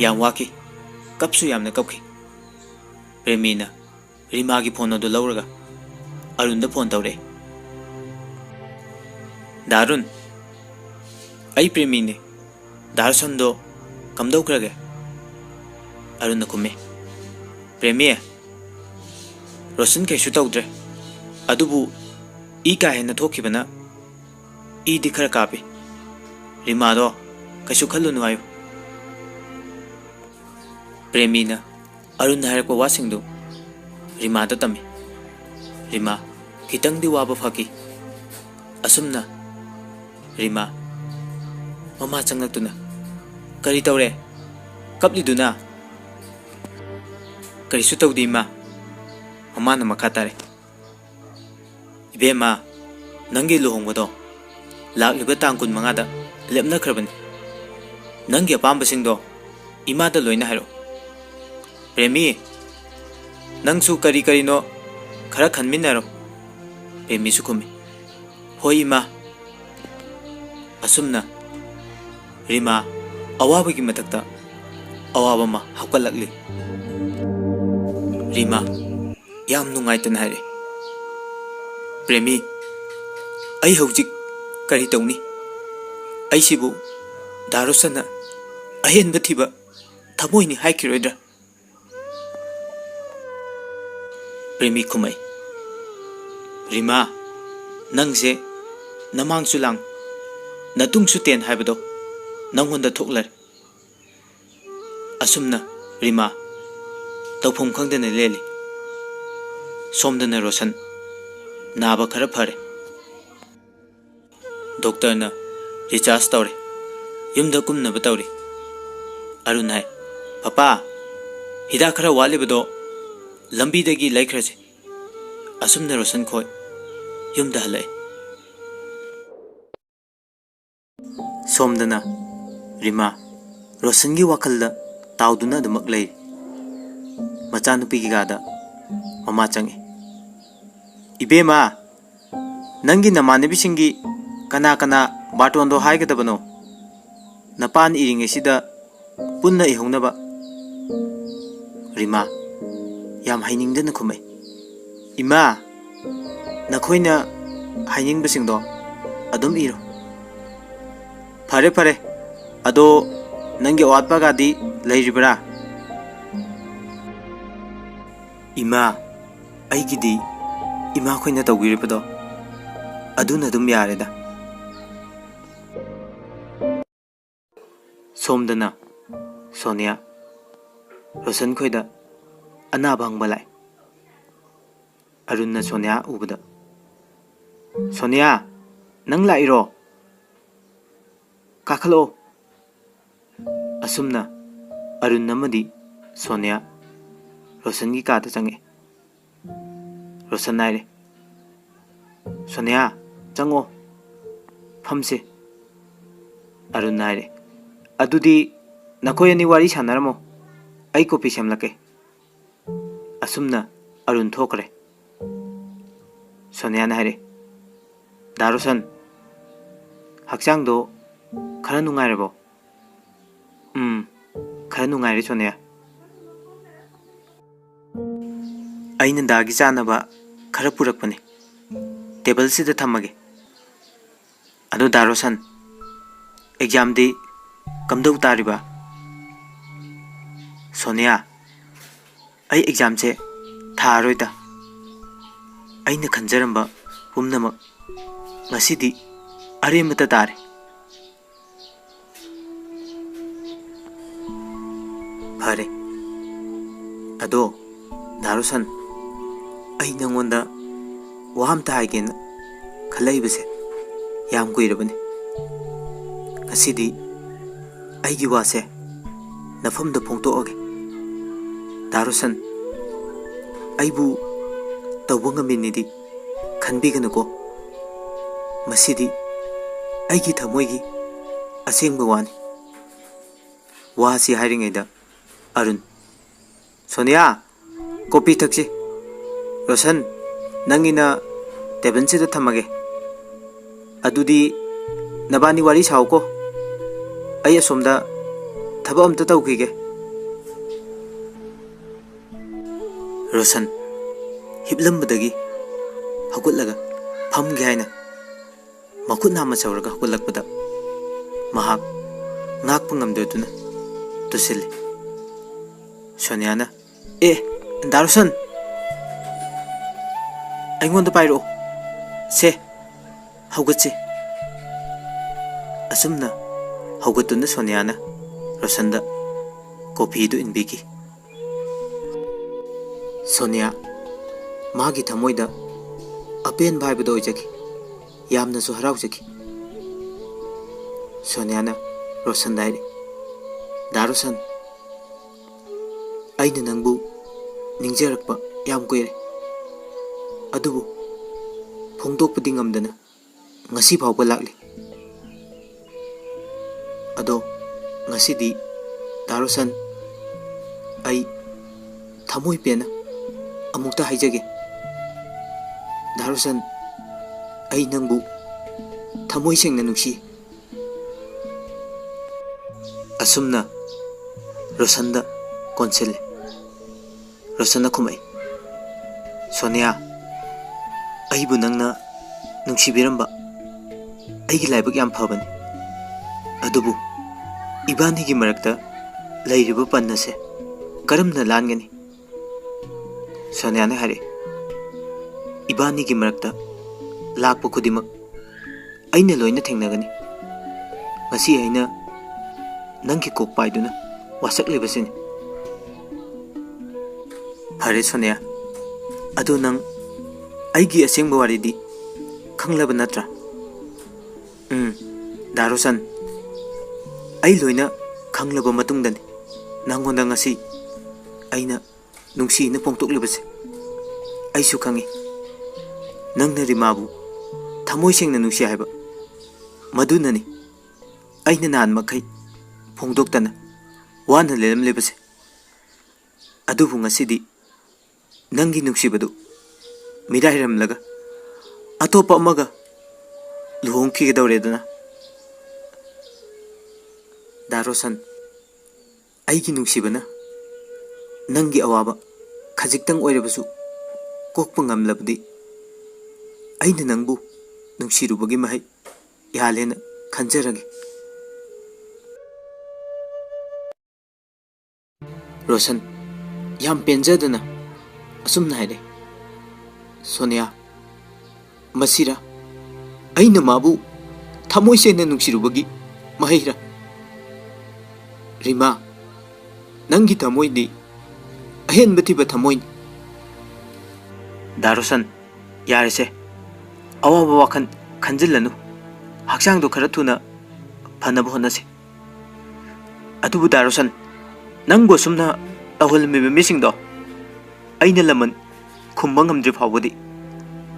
ꯌꯥꯝ ꯋꯥꯈꯤ, ꯀꯞꯁꯨ ꯌꯥꯝꯅ ꯀꯞꯈꯤ꯫ ꯄ꯭ꯔꯦꯃꯤꯅ ꯔꯤꯃꯥꯒꯤ ꯐꯣꯟ ꯑꯗꯨ ꯂꯧꯔꯒ ꯑꯔꯨꯟꯗ ꯐꯣꯟ ꯇꯧꯔꯛꯑꯦ꯫ "ꯗꯥ ꯑꯔꯨꯟ, ꯑꯩ ꯄ꯭ꯔꯦꯃꯤꯅꯦ꯫ ꯗꯥ ꯔꯣꯁꯟꯗꯣ ꯀꯝꯗꯧꯈ꯭ꯔꯒꯦ?" ꯑꯔꯨꯟꯅ ꯈꯨꯝꯃꯤ꯫ "ꯄ꯭ꯔꯦꯃꯤ, ꯔꯣꯁꯟ ꯀꯩꯁꯨ ꯇꯧꯗ꯭ꯔꯦ, ꯑꯗꯨꯕꯨ ꯏ ꯀꯥ ꯍꯦꯟꯅ ꯊꯣꯛꯈꯤꯕꯅ ꯏꯗꯤ ꯈꯔ ꯀꯥꯞꯄꯤ꯫ ꯔꯤꯃꯥꯗꯣ ꯀꯩꯁꯨ ꯈꯜꯂꯨꯅꯨ ꯍꯥꯏꯌꯨ"꯫ ꯄ꯭ꯔꯦꯃꯤꯅ ꯑꯔꯨꯟꯅ ꯍꯥꯏꯔꯛꯄ ꯋꯥꯁꯤꯡꯗꯨ ꯔꯤꯃꯥꯗ ꯇꯝꯃꯤ꯫ ꯔꯤꯃꯥ ꯈꯤꯇꯪꯗꯤ ꯋꯥꯕ ꯐꯈꯤ꯫ ꯑꯁꯨꯝꯅ ꯔꯤꯃꯥ ꯃꯃꯥ ꯆꯪꯂꯛꯇꯨꯅ, "ꯀꯔꯤ ꯇꯧꯔꯦ? ꯀꯞꯂꯤꯗꯨꯅ?" "ꯀꯔꯤꯁꯨ ꯇꯧꯗꯦ, ꯏꯃꯥ"꯫ ꯃꯃꯥꯅ ꯃꯈꯥ ꯇꯥꯔꯦ, "ꯏꯕꯦꯝꯃ, ꯅꯪꯒꯤ ꯂꯨꯍꯣꯡꯕꯗꯣ ꯂꯥꯛꯂꯤꯕ ꯇꯥꯡ ꯀꯨꯟꯃꯉꯥꯗ ꯂꯦꯞꯅꯈ꯭ꯔꯕꯅꯤ꯫ ꯅꯪꯒꯤ ꯑꯄꯥꯝꯕꯁꯤꯡꯗꯣ ꯏꯃꯥꯗ ꯂꯣꯏꯅ ꯍꯥꯏꯔꯛꯎ꯫ ꯄ꯭ꯔꯦꯃꯤ, ꯅꯪꯁꯨ ꯀꯔꯤ ꯀꯔꯤꯅꯣ ꯈꯔ ꯈꯟꯃꯤꯟꯅꯔꯣ"꯫ ꯄ꯭ꯔꯦꯃꯤꯁꯨ ꯈꯨꯝꯃꯤ, "ꯍꯣꯏ ꯏꯃꯥ"꯫ ꯑꯁꯨꯝꯅ ꯔꯤꯃꯥ ꯑꯋꯥꯕꯒꯤ ꯃꯊꯛꯇ ꯑꯋꯥꯕ ꯑꯃ ꯍꯥꯞꯀꯠꯂꯛꯂꯤ꯫ ꯔꯤꯃꯥ ꯌꯥꯝ ꯅꯨꯡꯉꯥꯏꯇꯅ ꯍꯥꯏꯔꯛꯏ, "ꯄ꯭ꯔꯦꯃꯤ, ꯑꯩ ꯍꯧꯖꯤꯛ ꯀꯔꯤ ꯇꯧꯅꯤ? ꯑꯩꯁꯤꯕꯨ ꯗꯥ ꯔꯣꯁꯟꯅ ꯑꯍꯦꯟꯕ ꯊꯤꯕ ꯊꯃꯣꯏꯅꯤ ꯍꯥꯏꯈꯤꯔꯣꯏꯗ꯭ꯔꯥ?" ꯄ꯭ꯔꯦꯃꯤ ꯈꯨꯝꯃꯛꯏ, "ꯔꯤꯃꯥ, ꯅꯪꯁꯦ ꯅꯃꯥꯡꯁꯨ ꯂꯥꯡ, ꯅꯇꯨꯡꯁꯨ ꯇꯦꯟ ꯍꯥꯏꯕꯗꯣ ꯅꯪꯉꯣꯟꯗ ꯊꯣꯛꯂꯔꯦ"꯫ ꯑꯁꯨꯝꯅ ꯔꯤꯃꯥ ꯇꯧꯐꯝ ꯈꯪꯗꯅ ꯂꯦꯜꯂꯤ꯫ ꯁꯣꯝꯗꯅ ꯔꯣꯁꯟ ꯅꯥꯕ ꯈꯔ ꯐꯔꯦ꯫ ꯗꯣꯛꯇꯔꯅ ꯔꯤꯆꯥꯔꯖ ꯇꯧꯔꯦ꯫ ꯌꯨꯝꯗ ꯀꯨꯝꯅꯕ ꯇꯧꯔꯤ꯫ ꯑꯔꯨꯟ ꯍꯥꯏ, "ꯄꯄꯥ, ꯍꯤꯗꯥꯛ ꯈꯔ ꯋꯥꯠꯂꯤꯕꯗꯣ ꯂꯝꯕꯤꯗꯒꯤ ꯂꯩꯈ꯭ꯔꯁꯤ"꯫ ꯑꯁꯨꯝꯅ ꯔꯣꯁꯟ ꯈꯣꯏ ꯌꯨꯝꯗ ꯍꯜꯂꯛꯏ꯫ ꯁꯣꯝꯗꯅ ꯔꯤꯃꯥ ꯔꯣꯁꯟꯒꯤ ꯋꯥꯈꯜꯗ ꯇꯥꯎꯗꯨꯅ ꯑꯗꯨꯃꯛ ꯂꯩꯔꯤ꯫ ꯃꯆꯥꯅꯨꯄꯤꯒꯤ ꯀꯥꯗ ꯃꯃꯥ ꯆꯪꯉꯤ꯫ "ꯏꯕꯦꯝꯃ, ꯅꯪꯒꯤ ꯅꯃꯥꯟꯅꯕꯤꯁꯤꯡꯒꯤ ꯀꯅꯥ ꯀꯅꯥ ꯕꯥꯔꯇꯣꯟꯗꯣ ꯍꯥꯏꯒꯗꯕꯅꯣ? ꯅꯄꯥꯅ ꯏꯔꯤꯉꯩꯁꯤꯗ ꯄꯨꯟꯅ ꯏꯍꯧꯅꯕ꯫" ꯔꯤꯃꯥ ꯌꯥꯝ ꯍꯩꯅꯤꯡꯗꯅ ꯈꯨꯝꯃꯛꯏ, "ꯏꯃꯥ, ꯅꯈꯣꯏꯅ ꯍꯥꯏꯅꯤꯡꯕꯁꯤꯡꯗꯣ ꯑꯗꯨꯝ ꯏꯔꯣ꯫" "ꯐꯔꯦ, ꯐꯔꯦ꯫ ꯑꯗꯣ ꯅꯪꯒꯤ ꯑꯋꯥꯠꯄꯒꯗꯤ ꯂꯩꯔꯤꯕ꯭ꯔꯥ?" "ꯏꯃꯥ, ꯑꯩꯒꯤꯗꯤ ꯏꯃꯥꯈꯣꯏꯅ ꯇꯧꯕꯤꯔꯤꯕꯗꯣ ꯑꯗꯨꯅ ꯑꯗꯨꯝ ꯌꯥꯔꯦꯗ꯫" ꯁꯣꯝꯗꯅ ꯁꯣꯅꯤꯌꯥ ꯔꯣꯁꯟ ꯈꯣꯏꯗ ꯑꯅꯥꯕ ꯍꯪꯕ ꯂꯥꯛꯏ꯫ ꯑꯔꯨꯟꯅ ꯁꯣꯅꯤꯌꯥ ꯎꯕꯗ, "ꯁꯣꯅꯤꯌꯥ, ꯅꯪ ꯂꯥꯛꯏꯔꯣ? ꯀꯥꯈꯠꯂꯛꯑꯣ꯫" ꯑꯁꯨꯝꯅ ꯑꯔꯨꯟ ꯑꯃꯗꯤ ꯁꯣꯅꯤꯌꯥ ꯔꯣꯁꯟꯒꯤ ꯀꯥꯗ ꯆꯪꯉꯛꯑꯦ꯫ ꯔꯣꯁꯟ ꯍꯥꯏꯔꯦ, "ꯁꯣꯅꯤꯌꯥ, ꯆꯪꯉꯣ, ꯐꯝꯁꯦ꯫" ꯑꯔꯨꯟ ꯍꯥꯏꯔꯦ, "ꯑꯗꯨꯗꯤ ꯅꯈꯣꯏ ꯑꯅꯤ ꯋꯥꯔꯤ ꯁꯥꯟꯅꯔꯝꯃꯣ, ꯑꯩ ꯀꯣꯐꯤ ꯁꯦꯝꯂꯛꯀꯦ꯫" ꯑꯁꯨꯝꯅ ꯑꯔꯨꯟ ꯊꯣꯛꯈ꯭ꯔꯦ꯫ ꯁꯣꯅꯤꯌꯥꯅ ꯍꯥꯏꯔꯦ, "ꯗꯥ ꯔꯣꯁꯟ, ꯍꯛꯆꯥꯡꯗꯣ ꯈꯔ ꯅꯨꯡꯉꯥꯏꯔꯕꯣ?" "ꯎꯝ, ꯈꯔ ꯅꯨꯡꯉꯥꯏꯔꯦ ꯁꯣꯅꯤꯌꯥ꯫ ꯑꯩꯅ ꯗꯥꯒꯤ ꯆꯥꯅꯕ ꯈꯔ ꯄꯨꯔꯛꯄꯅꯦ꯫ ꯇꯦꯕꯜꯁꯤꯗ ꯊꯝꯃꯒꯦ꯫ ꯑꯗꯣ ꯗꯥ ꯔꯣꯁꯟ, ꯑꯦꯛꯖꯥꯝꯗꯤ ꯀꯝꯗꯧ ꯇꯥꯔꯤꯕ?" ꯁꯣꯅꯤꯌꯥ, "ꯑꯩ ꯑꯦꯛꯖꯥꯝꯁꯦ ꯊꯥꯔꯔꯣꯏꯗ꯫ ꯑꯩꯅ ꯈꯟꯖꯔꯝꯕ ꯄꯨꯝꯅꯃꯛ ꯉꯁꯤꯗꯤ ꯑꯔꯦꯝꯕꯇ ꯇꯥꯔꯦ꯫" "ꯐꯔꯦ꯫ ꯑꯗꯣ ꯗꯥ ꯔꯣꯁꯟ, ꯑꯩ ꯅꯪꯉꯣꯟꯗ ꯋꯥ ꯑꯝꯇ ꯍꯥꯏꯒꯦꯅ ꯈꯜꯂꯛꯏꯕꯁꯦ ꯌꯥꯝ ꯀꯨꯏꯔꯕꯅꯤ꯫ ꯉꯁꯤꯗꯤ ꯑꯩꯒꯤ ꯋꯥꯁꯦ ꯅꯐꯝꯗ ꯐꯣꯡꯗꯣꯛꯑꯒꯦ꯫ ꯗꯥ ꯔꯣꯁꯟ, ꯑꯩꯕꯨ ꯇꯧꯕ ꯉꯝꯃꯤꯅꯤꯗꯤ ꯈꯟꯕꯤꯒꯅꯨꯀꯣ꯫ ꯃꯁꯤꯗꯤ ꯑꯩꯒꯤ ꯊꯃꯣꯏꯒꯤ ꯑꯁꯦꯡꯕ ꯋꯥꯅꯤ꯫ ꯋꯥꯁꯤ ꯍꯥꯏꯔꯤꯉꯩꯗ ꯑꯔꯨꯟ, "ꯁꯣꯅꯤꯌꯥ, ꯀꯣꯐꯤ ꯊꯛꯁꯤ꯫ ꯔꯣꯁꯟ, ꯅꯪꯒꯤꯅ ꯇꯦꯕꯜꯁꯤꯗ ꯊꯝꯃꯒꯦ꯫ ꯑꯗꯨꯗꯤ ꯅꯕꯥꯅꯤ ꯋꯥꯔꯤ ꯁꯥꯎꯀꯣ꯫ ꯑꯩ ꯑꯁꯣꯝꯗ ꯊꯕꯛ ꯑꯝꯇ ꯇꯧꯈꯤꯒꯦ꯫" ꯔꯣꯁꯟ ꯍꯤꯞꯂꯝꯕꯗꯒꯤ ꯍꯧꯒꯠꯂꯒ ꯐꯝꯒꯦ ꯍꯥꯏꯅ ꯃꯈꯨꯠ ꯅꯥꯝꯃ ꯁꯧꯔꯒ ꯍꯧꯒꯠꯂꯛꯄꯗ ꯃꯍꯥꯛ ꯉꯥꯛꯄ ꯉꯝꯗꯗꯨꯅ ꯇꯨꯁꯤꯜꯂꯤ꯫ ꯁꯣꯅꯤꯌꯥꯅ, "ꯑꯦ, ꯗꯥ ꯔꯣꯁꯟ, ꯑꯩꯉꯣꯟꯗ ꯄꯥꯏꯔꯛꯑꯣ꯫ ꯁꯦ, ꯍꯧꯒꯠꯁꯤ꯫" ꯑꯁꯨꯝꯅ ꯍꯧꯒꯠꯇꯨꯅ ꯁꯣꯅꯤꯌꯥꯅ ꯔꯣꯁꯟꯗ ꯀꯣꯐꯤꯗꯨ ꯏꯟꯕꯤꯈꯤ꯫ ꯁꯣꯅꯤꯌꯥ ꯃꯥꯒꯤ ꯊꯃꯣꯏꯗ ꯑꯄꯦꯟꯕ ꯍꯥꯏꯕꯗꯣ ꯑꯣꯏꯖꯈꯤ꯫ ꯌꯥꯝꯅꯁꯨ ꯍꯔꯥꯎꯖꯈꯤ꯫ ꯁꯣꯅꯤꯌꯥꯅ ꯔꯣꯁꯟꯗ ꯍꯥꯏꯔꯛꯏ, "ꯗꯥ ꯔꯣꯁꯟ, ꯑꯩꯅ ꯅꯪꯕꯨ ꯅꯤꯡꯖꯔꯛꯄ ꯌꯥꯝ ꯀꯨꯏꯔꯦ, ꯑꯗꯨꯕꯨ ꯐꯣꯡꯗꯣꯛꯄꯗꯤ ꯉꯝꯗꯅ ꯉꯁꯤ ꯐꯥꯎꯕ ꯂꯥꯛꯂꯤ꯫ ꯑꯗꯣ ꯉꯁꯤꯗꯤ, ꯗꯥ ꯔꯣꯁꯟ, ꯑꯩ ꯊꯃꯣꯏ ꯄꯦꯟꯅ ꯑꯃꯨꯛꯇ ꯍꯥꯏꯖꯒꯦ꯫ ꯗꯥ ꯔꯣꯁꯟ, ꯑꯩ ꯅꯪꯕꯨ ꯊꯃꯣꯏ ꯁꯦꯡꯅ ꯅꯨꯡꯁꯤ꯫" ꯑꯁꯨꯝꯅ ꯔꯣꯁꯟꯗ ꯀꯣꯟꯁꯤꯜꯂꯤ꯫ ꯔꯣꯁꯟꯅ ꯈꯨꯝꯃꯛꯏ, "ꯁꯣꯅꯤꯌꯥ, ꯑꯩꯕꯨ ꯅꯪꯅ ꯅꯨꯡꯁꯤꯕꯤꯔꯝꯕ ꯑꯩꯒꯤ ꯂꯥꯏꯕꯛ ꯌꯥꯝ ꯐꯕꯅꯤ꯫ ꯑꯗꯨꯕꯨ ꯏꯕꯥꯅꯤꯒꯤ ꯃꯔꯛꯇ ꯂꯩꯔꯤꯕ ꯄꯟ ꯑꯁꯦ ꯀꯔꯝꯅ ꯂꯥꯟꯒꯅꯤ?" ꯁꯣꯅꯤꯌꯥꯅ ꯍꯥꯏꯔꯛꯏ, "ꯏꯕꯥꯅꯤꯒꯤ ꯃꯔꯛꯇ ꯂꯥꯛꯄ ꯈꯨꯗꯤꯡꯃꯛ ꯑꯩꯅ ꯂꯣꯏꯅ ꯊꯦꯡꯅꯒꯅꯤ꯫ ꯉꯁꯤ ꯑꯩꯅ ꯅꯪꯒꯤ ꯀꯣꯛ ꯄꯥꯏꯗꯨꯅ ꯋꯥꯁꯛꯂꯤꯕꯁꯤꯅꯤ꯫" "ꯐꯔꯦ ꯁꯣꯅꯤꯌꯥ, ꯑꯗꯨ ꯅꯪ ꯑꯩꯒꯤ ꯑꯁꯦꯡꯕ ꯋꯥꯔꯤꯗꯤ ꯈꯪꯂꯕ ꯅꯠꯇ꯭ꯔꯥ?" "ꯎꯝ, ꯗꯥ ꯔꯣꯁꯟ, ꯑꯩ ꯂꯣꯏꯅ ꯈꯪꯂꯕ ꯃꯇꯨꯡꯗꯅꯤ ꯅꯪꯉꯣꯟꯗ ꯉꯁꯤ ꯑꯩꯅ ꯅꯨꯡꯁꯤꯅ ꯐꯣꯡꯗꯣꯛꯂꯤꯕꯁꯦ꯫ ꯑꯩꯁꯨ ꯈꯪꯏ, ꯅꯪꯅ ꯔꯤꯃꯥꯕꯨ ꯊꯃꯣꯏ ꯁꯦꯡꯅ ꯅꯨꯡꯁꯤ ꯍꯥꯏꯕ, ꯃꯗꯨꯅꯅꯤ ꯑꯩꯅ ꯅꯍꯥꯟ ꯃꯈꯩ ꯐꯣꯡꯗꯣꯛꯇꯅ ꯋꯥꯅ ꯂꯩꯔꯝꯂꯤꯕꯁꯦ꯫ ꯑꯗꯨꯕꯨ ꯉꯁꯤꯗꯤ ꯅꯪꯒꯤ ꯅꯨꯡꯁꯤꯕꯗꯨ ꯃꯤꯔꯥꯏꯔꯝꯂꯒ ꯑꯇꯣꯞꯄ ꯑꯃꯒ ꯂꯨꯍꯣꯡꯈꯤꯒꯗꯧꯔꯦꯗꯅ꯫ ꯗꯥ ꯔꯣꯁꯟ, ꯑꯩꯒꯤ ꯅꯨꯡꯁꯤꯕꯅ ꯅꯪꯒꯤ ꯑꯋꯥꯕ ꯈꯖꯤꯛꯇꯪ ꯑꯣꯏꯔꯕꯁꯨ ꯀꯣꯛꯄ ꯉꯝꯂꯕꯗꯤ, ꯑꯩꯅ ꯅꯪꯕꯨ ꯅꯨꯡꯁꯤꯔꯨꯕꯒꯤ ꯃꯍꯩ ꯌꯥꯜꯂꯦꯅ ꯈꯟꯖꯔꯒꯦ꯫ ꯔꯣꯁꯟ, ꯌꯥꯝ ꯄꯦꯟꯖꯗꯅ ꯑꯁꯨꯝꯅ ꯍꯥꯏꯔꯦ, "ꯁꯣꯅꯤꯌꯥ, ꯃꯁꯤꯔ ꯑꯩꯅ ꯃꯥꯕꯨ ꯊꯃꯣꯏ ꯁꯦꯡꯅ ꯅꯨꯡꯁꯤꯔꯨꯕꯒꯤ ꯃꯍꯩꯔ? ꯔꯤꯃꯥ, ꯅꯪꯒꯤ ꯊꯃꯣꯏꯗꯤ ꯑꯍꯦꯟꯕ ꯊꯤꯕ ꯊꯃꯣꯏꯅꯤ꯫" ꯗꯥ ꯔꯣꯁꯟ, ꯌꯥꯔꯦꯁꯦ, ꯑꯋꯥꯕ ꯋꯥꯈꯜ ꯈꯟꯖꯤꯜꯂꯅꯨ꯫ ꯍꯛꯆꯥꯡꯗꯣ ꯈꯔ ꯊꯨꯅ ꯐꯅꯕ ꯍꯣꯠꯅꯁꯤ꯫ ꯑꯗꯨꯕꯨ ꯗꯥ ꯔꯣꯁꯟ, ꯅꯪꯕꯨ ꯑꯁꯨꯝꯅ ꯇꯧꯍꯜꯂꯝꯃꯤꯕ ꯃꯤꯁꯤꯡꯗꯣ ꯑꯩꯅ ꯂꯃꯟ ꯈꯨꯝꯕ ꯉꯝꯗ꯭ꯔꯤ ꯐꯥꯎꯕꯗꯤ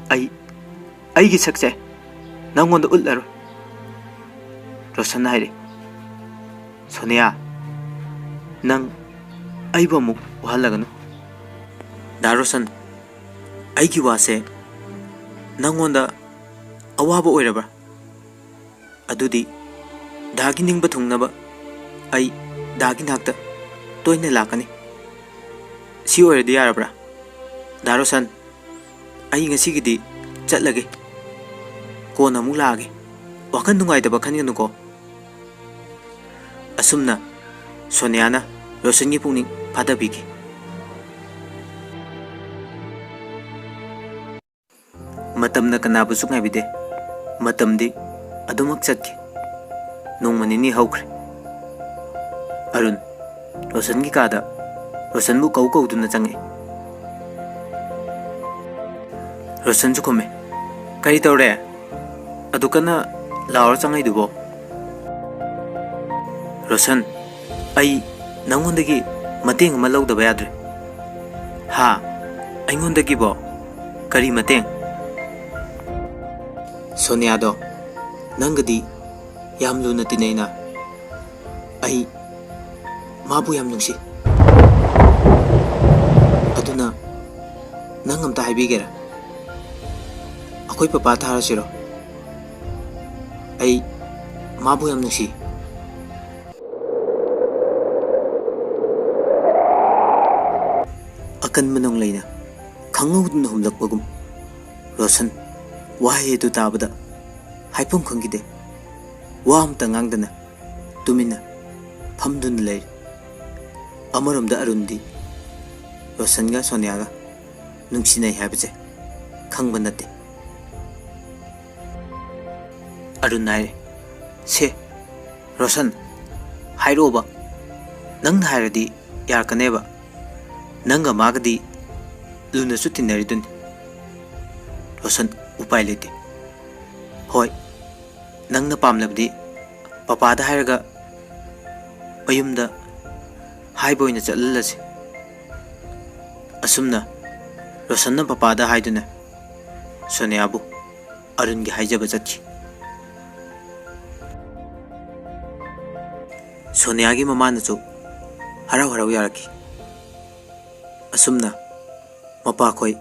ꯑꯩ ꯑꯩꯒꯤ ꯁꯛꯁꯦ ꯅꯪꯉꯣꯟꯗ ꯎꯠꯂꯔꯣꯏ꯫ ꯔꯣꯁꯟꯅ ꯍꯥꯏꯔꯛꯏ, "ꯁꯣꯅꯤꯌꯥ, ꯅꯪ ꯑꯩꯕꯨ ꯑꯃꯨꯛ ꯋꯥꯍꯜꯂꯒꯅꯨ꯫" ꯗꯥ ꯔꯣꯁꯟ, ꯑꯩꯒꯤ ꯋꯥꯁꯦ ꯅꯪꯉꯣꯟꯗ ꯑꯋꯥꯕ ꯑꯣꯏꯔꯕ꯭ꯔꯥ? ꯑꯗꯨꯗꯤ ꯗꯥꯒꯤ ꯅꯤꯡꯕ ꯊꯨꯡꯅꯕ ꯑꯩ ꯗꯥꯒꯤ ꯅꯥꯛꯇ ꯇꯣꯏꯅ ꯂꯥꯛꯀꯅꯤ꯫ ꯁꯤ ꯑꯣꯏꯔꯗꯤ ꯌꯥꯔꯕ꯭ꯔꯥ? ꯗꯥ ꯔꯣꯁꯟ, ꯑꯩ ꯉꯁꯤꯒꯤꯗꯤ ꯆꯠꯂꯒꯦ꯫ ꯀꯣꯟꯅ ꯑꯃꯨꯛ ꯂꯥꯛꯑꯒꯦ꯫ ꯋꯥꯈꯜ ꯅꯨꯡꯉꯥꯏꯇꯕ ꯈꯟꯒꯅꯨꯀꯣ꯫ ꯑꯁꯨꯝꯅ ꯁꯣꯅꯤꯌꯥꯅ ꯔꯣꯁꯟꯒꯤ ꯄꯨꯛꯅꯤꯡ ꯐꯥꯊꯕꯤꯈꯤ꯫ ꯃꯇꯝꯅ ꯀꯅꯥꯕꯨꯁꯨ ꯉꯥꯏꯕꯤꯗꯦ꯫ ꯃꯇꯝꯗꯤ ꯑꯗꯨꯃꯛ ꯆꯠꯈꯤ꯫ ꯅꯣꯡꯃ ꯅꯤꯅꯤ ꯍꯧꯈ꯭ꯔꯦ꯫ ꯑꯔꯨꯟ ꯔꯣꯁꯟꯒꯤ ꯀꯥꯗ ꯔꯣꯁꯟꯕꯨ ꯀꯧ ꯀꯧꯗꯨꯅ ꯆꯪꯉꯛꯏ꯫ ꯔꯣꯁꯟꯁꯨ ꯈꯨꯝꯃꯦ, "ꯀꯔꯤ ꯇꯧꯔꯦ? ꯑꯗꯨ ꯀꯟꯅ ꯂꯥꯎꯔ ꯆꯪꯉꯛꯏꯗꯨꯕꯣ?" "ꯔꯣꯁꯟ, ꯑꯩ ꯅꯪꯉꯣꯟꯗꯒꯤ ꯃꯇꯦꯡ ꯑꯃ ꯂꯧꯗꯕ ꯌꯥꯗ꯭ꯔꯦ꯫" "ꯍꯥ? ꯑꯩꯉꯣꯟꯗꯒꯤꯕꯣ? ꯀꯔꯤ ꯃꯇꯦꯡ?" ꯁꯣꯅꯤꯌꯥꯗꯣ ꯅꯪꯒꯗꯤ ꯌꯥꯝ ꯂꯨꯅ ꯇꯤꯟꯅꯩꯅ꯫ ꯑꯩ ꯃꯥꯕꯨ ꯌꯥꯝ ꯅꯨꯡꯁꯤ꯫ ꯑꯗꯨꯅ ꯅꯪ ꯑꯝꯇ ꯍꯥꯏꯕꯤꯒꯦꯔꯥ? ꯑꯩꯈꯣꯏ ꯄꯄꯥ ꯊꯥꯔꯁꯤꯔꯣ? ꯑꯩ ꯃꯥꯕꯨ ꯌꯥꯝ ꯅꯨꯡꯁꯤ꯫ ꯑꯀꯟꯕ ꯅꯣꯡꯂꯩꯅ ꯈꯪꯍꯧꯗꯅ ꯍꯨꯝꯂꯛꯄꯒꯨꯝ ꯔꯣꯁꯟ ꯋꯥꯍꯩ ꯑꯗꯨ ꯇꯥꯕꯗ ꯍꯥꯏꯐꯝ ꯈꯪꯈꯤꯗꯦ꯫ ꯋꯥ ꯑꯃꯇ ꯉꯥꯡꯗꯅ ꯇꯨꯃꯤꯟꯅ ꯐꯝꯗꯨꯅ ꯂꯩꯔꯤ꯫ ꯑꯃꯔꯣꯝꯗ ꯑꯔꯨꯟꯗꯤ ꯔꯣꯁꯟꯒ ꯁꯣꯅꯤꯌꯥꯒ ꯅꯨꯡꯁꯤꯅꯩ ꯍꯥꯏꯕꯁꯦ ꯈꯪꯕ ꯅꯠꯇꯦ꯫ ꯑꯔꯨꯟ ꯍꯥꯏꯔꯦ, "ꯁꯦ ꯔꯣꯁꯟ, ꯍꯥꯏꯔꯛꯑꯣꯕ꯫ ꯅꯪꯅ ꯍꯥꯏꯔꯗꯤ ꯌꯥꯔꯛꯀꯅꯦꯕ꯫ ꯅꯪꯒ ꯃꯥꯒꯗꯤ ꯂꯨꯅꯁꯨ ꯇꯤꯟꯅꯔꯤꯗꯨꯅꯤ꯫" ꯔꯣꯁꯟ ꯎꯄꯥꯏ ꯂꯩꯇꯦ꯫ "ꯍꯣꯏ, ꯅꯪꯅ ꯄꯥꯝꯂꯕꯗꯤ ꯄꯄꯥꯗ ꯍꯥꯏꯔꯒ ꯃꯌꯨꯝꯗ ꯍꯥꯏꯕ ꯑꯣꯏꯅ ꯆꯠꯍꯜꯂꯁꯤ꯫" ꯑꯁꯨꯝꯅ ꯔꯣꯁꯟꯅ ꯄꯄꯥꯗ ꯍꯥꯏꯗꯨꯅ ꯁꯣꯅꯤꯌꯥꯕꯨ ꯑꯔꯨꯟꯒꯤ ꯍꯥꯏꯖꯕ ꯆꯠꯈꯤ꯫ ꯁꯣꯅꯤꯌꯥꯒꯤ ꯃꯃꯥꯅꯁꯨ ꯍꯔꯥꯎ ꯍꯔꯥꯎ ꯌꯥꯔꯛꯈꯤ꯫ ꯑꯁꯨꯝꯅ ꯃꯄꯥꯈꯣꯏ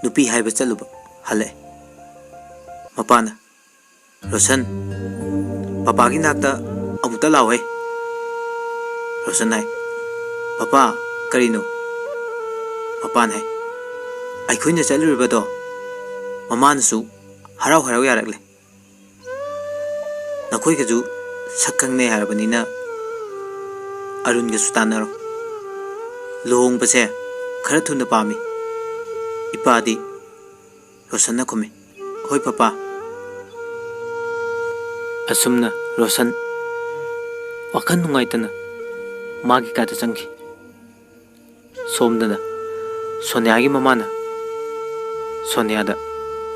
ꯅꯨꯄꯤ ꯍꯥꯏꯕ ꯆꯠꯂꯨꯕ ꯍꯜꯂꯛꯑꯦ꯫ ꯃꯄꯥꯅ, "ꯔꯣꯁꯟ, ꯄꯄꯥꯒꯤ ꯅꯥꯛꯇ ꯑꯃꯨꯛꯇ ꯂꯥꯛꯑꯣꯍꯦ꯫" ꯔꯣꯁꯟ ꯍꯥꯏ, "ꯄꯄꯥ, ꯀꯔꯤꯅꯣ?" ꯃꯄꯥꯅ ꯍꯥꯏ, "ꯑꯩꯈꯣꯏꯅ ꯆꯠꯂꯨꯔꯤꯕꯗꯣ ꯃꯃꯥꯅꯁꯨ ꯍꯔꯥꯎ ꯍꯔꯥꯎ ꯌꯥꯔꯛꯂꯦ꯫ ꯅꯈꯣꯏꯒꯁꯨ ꯁꯛ ꯈꯪꯅꯩ ꯍꯥꯏꯔꯕꯅꯤꯅ ꯑꯔꯨꯟꯒꯁꯨ ꯇꯥꯟꯅꯔꯣ꯫ ꯂꯨꯍꯣꯡꯕꯁꯦ ꯈꯔ ꯊꯨꯅ ꯄꯥꯝꯃꯤ ꯏꯄꯥꯗꯤ꯫" ꯔꯣꯁꯟꯅ ꯈꯨꯝꯃꯤ, "ꯍꯣꯏ ꯄꯄꯥ꯫" ꯑꯁꯨꯝꯅ ꯔꯣꯁꯟ ꯋꯥꯈꯜ ꯅꯨꯡꯉꯥꯏꯇꯅ ꯃꯥꯒꯤ ꯀꯥꯗ ꯆꯪꯈꯤ꯫ ꯁꯣꯝꯗꯅ ꯁꯣꯅꯤꯌꯥꯒꯤ ꯃꯃꯥꯅ ꯁꯣꯅꯤꯌꯥꯗ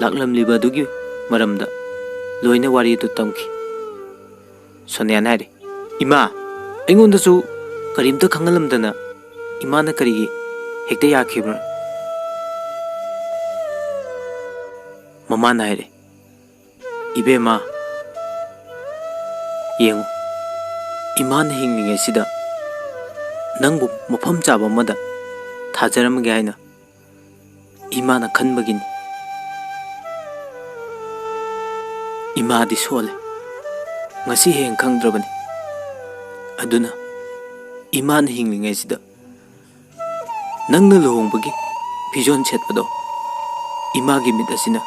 ꯂꯥꯛꯂꯝꯂꯤꯕ ꯑꯗꯨꯒꯤ ꯃꯔꯝꯗ ꯂꯣꯏꯅ ꯋꯥꯔꯤ ꯑꯗꯨ ꯇꯝꯈꯤ꯫ ꯁꯣꯅꯤꯌꯥꯅ ꯍꯥꯏꯔꯤ, "ꯏꯃꯥ, ꯑꯩꯉꯣꯟꯗꯁꯨ ꯀꯔꯤꯝꯇ ꯈꯪꯍꯜꯂꯝꯗꯅ ꯏꯃꯥꯅ ꯀꯔꯤꯒꯤ ꯍꯦꯛꯇ ꯌꯥꯈꯤꯕꯅꯣ?" ꯃꯃꯥꯅ ꯍꯥꯏꯔꯦ, "ꯏꯕꯦꯝꯃ, ꯌꯦꯡꯉꯨ, ꯏꯃꯥꯅ ꯍꯤꯡꯂꯤꯉꯩꯁꯤꯗ ꯅꯪꯕꯨ ꯃꯐꯝ ꯆꯥꯕ ꯑꯃꯗ ꯊꯥꯖꯔꯝꯃꯒꯦ ꯍꯥꯏꯅ ꯏꯃꯥꯅ ꯈꯟꯕꯒꯤꯅꯤ꯫ ꯏꯃꯥꯗꯤ ꯁꯣꯜꯂꯦ, ꯉꯁꯤ ꯍꯌꯦꯡ ꯈꯪꯗ꯭ꯔꯕꯅꯤ꯫ ꯑꯗꯨꯅ ꯏꯃꯥꯅ ꯍꯤꯡꯂꯤꯉꯩꯁꯤꯗ ꯅꯪꯅ ꯂꯨꯍꯣꯡꯕꯒꯤ ꯐꯤꯖꯣꯜ ꯁꯦꯠꯄꯗꯣ ꯏꯃꯥꯒꯤ ꯃꯤꯠ ꯑꯁꯤꯅ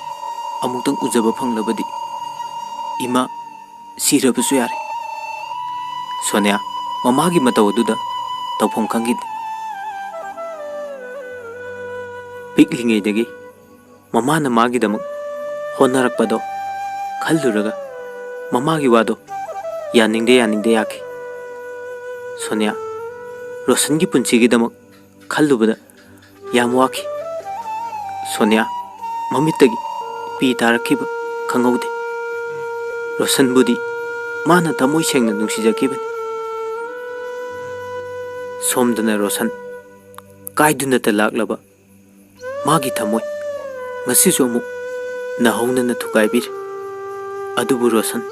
ꯑꯃꯨꯛꯇꯪ ꯎꯖꯕ ꯐꯪꯂꯕꯗꯤ ꯏꯃꯥ ꯁꯤꯔꯕꯁꯨ ꯌꯥꯔꯦ꯫" ꯁꯣꯅꯤꯌꯥ ꯃꯃꯥꯒꯤ ꯃꯇꯧ ꯑꯗꯨꯗ ꯇꯧꯐꯝ ꯈꯪꯈꯤꯗꯦ꯫ ꯄꯤꯛꯂꯤꯉꯩꯗꯒꯤ ꯃꯃꯥꯅ ꯃꯥꯒꯤꯗꯃꯛ ꯍꯣꯠꯅꯔꯛꯄꯗꯣ ꯈꯜꯂꯨꯔꯒ ꯃꯃꯥꯒꯤ ꯋꯥꯗꯣ ꯌꯥꯅꯤꯡꯗꯦ ꯌꯥꯅꯤꯡꯗꯦ ꯌꯥꯈꯤ꯫ ꯁꯣꯅꯤꯌꯥ ꯔꯣꯁꯟꯒꯤ ꯄꯨꯟꯁꯤꯒꯤꯗꯃꯛ ꯈꯜꯂꯨꯕꯗ ꯌꯥꯝ ꯋꯥꯈꯤ꯫ ꯁꯣꯅꯤꯌꯥ ꯃꯃꯤꯠꯇꯒꯤ ꯄꯤ ꯇꯥꯔꯛꯈꯤꯕ ꯈꯪꯍꯧꯗꯦ꯫ ꯔꯣꯁꯟꯕꯨꯗꯤ ꯃꯥꯅ ꯊꯃꯣꯏ ꯁꯦꯡꯅ ꯅꯨꯡꯁꯤꯖꯈꯤꯕꯅꯤ꯫ ꯁꯣꯝꯗꯅ ꯔꯣꯁꯟ ꯀꯥꯏꯗꯨꯅꯇ ꯂꯥꯛꯂꯕ ꯃꯥꯒꯤ ꯊꯃꯣꯏ ꯉꯁꯤꯁꯨ ꯑꯃꯨꯛ ꯅꯧꯍꯧꯅꯅ ꯊꯨꯒꯥꯏꯕꯤꯔꯦ꯫ ꯑꯗꯨꯕꯨ ꯔꯣꯁꯟ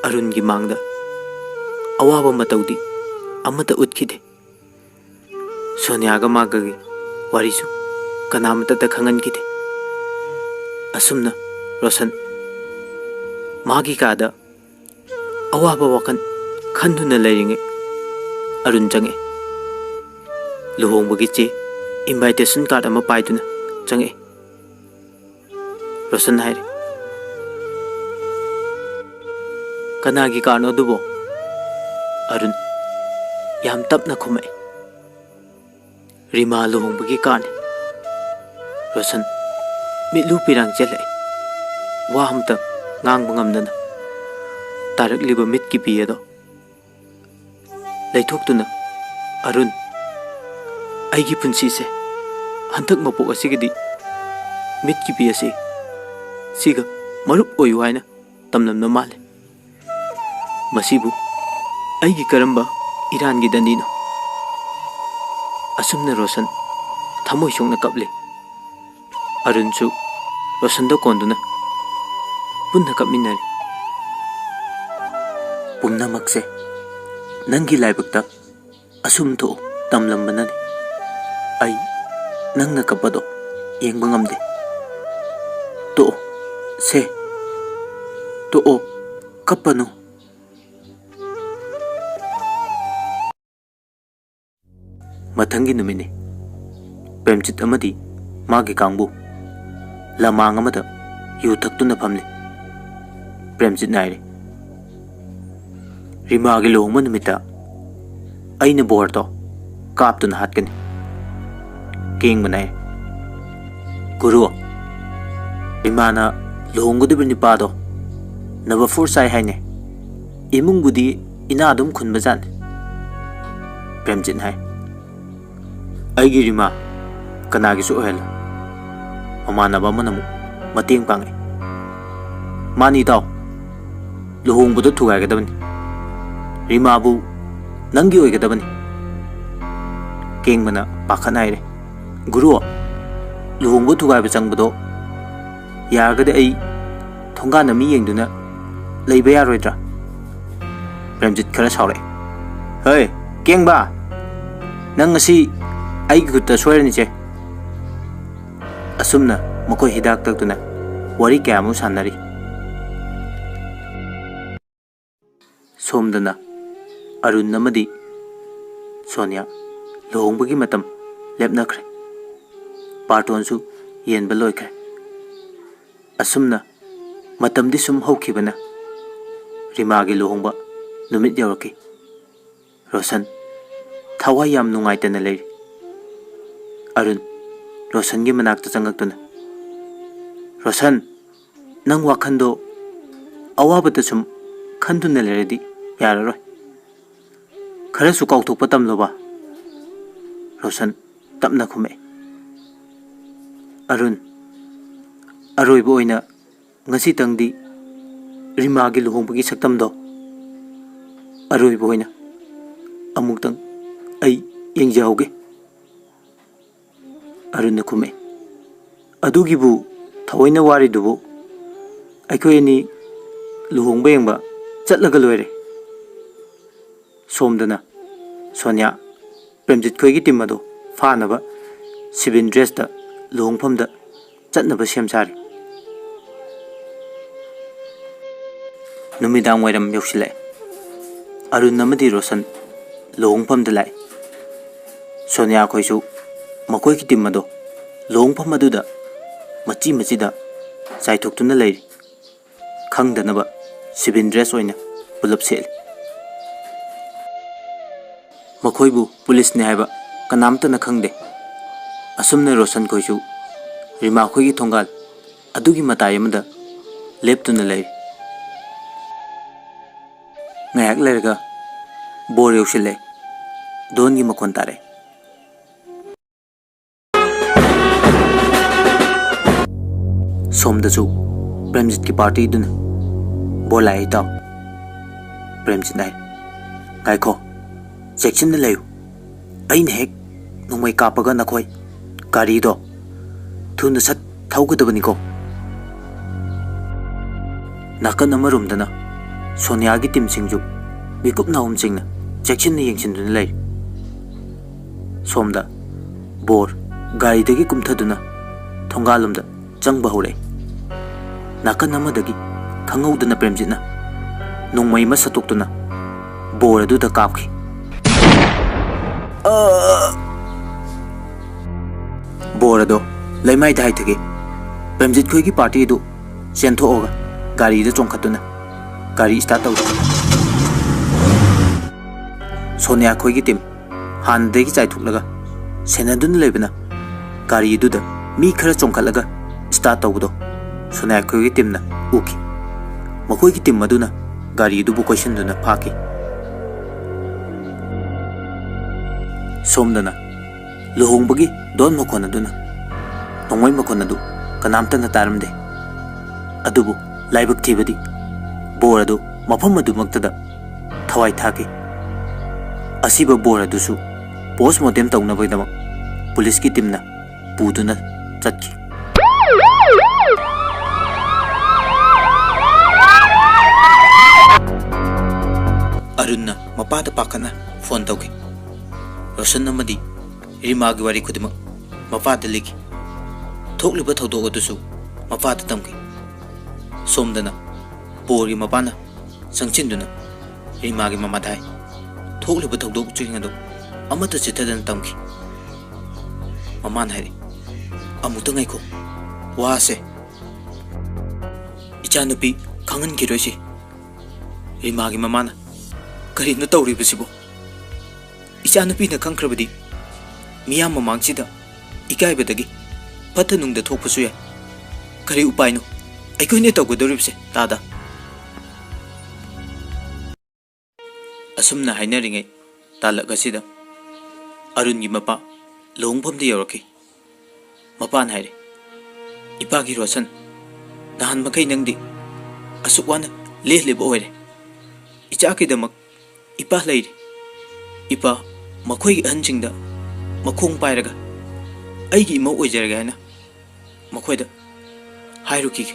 ꯑꯔꯨꯟꯒꯤ ꯃꯥꯡꯗ ꯑꯋꯥꯕ ꯃꯇꯧꯗꯤ ꯑꯃꯠꯇ ꯎꯠꯈꯤꯗꯦ꯫ ꯁꯣꯅꯤꯌꯥꯒ ꯃꯥꯒꯒꯤ ꯋꯥꯔꯤꯁꯨ ꯀꯅꯥꯃꯠꯇꯗ ꯈꯪꯍꯟꯈꯤꯗꯦ꯫ ꯑꯁꯨꯝꯅ ꯔꯣꯁꯟ ꯃꯥꯒꯤ ꯀꯥꯗ ꯑꯋꯥꯕ ꯋꯥꯈꯜ ꯈꯟꯗꯨꯅ ꯂꯩꯔꯤꯉꯩ ꯑꯔꯨꯟ ꯆꯪꯉꯛꯑꯦ꯫ ꯂꯨꯍꯣꯡꯕꯒꯤ ꯆꯦ, invitation card ꯑꯃ ꯄꯥꯏꯗꯨꯅ ꯆꯪꯉꯛꯑꯦ꯫ ꯔꯣꯁꯟ ꯍꯥꯏꯔꯦ, "ꯀꯅꯥꯒꯤ ꯀꯥꯔꯅꯣ ꯑꯗꯨꯕꯣ?" ꯑꯔꯨꯟ ꯌꯥꯝ ꯇꯞꯅ ꯈꯨꯝꯃꯛꯑꯦ, "ꯔꯤꯃꯥ ꯂꯨꯍꯣꯡꯕꯒꯤ ꯀꯥꯔꯅꯤ꯫" ꯔꯣꯁꯟ ꯃꯤꯠꯂꯨ ꯄꯤꯔꯥꯡ ꯆꯦꯜꯂꯛꯑꯦ꯫ ꯋꯥ ꯑꯃꯇ ꯉꯥꯡꯕ ꯉꯝꯗꯅ ꯇꯥꯔꯛꯂꯤꯕ ꯃꯤꯠꯀꯤ ꯄꯤ ꯑꯗꯣ ꯂꯩꯊꯣꯛꯇꯨꯅ, "ꯑꯔꯨꯟ, ꯑꯩꯒꯤ ꯄꯨꯟꯁꯤꯁꯦ ꯍꯟꯗꯛ ꯃꯄꯣꯛ ꯑꯁꯤꯒꯤꯗꯤ ꯃꯤꯠꯀꯤ ꯄꯤ ꯑꯁꯤ ꯁꯤꯒ ꯃꯔꯨꯞ ꯑꯣꯏꯌꯨ ꯍꯥꯏꯅ ꯇꯝꯂꯝꯕ ꯃꯥꯜꯂꯦ꯫ ꯃꯁꯤꯕꯨ ꯑꯩꯒꯤ ꯀꯔꯝꯕ ꯏꯔꯥꯟꯒꯤ ꯗꯟꯗꯤꯅꯣ?" ꯑꯁꯨꯝꯅ ꯔꯣꯁꯟ ꯊꯃꯣꯏ ꯁꯣꯛꯅ ꯀꯞꯂꯤ꯫ ꯑꯔꯨꯟꯁꯨ ꯔꯣꯁꯟꯗ ꯀꯣꯟꯗꯨꯅ, ꯄꯨꯟꯅ ꯀꯞꯃꯤꯟꯅꯔꯤ꯫ ꯄꯨꯝꯅꯃꯛꯁꯦ ꯅꯪꯒꯤ ꯂꯥꯏꯕꯛꯇ ꯑꯁꯨꯝ ꯊꯣꯛꯎ ꯇꯝꯂꯝꯕꯅꯅꯤ꯫ ꯑꯩ ꯅꯪꯅ ꯀꯞꯄꯗꯣ ꯌꯦꯡꯕ ꯉꯝꯗꯦ꯫ ꯇꯣꯛꯑꯣ, ꯁꯦ, ꯇꯣꯛꯑꯣ, ꯀꯞꯄꯅꯨ꯫ ꯃꯊꯪꯒꯤ ꯅꯨꯃꯤꯠꯅꯤ꯫ ꯄ꯭ꯔꯦꯝꯖꯤꯠ ꯑꯃꯗꯤ ꯃꯥꯒꯤ ꯀꯥꯡꯕꯨ ꯂꯃꯥꯡ ꯑꯃꯗ ꯌꯨ ꯊꯛꯇꯨꯅ ꯐꯝꯂꯤ꯫ ꯄ꯭ꯔꯦꯝꯖꯤꯠꯅ ꯍꯥꯏꯔꯤ, "ꯔꯤꯃꯥꯒꯤ ꯂꯨꯍꯣꯡꯕ ꯅꯨꯃꯤꯠꯇ ꯑꯩꯅ ꯕꯣꯔꯗꯣ ꯀꯥꯞꯇꯨꯅ ꯍꯥꯠꯀꯅꯤ꯫" ꯀꯦꯡꯕꯅ ꯍꯥꯏꯔꯤ, "ꯒꯨꯔꯨ, ꯔꯤꯃꯥꯅ ꯂꯨꯍꯣꯡꯒꯗꯧꯔꯤꯕ ꯅꯨꯄꯥꯗꯣ ꯅꯕ ꯐꯣꯔ ꯆꯥꯏ ꯍꯥꯏꯅꯦ꯫ ꯏꯃꯨꯡꯕꯨꯗꯤ ꯏꯅꯥ ꯑꯗꯨꯝ ꯈꯨꯟꯕꯖꯥꯠꯅꯤ꯫" ꯄ꯭ꯔꯦꯝꯖꯤꯠꯅ ꯍꯥꯏ, "ꯑꯩꯒꯤ ꯔꯤꯃꯥ ꯀꯅꯥꯒꯤꯁꯨ ꯑꯣꯏꯍꯜꯂꯣꯏ꯫" ꯃꯃꯥꯟꯅꯕ ꯑꯃꯅ ꯑꯃꯨꯛ ꯃꯇꯦꯡ ꯄꯥꯡꯉꯤ꯫ "ꯃꯥꯅꯤ ꯏꯇꯥꯎ, ꯂꯨꯍꯣꯡꯕꯗꯣ ꯊꯨꯒꯥꯏꯒꯗꯕꯅꯤ꯫ ꯔꯤꯃꯥꯕꯨ ꯅꯪꯒꯤ ꯑꯣꯏꯒꯗꯕꯅꯤ꯫" ꯀꯦꯡꯕꯅ ꯄꯥꯈꯠꯅ ꯍꯥꯏꯔꯦ, "ꯒꯨꯔꯨ, ꯂꯨꯍꯣꯡꯕ ꯊꯨꯒꯥꯏꯕ ꯆꯪꯕꯗꯣ ꯌꯥꯔꯒꯗꯤ ꯑꯩ ꯊꯣꯡꯒꯥꯟꯗ ꯃꯤ ꯌꯦꯡꯗꯨꯅ ꯂꯩꯕ ꯌꯥꯔꯣꯏꯗ꯭ꯔꯥ?" ꯄ꯭ꯔꯦꯝꯖꯤꯠ ꯈꯔ ꯁꯥꯎꯔꯛꯑꯦ꯫ "ꯍꯩ, ꯀꯦꯡꯕ! ꯅꯪ ꯉꯁꯤ ꯑꯩꯒꯤ ꯈꯨꯠꯇ ꯁꯣꯏꯔꯅꯤꯁꯦ꯫" ꯑꯁꯨꯝꯅ ꯃꯈꯣꯏ ꯍꯤꯗꯥꯛ ꯇꯛꯇꯨꯅ ꯋꯥꯔꯤ ꯀꯌꯥ ꯑꯃ ꯁꯥꯟꯅꯔꯤ꯫ ꯁꯣꯝꯗꯅ ꯑꯔꯨꯟ ꯑꯃꯗꯤ ꯁꯣꯅꯤꯌꯥ ꯂꯨꯍꯣꯡꯕꯒꯤ ꯃꯇꯝ ꯂꯦꯞꯅꯈ꯭ꯔꯦ꯫ ꯕꯥꯔꯇꯣꯟꯁꯨ ꯌꯦꯟꯕ ꯂꯣꯏꯈ꯭ꯔꯦ꯫ ꯑꯁꯨꯝꯅ ꯃꯇꯝꯗꯤ ꯁꯨꯝ ꯍꯧꯈꯤꯕꯅ ꯔꯤꯃꯥꯒꯤ ꯂꯨꯍꯣꯡꯕ ꯅꯨꯃꯤꯠ ꯌꯧꯔꯛꯈꯤ꯫ ꯔꯣꯁꯟ ꯊꯋꯥꯏ ꯌꯥꯝ ꯅꯨꯡꯉꯥꯏꯇꯅ ꯂꯩꯔꯤ꯫ ꯑꯔꯨꯟ ꯔꯣꯁꯟꯒꯤ ꯃꯅꯥꯛꯇ ꯆꯪꯉꯛꯇꯨꯅ, "ꯔꯣꯁꯟ, ꯅꯪ ꯋꯥꯈꯜꯗꯣ ꯑꯋꯥꯕꯗ ꯁꯨꯝ ꯈꯟꯗꯨꯅ ꯂꯩꯔꯗꯤ ꯌꯥꯔꯔꯣꯏ꯫ ꯈꯔꯁꯨ ꯀꯥꯎꯊꯣꯛꯄ ꯇꯝꯂꯣꯕ꯫" ꯔꯣꯁꯟ ꯇꯞꯅ ꯈꯨꯝꯃꯛꯏ꯫ "ꯑꯔꯨꯟ, ꯑꯔꯣꯏꯕ ꯑꯣꯏꯅ ꯉꯁꯤꯇꯪꯗꯤ ꯔꯤꯃꯥꯒꯤ ꯂꯨꯍꯣꯡꯕꯒꯤ ꯁꯛꯇꯝꯗꯣ ꯑꯔꯣꯏꯕ ꯑꯣꯏꯅ ꯑꯃꯨꯛꯇꯪ ꯑꯩ ꯌꯦꯡꯖꯍꯧꯒꯦ꯫" ꯑꯔꯨꯟꯅ ꯈꯨꯝꯃꯛꯏ, "ꯑꯗꯨꯒꯤꯕꯨ ꯊꯑꯣꯏꯅ ꯋꯥꯔꯤꯗꯨꯕꯨ? ꯑꯩꯈꯣꯏ ꯑꯅꯤ ꯂꯨꯍꯣꯡꯕ ꯌꯦꯡꯕ ꯆꯠꯂꯒ ꯂꯣꯏꯔꯦ꯫ ꯁꯣꯝꯗꯅ ꯁꯣꯅꯤꯌꯥ ꯄ꯭ꯔꯦꯝꯖꯤꯠ ꯈꯣꯏꯒꯤ ꯇꯤꯝ ꯑꯗꯨ ꯐꯥꯅꯕ ꯁꯤꯚꯤꯜ ꯗ꯭ꯔꯦꯁꯇ ꯂꯨꯍꯣꯡꯐꯝꯗ ꯆꯠꯅꯕ ꯁꯦꯝ ꯁꯥꯔꯤ꯫ ꯅꯨꯃꯤꯗꯥꯡ ꯋꯥꯏꯔꯝ ꯌꯧꯁꯤꯜꯂꯛꯑꯦ꯫ ꯑꯔꯨꯟ ꯑꯃꯗꯤ ꯔꯣꯁꯟ ꯂꯨꯍꯣꯡꯐꯝꯗ ꯂꯥꯛꯏ꯫ ꯁꯣꯅꯤꯌꯥ ꯈꯣꯏꯁꯨ ꯃꯈꯣꯏꯒꯤ ꯇꯤꯝ ꯑꯗꯣ ꯂꯨꯍꯣꯡꯐꯝ ꯑꯗꯨꯗ ꯃꯆꯤ ꯃꯆꯤꯗ ꯆꯥꯏꯊꯣꯛꯇꯨꯅ ꯂꯩꯔꯤ꯫ ꯈꯪꯗꯅꯕ ꯁꯤꯚꯤꯜ ꯗ꯭ꯔꯦꯁ ꯑꯣꯏꯅ ꯄꯨꯂꯞ ꯁꯦꯠꯂꯤ꯫ ꯃꯈꯣꯏꯕꯨ ꯄꯨꯂꯤꯁꯅꯤ ꯍꯥꯏꯕ ꯀꯅꯥꯝꯇꯅ ꯈꯪꯗꯦ꯫ ꯑꯁꯨꯝꯅ ꯔꯣꯁꯟ ꯈꯣꯏꯁꯨ ꯔꯤꯃꯥ ꯈꯣꯏꯒꯤ ꯊꯣꯡꯒꯥꯜ ꯑꯗꯨꯒꯤ ꯃꯇꯥꯏ ꯑꯃꯗ ꯂꯦꯞꯇꯨꯅ ꯂꯩꯔꯤ꯫ ꯉꯥꯏꯍꯥꯛ ꯂꯩꯔꯒ ꯕꯣꯔ ꯌꯧꯁꯤꯜꯂꯦ꯫ ꯗꯣꯟꯒꯤ ꯃꯈꯣꯟ ꯇꯥꯔꯦ꯫ ꯁꯣꯝꯗꯁꯨ ꯄ꯭ꯔꯦꯝꯖꯤꯠꯀꯤ ꯄꯥꯔꯇꯤꯗꯨꯅ, "ꯕꯣꯔ ꯂꯥꯛꯑꯦ ꯏꯇꯥꯎ꯫" ꯄ꯭ꯔꯦꯝꯖꯤꯠꯅ ꯍꯥꯏ, "ꯉꯥꯏꯈꯣ, ꯆꯦꯛꯁꯤꯟꯅ ꯂꯩꯌꯨ꯫ ꯑꯩꯅ ꯍꯦꯛ ꯅꯣꯡꯃꯩ ꯀꯥꯞꯄꯒ ꯅꯈꯣꯏ ꯒꯥꯔꯤꯗꯣ ꯊꯨꯅ ꯁꯠ ꯊꯧꯒꯗꯕꯅꯤꯀꯣ꯫" ꯅꯥꯀꯟ ꯑꯃꯔꯣꯝꯗꯅ ꯁꯣꯅꯤꯌꯥꯒꯤ ꯇꯤꯝꯁꯤꯡꯁꯨ ꯃꯤꯀꯨꯞ ꯅꯥꯍꯨꯝꯁꯤꯡꯅ ꯆꯦꯛꯁꯤꯟꯅ ꯌꯦꯡꯁꯤꯟꯗꯨꯅ ꯂꯩꯔꯤ꯫ ꯁꯣꯝꯗ ꯕꯣꯔ ꯒꯥꯔꯤꯗꯒꯤ ꯀꯨꯝꯊꯗꯨꯅ ꯊꯣꯡꯒꯥꯜꯂꯣꯝꯗ ꯆꯪꯕ ꯍꯧꯔꯛꯏ꯫ ꯅꯥꯀꯟ ꯑꯃꯗꯒꯤ ꯈꯪꯍꯧꯗꯅ ꯄ꯭ꯔꯦꯝꯖꯤꯠꯅ ꯅꯣꯡꯃꯩ ꯑꯃ ꯁꯠꯇꯣꯛꯇꯨꯅ ꯕꯣꯔ ꯑꯗꯨꯗ ꯀꯥꯞꯈꯤ꯫ ꯕꯣꯔ ꯑꯗꯣ ꯂꯩꯃꯥꯏꯗ ꯍꯥꯏꯊꯈꯤ꯫ ꯄ꯭ꯔꯦꯝꯖꯤꯠ ꯈꯣꯏꯒꯤ ꯄꯥꯔꯇꯤ ꯑꯗꯨ ꯆꯦꯟꯊꯣꯛꯑꯒ ꯒꯥꯔꯤꯗ ꯆꯣꯡꯈꯠꯇꯨꯅ ꯒꯥꯔꯤ ꯁ꯭ꯇꯥꯔꯠ ꯇꯧꯔꯤ꯫ ꯁꯣꯅꯤꯌꯥ ꯈꯣꯏꯒꯤ ꯇꯤꯝ ꯍꯥꯟꯅꯗꯒꯤ ꯆꯥꯏꯊꯣꯛꯂꯒ ꯁꯦꯟꯅꯗꯨꯅ ꯂꯩꯕꯅ ꯒꯥꯔꯤꯗꯨꯗ ꯃꯤ ꯈꯔ ꯆꯣꯡꯈꯠꯂꯒ ꯁ꯭ꯇꯥꯔꯠ ꯇꯧꯕꯗꯣ ꯁꯣꯅꯤꯌꯥ ꯈꯣꯏꯒꯤ ꯇꯤꯝꯅ ꯎꯈꯤ꯫ ꯃꯈꯣꯏꯒꯤ ꯇꯤꯝ ꯑꯗꯨꯅ ꯒꯥꯔꯤꯗꯨꯕꯨ ꯀꯣꯏꯁꯤꯟꯗꯨꯅ ꯐꯥꯈꯤ꯫ ꯁꯣꯝꯗꯅ ꯂꯨꯍꯣꯡꯕꯒꯤ ꯗꯣꯟ ꯃꯈꯣꯟ ꯑꯗꯨꯅ ꯅꯣꯡꯃꯩ ꯃꯈꯣꯟ ꯑꯗꯨ ꯀꯅꯥꯝꯇꯅ ꯇꯥꯔꯝꯗꯦ꯫ ꯑꯗꯨꯕꯨ ꯂꯥꯏꯕꯛ ꯊꯤꯕꯗꯤ ꯕꯣꯔ ꯑꯗꯨ ꯃꯐꯝ ꯑꯗꯨꯃꯛꯇꯗ ꯊꯋꯥꯏ ꯊꯥꯈꯤ꯫ ꯑꯁꯤꯕ ꯕꯣꯔ ꯑꯗꯨꯁꯨ ꯄꯣꯁꯃꯣꯔꯇꯦꯝ ꯇꯧꯅꯕꯒꯤꯗꯃꯛ ꯄꯨꯂꯤꯁꯀꯤ ꯇꯤꯝꯅ ꯄꯨꯗꯨꯅ ꯆꯠꯈꯤ꯫ ꯑꯔꯨꯟꯅ ꯃꯄꯥꯗ ꯄꯥꯈꯠꯅ ꯐꯣꯟ ꯇꯧꯈꯤ꯫ ꯔꯣꯁꯟ ꯑꯃꯗꯤ ꯔꯤꯃꯥꯒꯤ ꯋꯥꯔꯤ ꯈꯨꯗꯤꯡꯃꯛ ꯃꯄꯥꯗ ꯂꯤꯈꯤ꯫ ꯊꯣꯛꯂꯤꯕ ꯊꯧꯗꯣꯛ ꯑꯗꯨꯁꯨ ꯃꯄꯥꯗ ꯇꯝꯈꯤ꯫ ꯁꯣꯝꯗꯅ ꯕꯣꯔꯒꯤ ꯃꯄꯥꯅ ꯆꯪꯁꯤꯟꯗꯨꯅ ꯔꯤꯃꯥꯒꯤ ꯃꯃꯥꯗ ꯍꯥꯏ, ꯊꯣꯛꯂꯤꯕ ꯊꯧꯗꯣꯛꯁꯤꯡ ꯑꯗꯨ ꯑꯃꯠꯇ ꯆꯤꯠꯊꯗꯅ ꯇꯝꯈꯤ꯫ ꯃꯃꯥꯅ ꯍꯥꯏꯔꯛꯏ, "ꯑꯃꯨꯛꯇ ꯉꯥꯏꯈꯣ, ꯋꯥꯁꯦ ꯏꯆꯥꯅꯨꯄꯤ ꯈꯪꯍꯟꯈꯤꯔꯣꯏꯁꯤ꯫" ꯔꯤꯃꯥꯒꯤ ꯃꯃꯥꯅ, "ꯀꯔꯤꯅꯣ ꯇꯧꯔꯤꯕꯁꯤꯕꯣ? ꯏꯆꯥꯅꯨꯄꯤꯅ ꯈꯪꯈ꯭ꯔꯕꯗꯤ ꯃꯤꯌꯥꯝ ꯃꯃꯥꯡꯁꯤꯗ ꯏꯀꯥꯏꯕꯗꯒꯤ ꯐꯠꯇ ꯅꯨꯡꯗ ꯊꯣꯛꯄꯁꯨ ꯌꯥꯏ꯫ ꯀꯔꯤ ꯎꯄꯥꯏꯅꯣ ꯑꯩꯈꯣꯏꯅ ꯇꯧꯒꯗꯧꯔꯤꯕꯁꯦ, ꯇꯥꯗ?" ꯑꯁꯨꯝꯅ ꯍꯥꯏꯅꯔꯤꯉꯩ ꯇꯥꯂꯛ ꯑꯁꯤꯗ ꯑꯔꯨꯟꯒꯤ ꯃꯄꯥ ꯂꯨꯍꯣꯡꯐꯝꯗ ꯌꯧꯔꯛꯈꯤ꯫ ꯃꯄꯥꯅ ꯍꯥꯏꯔꯦ, "ꯏꯄꯥꯒꯤ ꯔꯣꯁꯟ, ꯅꯍꯥꯟ ꯃꯈꯩ ꯅꯪꯗꯤ ꯑꯁꯨꯛ ꯋꯥꯅ ꯂꯦꯜꯂꯤꯕ ꯑꯣꯏꯔꯦ꯫ ꯏꯆꯥꯒꯤꯗꯃꯛ ꯏꯄꯥ ꯂꯩꯔꯤ꯫ ꯏꯄꯥ ꯃꯈꯣꯏꯒꯤ ꯑꯍꯟꯁꯤꯡꯗ ꯃꯈꯣꯡ ꯄꯥꯏꯔꯒ ꯑꯩꯒꯤ ꯏꯃꯧ ꯑꯣꯏꯖꯔꯒꯦ ꯍꯥꯏꯅ ꯃꯈꯣꯏꯗ ꯍꯥꯏꯔꯨꯈꯤꯒꯦ꯫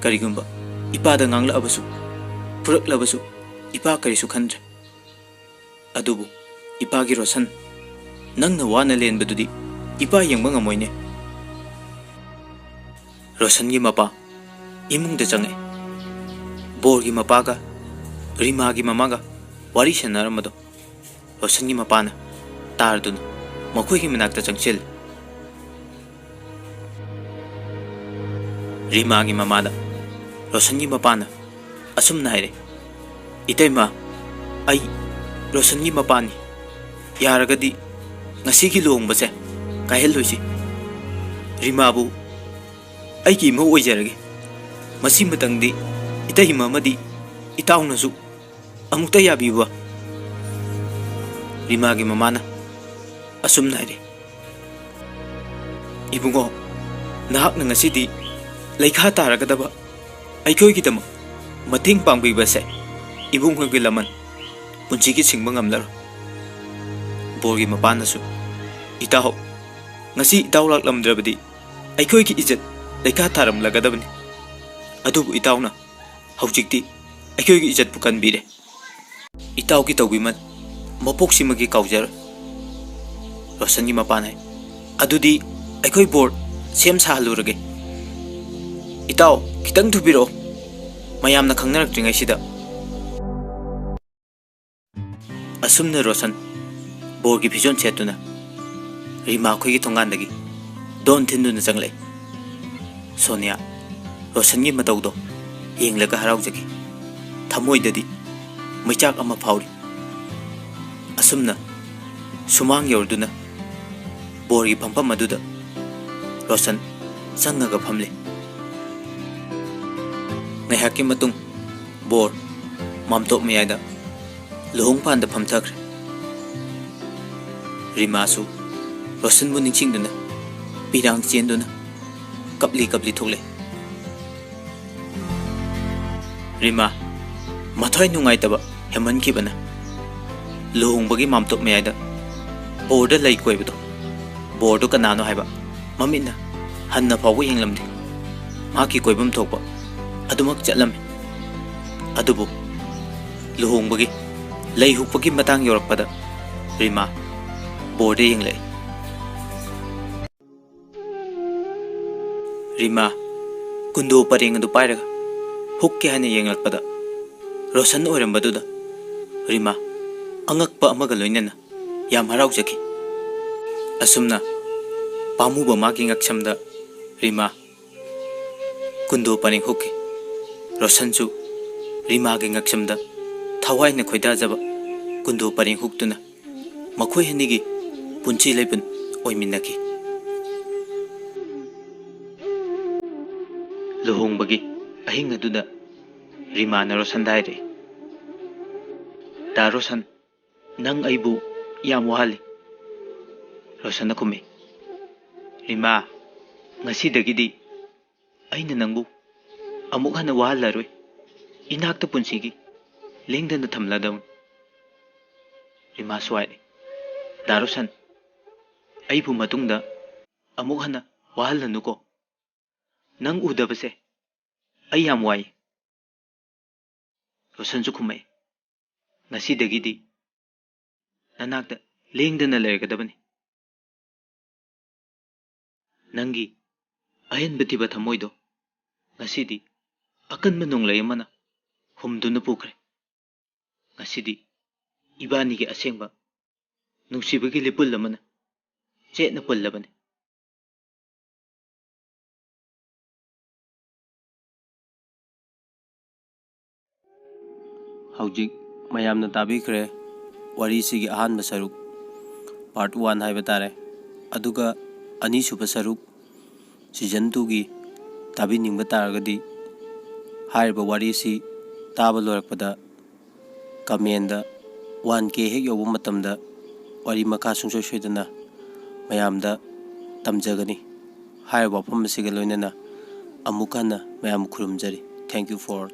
ꯀꯔꯤꯒꯨꯝꯕ ꯏꯄꯥꯗ ꯉꯥꯡꯂꯛꯑꯕꯁꯨ, ꯐꯨꯔꯛꯂꯕꯁꯨ, ꯏꯄꯥ ꯀꯔꯤꯁꯨ ꯈꯟꯗ꯭ꯔꯦ꯫ ꯑꯗꯨꯕꯨ ꯏꯄꯥꯒꯤ ꯔꯣꯁꯟ, ꯅꯪꯅ ꯋꯥꯅ ꯂꯦꯟꯕꯗꯨꯗꯤ ꯏꯄꯥ ꯌꯦꯡꯕ ꯉꯝꯃꯣꯏꯅꯦ꯫" ꯔꯣꯁꯟꯒꯤ ꯃꯄꯥ ꯏꯃꯨꯡꯗ ꯆꯪꯉꯛꯑꯦ꯫ ꯕꯣꯔꯒꯤ ꯃꯄꯥꯒ ꯔꯤꯃꯥꯒꯤ ꯃꯃꯥꯒ ꯋꯥꯔꯤ ꯁꯥꯟꯅꯔꯝꯕꯗꯣ ꯔꯣꯁꯟꯒꯤ ꯃꯄꯥꯅ ꯇꯥꯔꯗꯨꯅ ꯃꯈꯣꯏꯒꯤ ꯃꯅꯥꯛꯇ ꯆꯪꯁꯤꯜꯂꯦ꯫ ꯔꯤꯃꯥꯒꯤ ꯃꯃꯥꯗ ꯔꯣꯁꯟꯒꯤ ꯃꯄꯥꯅ ꯑꯁꯨꯝꯅ ꯍꯥꯏꯔꯦ, "ꯏꯇꯩꯃ, ꯑꯩ ꯔꯣꯁꯟꯒꯤ ꯃꯄꯥꯅꯤ꯫ ꯌꯥꯔꯒꯗꯤ ꯉꯁꯤꯒꯤ ꯂꯨꯍꯣꯡꯕꯁꯦ ꯀꯥꯏꯍꯜꯂꯣꯏꯁꯤ꯫ ꯔꯤꯃꯥꯕꯨ ꯑꯩꯒꯤ ꯏꯃꯧ ꯑꯣꯏꯖꯔꯒꯦ꯫ ꯃꯁꯤꯃꯇꯪꯗꯤ ꯏꯇꯩꯃ ꯑꯃꯗꯤ ꯏꯇꯥꯎꯅꯁꯨ ꯑꯃꯨꯛꯇ ꯌꯥꯕꯤꯌꯨꯕ꯫" ꯔꯤꯃꯥꯒꯤ ꯃꯃꯥꯅ ꯑꯁꯨꯝꯅ ꯍꯥꯏꯔꯦ, "ꯏꯕꯨꯡꯉꯣ, ꯅꯍꯥꯛꯅ ꯉꯁꯤꯗꯤ ꯂꯩꯈꯥ ꯇꯥꯔꯒꯗꯕ ꯑꯩꯈꯣꯏꯒꯤꯗꯃꯛ ꯃꯇꯦꯡ ꯄꯥꯡꯕꯤꯕꯁꯦ ꯏꯕꯨꯡꯉꯣꯒꯤ ꯂꯃꯟ ꯄꯨꯟꯁꯤꯒꯤ ꯁꯤꯡꯕ ꯉꯝꯂꯔꯣꯏ꯫" ꯕꯣꯔꯒꯤ ꯃꯄꯥꯅꯁꯨ, "ꯏꯇꯥꯎ, ꯉꯁꯤ ꯏꯇꯥꯎ ꯂꯥꯛꯂꯝꯗ꯭ꯔꯕꯗꯤ ꯑꯩꯈꯣꯏꯒꯤ ꯏꯖꯠ ꯂꯩꯈꯥ ꯊꯥꯔꯝꯂꯒꯗꯕꯅꯤ꯫ ꯑꯗꯨꯕꯨ ꯏꯇꯥꯎꯅ ꯍꯧꯖꯤꯛꯇꯤ ꯑꯩꯈꯣꯏꯒꯤ ꯏꯖꯠꯄꯨ ꯀꯟꯕꯤꯔꯦ꯫ "ꯏꯇꯥꯎꯒꯤ ꯇꯧꯕꯤꯃꯜ ꯃꯄꯣꯛꯁꯤꯃꯒꯤ ꯀꯥꯎꯖꯔꯣꯏ꯫" ꯔꯣꯁꯟꯒꯤ ꯃꯄꯥꯅ ꯍꯥꯏ, "ꯑꯗꯨꯗꯤ ꯑꯩꯈꯣꯏ ꯕꯣꯔ ꯁꯦꯝ ꯁꯥꯍꯜꯂꯨꯔꯒꯦ꯫ ꯏꯇꯥꯎ, ꯈꯤꯇꯪ ꯊꯨꯕꯤꯔꯛꯑꯣ, ꯃꯌꯥꯝꯅ ꯈꯪꯅꯔꯛꯇ꯭ꯔꯤꯉꯩꯁꯤꯗ꯫" ꯑꯁꯨꯝꯅ ꯔꯣꯁꯟ ꯕꯣꯔꯒꯤ ꯐꯤꯖꯣꯜ ꯁꯦꯠꯇꯨꯅ ꯔꯤꯃꯥ ꯈꯣꯏꯒꯤ ꯊꯣꯡꯒꯥꯟꯗꯒꯤ ꯗꯣꯟ ꯊꯤꯟꯗꯨꯅ ꯆꯪꯂꯛꯏ꯫ ꯁꯣꯅꯤꯌꯥ ꯔꯣꯁꯟꯒꯤ ꯃꯇꯧꯗꯣ ꯌꯦꯡꯂꯒ ꯍꯔꯥꯎꯖꯈꯤ꯫ ꯊꯃꯣꯏꯗꯗꯤ ꯃꯩꯆꯥꯛ ꯑꯃ ꯐꯥꯎꯔꯤ꯫ ꯑꯁꯨꯝꯅ ꯁꯨꯃꯥꯡ ꯌꯧꯔꯗꯨꯅ ꯕꯣꯔꯒꯤ ꯐꯝꯐꯝ ꯑꯗꯨꯗ ꯔꯣꯁꯟ ꯆꯪꯉꯒ ꯐꯝꯂꯦ꯫ ꯉꯥꯏꯍꯥꯛꯀꯤ ꯃꯇꯨꯡ ꯕꯣꯔ ꯃꯥꯝꯇꯣꯞ ꯃꯌꯥꯏꯗ ꯂꯨꯍꯣꯡꯐꯥꯟꯗ ꯐꯝꯊꯈ꯭ꯔꯦ꯫ ꯔꯤꯃꯥꯁꯨ ꯔꯣꯁꯟꯕꯨ ꯅꯤꯡꯁꯤꯡꯗꯨꯅ ꯄꯤꯔꯥꯡ ꯆꯦꯟꯗꯨꯅ ꯀꯞꯂꯤ ꯀꯞꯂꯤ ꯊꯣꯛꯂꯛꯏ꯫ ꯔꯤꯃꯥ ꯃꯊ꯭ꯋꯥꯏ ꯅꯨꯡꯉꯥꯏꯇꯕ ꯍꯦꯟꯃꯟꯈꯤꯕꯅ ꯂꯨꯍꯣꯡꯕꯒꯤ ꯃꯥꯝꯇꯣꯞ ꯃꯌꯥꯏꯗ ꯕꯣꯔꯗ ꯂꯩ ꯀꯣꯏꯕꯗꯣ, ꯕꯣꯔꯗꯣ ꯀꯅꯥꯅꯣ ꯍꯥꯏꯕ ꯃꯃꯤꯠꯅ ꯍꯟꯅ ꯐꯥꯎꯕ ꯌꯦꯡꯂꯝꯗꯦ꯫ ꯃꯍꯥꯛꯀꯤ ꯀꯣꯏꯐꯝ ꯊꯣꯛꯄ ꯑꯗꯨꯃꯛ ꯆꯠꯂꯝꯃꯤ꯫ ꯑꯗꯨꯕꯨ ꯂꯨꯍꯣꯡꯕꯒꯤ ꯂꯩ ꯍꯨꯛꯄꯒꯤ ꯃꯇꯥꯡ ꯌꯧꯔꯛꯄꯗ ꯔꯤꯃꯥ ꯕꯣꯔꯗ ꯌꯦꯡꯂꯛꯏ꯫ ꯔꯤꯃꯥ ꯀꯨꯟꯗꯣ ꯄꯔꯦꯡ ꯑꯗꯨ ꯄꯥꯏꯔꯒ ꯍꯨꯛꯀꯦ ꯍꯥꯏꯅ ꯌꯦꯡꯂꯛꯄꯗ ꯔꯣꯁꯟ ꯑꯣꯏꯔꯝꯕꯗꯨꯗ ꯔꯤꯃꯥ ꯑꯉꯛꯄ ꯑꯃꯒ ꯂꯣꯏꯅꯅ ꯌꯥꯝ ꯍꯔꯥꯎꯖꯈꯤ꯫ ꯑꯁꯨꯝꯅ ꯄꯥꯝꯃꯨꯕ ꯃꯥꯒꯤ ꯉꯛꯁꯝꯗ ꯔꯤꯃꯥ ꯀꯨꯟꯗꯣ ꯄꯔꯦꯡ ꯍꯨꯛꯈꯤ꯫ ꯔꯣꯁꯟꯁꯨ ꯔꯤꯃꯥꯒꯤ ꯉꯛꯁꯝꯗ ꯊꯋꯥꯏꯅ ꯈꯣꯏꯗꯥꯖꯕ ꯀꯨꯟꯗꯣ ꯄꯔꯦꯡ ꯍꯨꯛꯇꯨꯅ ꯃꯈꯣꯏ ꯑꯅꯤꯒꯤ ꯄꯨꯟꯁꯤ ꯂꯩꯄꯨꯟ ꯑꯣꯏꯃꯤꯟꯅꯈꯤ꯫ ꯂꯨꯍꯣꯡꯕꯒꯤ ꯑꯍꯤꯡ ꯑꯗꯨꯗ ꯔꯤꯃꯥꯅ ꯔꯣꯁꯟꯗ ꯍꯥꯏꯔꯛꯏ, "ꯗꯥ ꯔꯣꯁꯟ, ꯅꯪ ꯑꯩꯕꯨ ꯌꯥꯝ ꯋꯥꯍꯜꯂꯤ꯫" ꯔꯣꯁꯟꯅ ꯈꯨꯝꯃꯤ, "ꯔꯤꯃꯥ, ꯉꯁꯤꯗꯒꯤꯗꯤ ꯑꯩꯅ ꯅꯪꯕꯨ ꯑꯃꯨꯛ ꯍꯟꯅ ꯋꯥꯍꯜꯂꯔꯣꯏ꯫ ꯏꯅꯥꯛꯇ ꯄꯨꯟꯁꯤꯒꯤ ꯂꯦꯡꯗꯅ ꯊꯝꯂꯗꯧꯅꯤ꯫" ꯔꯤꯃꯥꯁꯨ ꯍꯥꯏꯔꯛꯏ, "ꯗꯥ ꯔꯣꯁꯟ, ꯑꯩꯕꯨ ꯃꯇꯨꯡꯗ ꯑꯃꯨꯛ ꯍꯟꯅ ꯋꯥꯍꯜꯂꯅꯨꯀꯣ꯫ ꯅꯪ ꯎꯗꯕꯁꯦ ꯑꯩ ꯌꯥꯝ ꯋꯥꯏ꯫" ꯔꯣꯁꯟꯁꯨ ꯈꯨꯝꯃꯛꯏ, ꯉꯁꯤꯗꯒꯤꯗꯤ ꯅꯅꯥꯛꯇ ꯂꯦꯡꯗꯅ ꯂꯩꯔꯒꯗꯕꯅꯤ꯫ ꯅꯪꯒꯤ ꯑꯍꯦꯟꯕ ꯊꯤꯕ ꯊꯃꯣꯏꯗꯣ ꯉꯁꯤꯗꯤ ꯑꯀꯟꯕ ꯅꯣꯡꯂꯩ ꯑꯃꯅ ꯍꯨꯝꯗꯨꯅ ꯄꯨꯈ꯭ꯔꯦ꯫ ꯉꯁꯤꯗꯤ ꯏꯕꯥꯅꯤꯒꯤ ꯑꯁꯦꯡꯕ ꯅꯨꯡꯁꯤꯕꯒꯤ ꯂꯤꯄꯨꯜ ꯑꯃꯅ ꯆꯦꯠꯅ ꯄꯨꯜꯂꯕꯅꯤ꯫ ꯍꯧꯖꯤꯛ ꯃꯌꯥꯝꯅ ꯇꯥꯕꯤꯈ꯭ꯔꯦ ꯋꯥꯔꯤꯁꯤꯒꯤ ꯑꯍꯥꯟꯕ ꯁꯔꯨꯛ, part one ꯍꯥꯏꯕ ꯇꯥꯔꯦ꯫ ꯑꯗꯨꯒ ꯑꯅꯤꯁꯨꯕ ꯁꯔꯨꯛ, season twoꯒꯤ ꯇꯥꯕꯤꯅꯤꯡꯕ ꯇꯥꯔꯒꯗꯤ, ꯍꯥꯏꯔꯤꯕ ꯋꯥꯔꯤꯁꯤ ꯇꯥꯕ ꯂꯣꯏꯔꯛꯄꯗ commentꯗ one K ꯍꯦꯛ ꯌꯧꯕ ꯃꯇꯝꯗ ꯋꯥꯔꯤ ꯃꯈꯥ ꯁꯨꯡꯁꯣꯏ ꯁꯣꯏꯗꯅ ꯃꯌꯥꯝꯗ ꯇꯝꯖꯒꯅꯤ꯫ ꯍꯥꯏꯔꯤꯕ ꯋꯥꯐꯝ ꯑꯁꯤꯒ ꯂꯣꯏꯅꯅ ꯑꯃꯨꯛ ꯍꯟꯅ ꯃꯌꯥꯝ ꯈꯨꯔꯨꯝꯖꯔꯤ꯫ Thank you for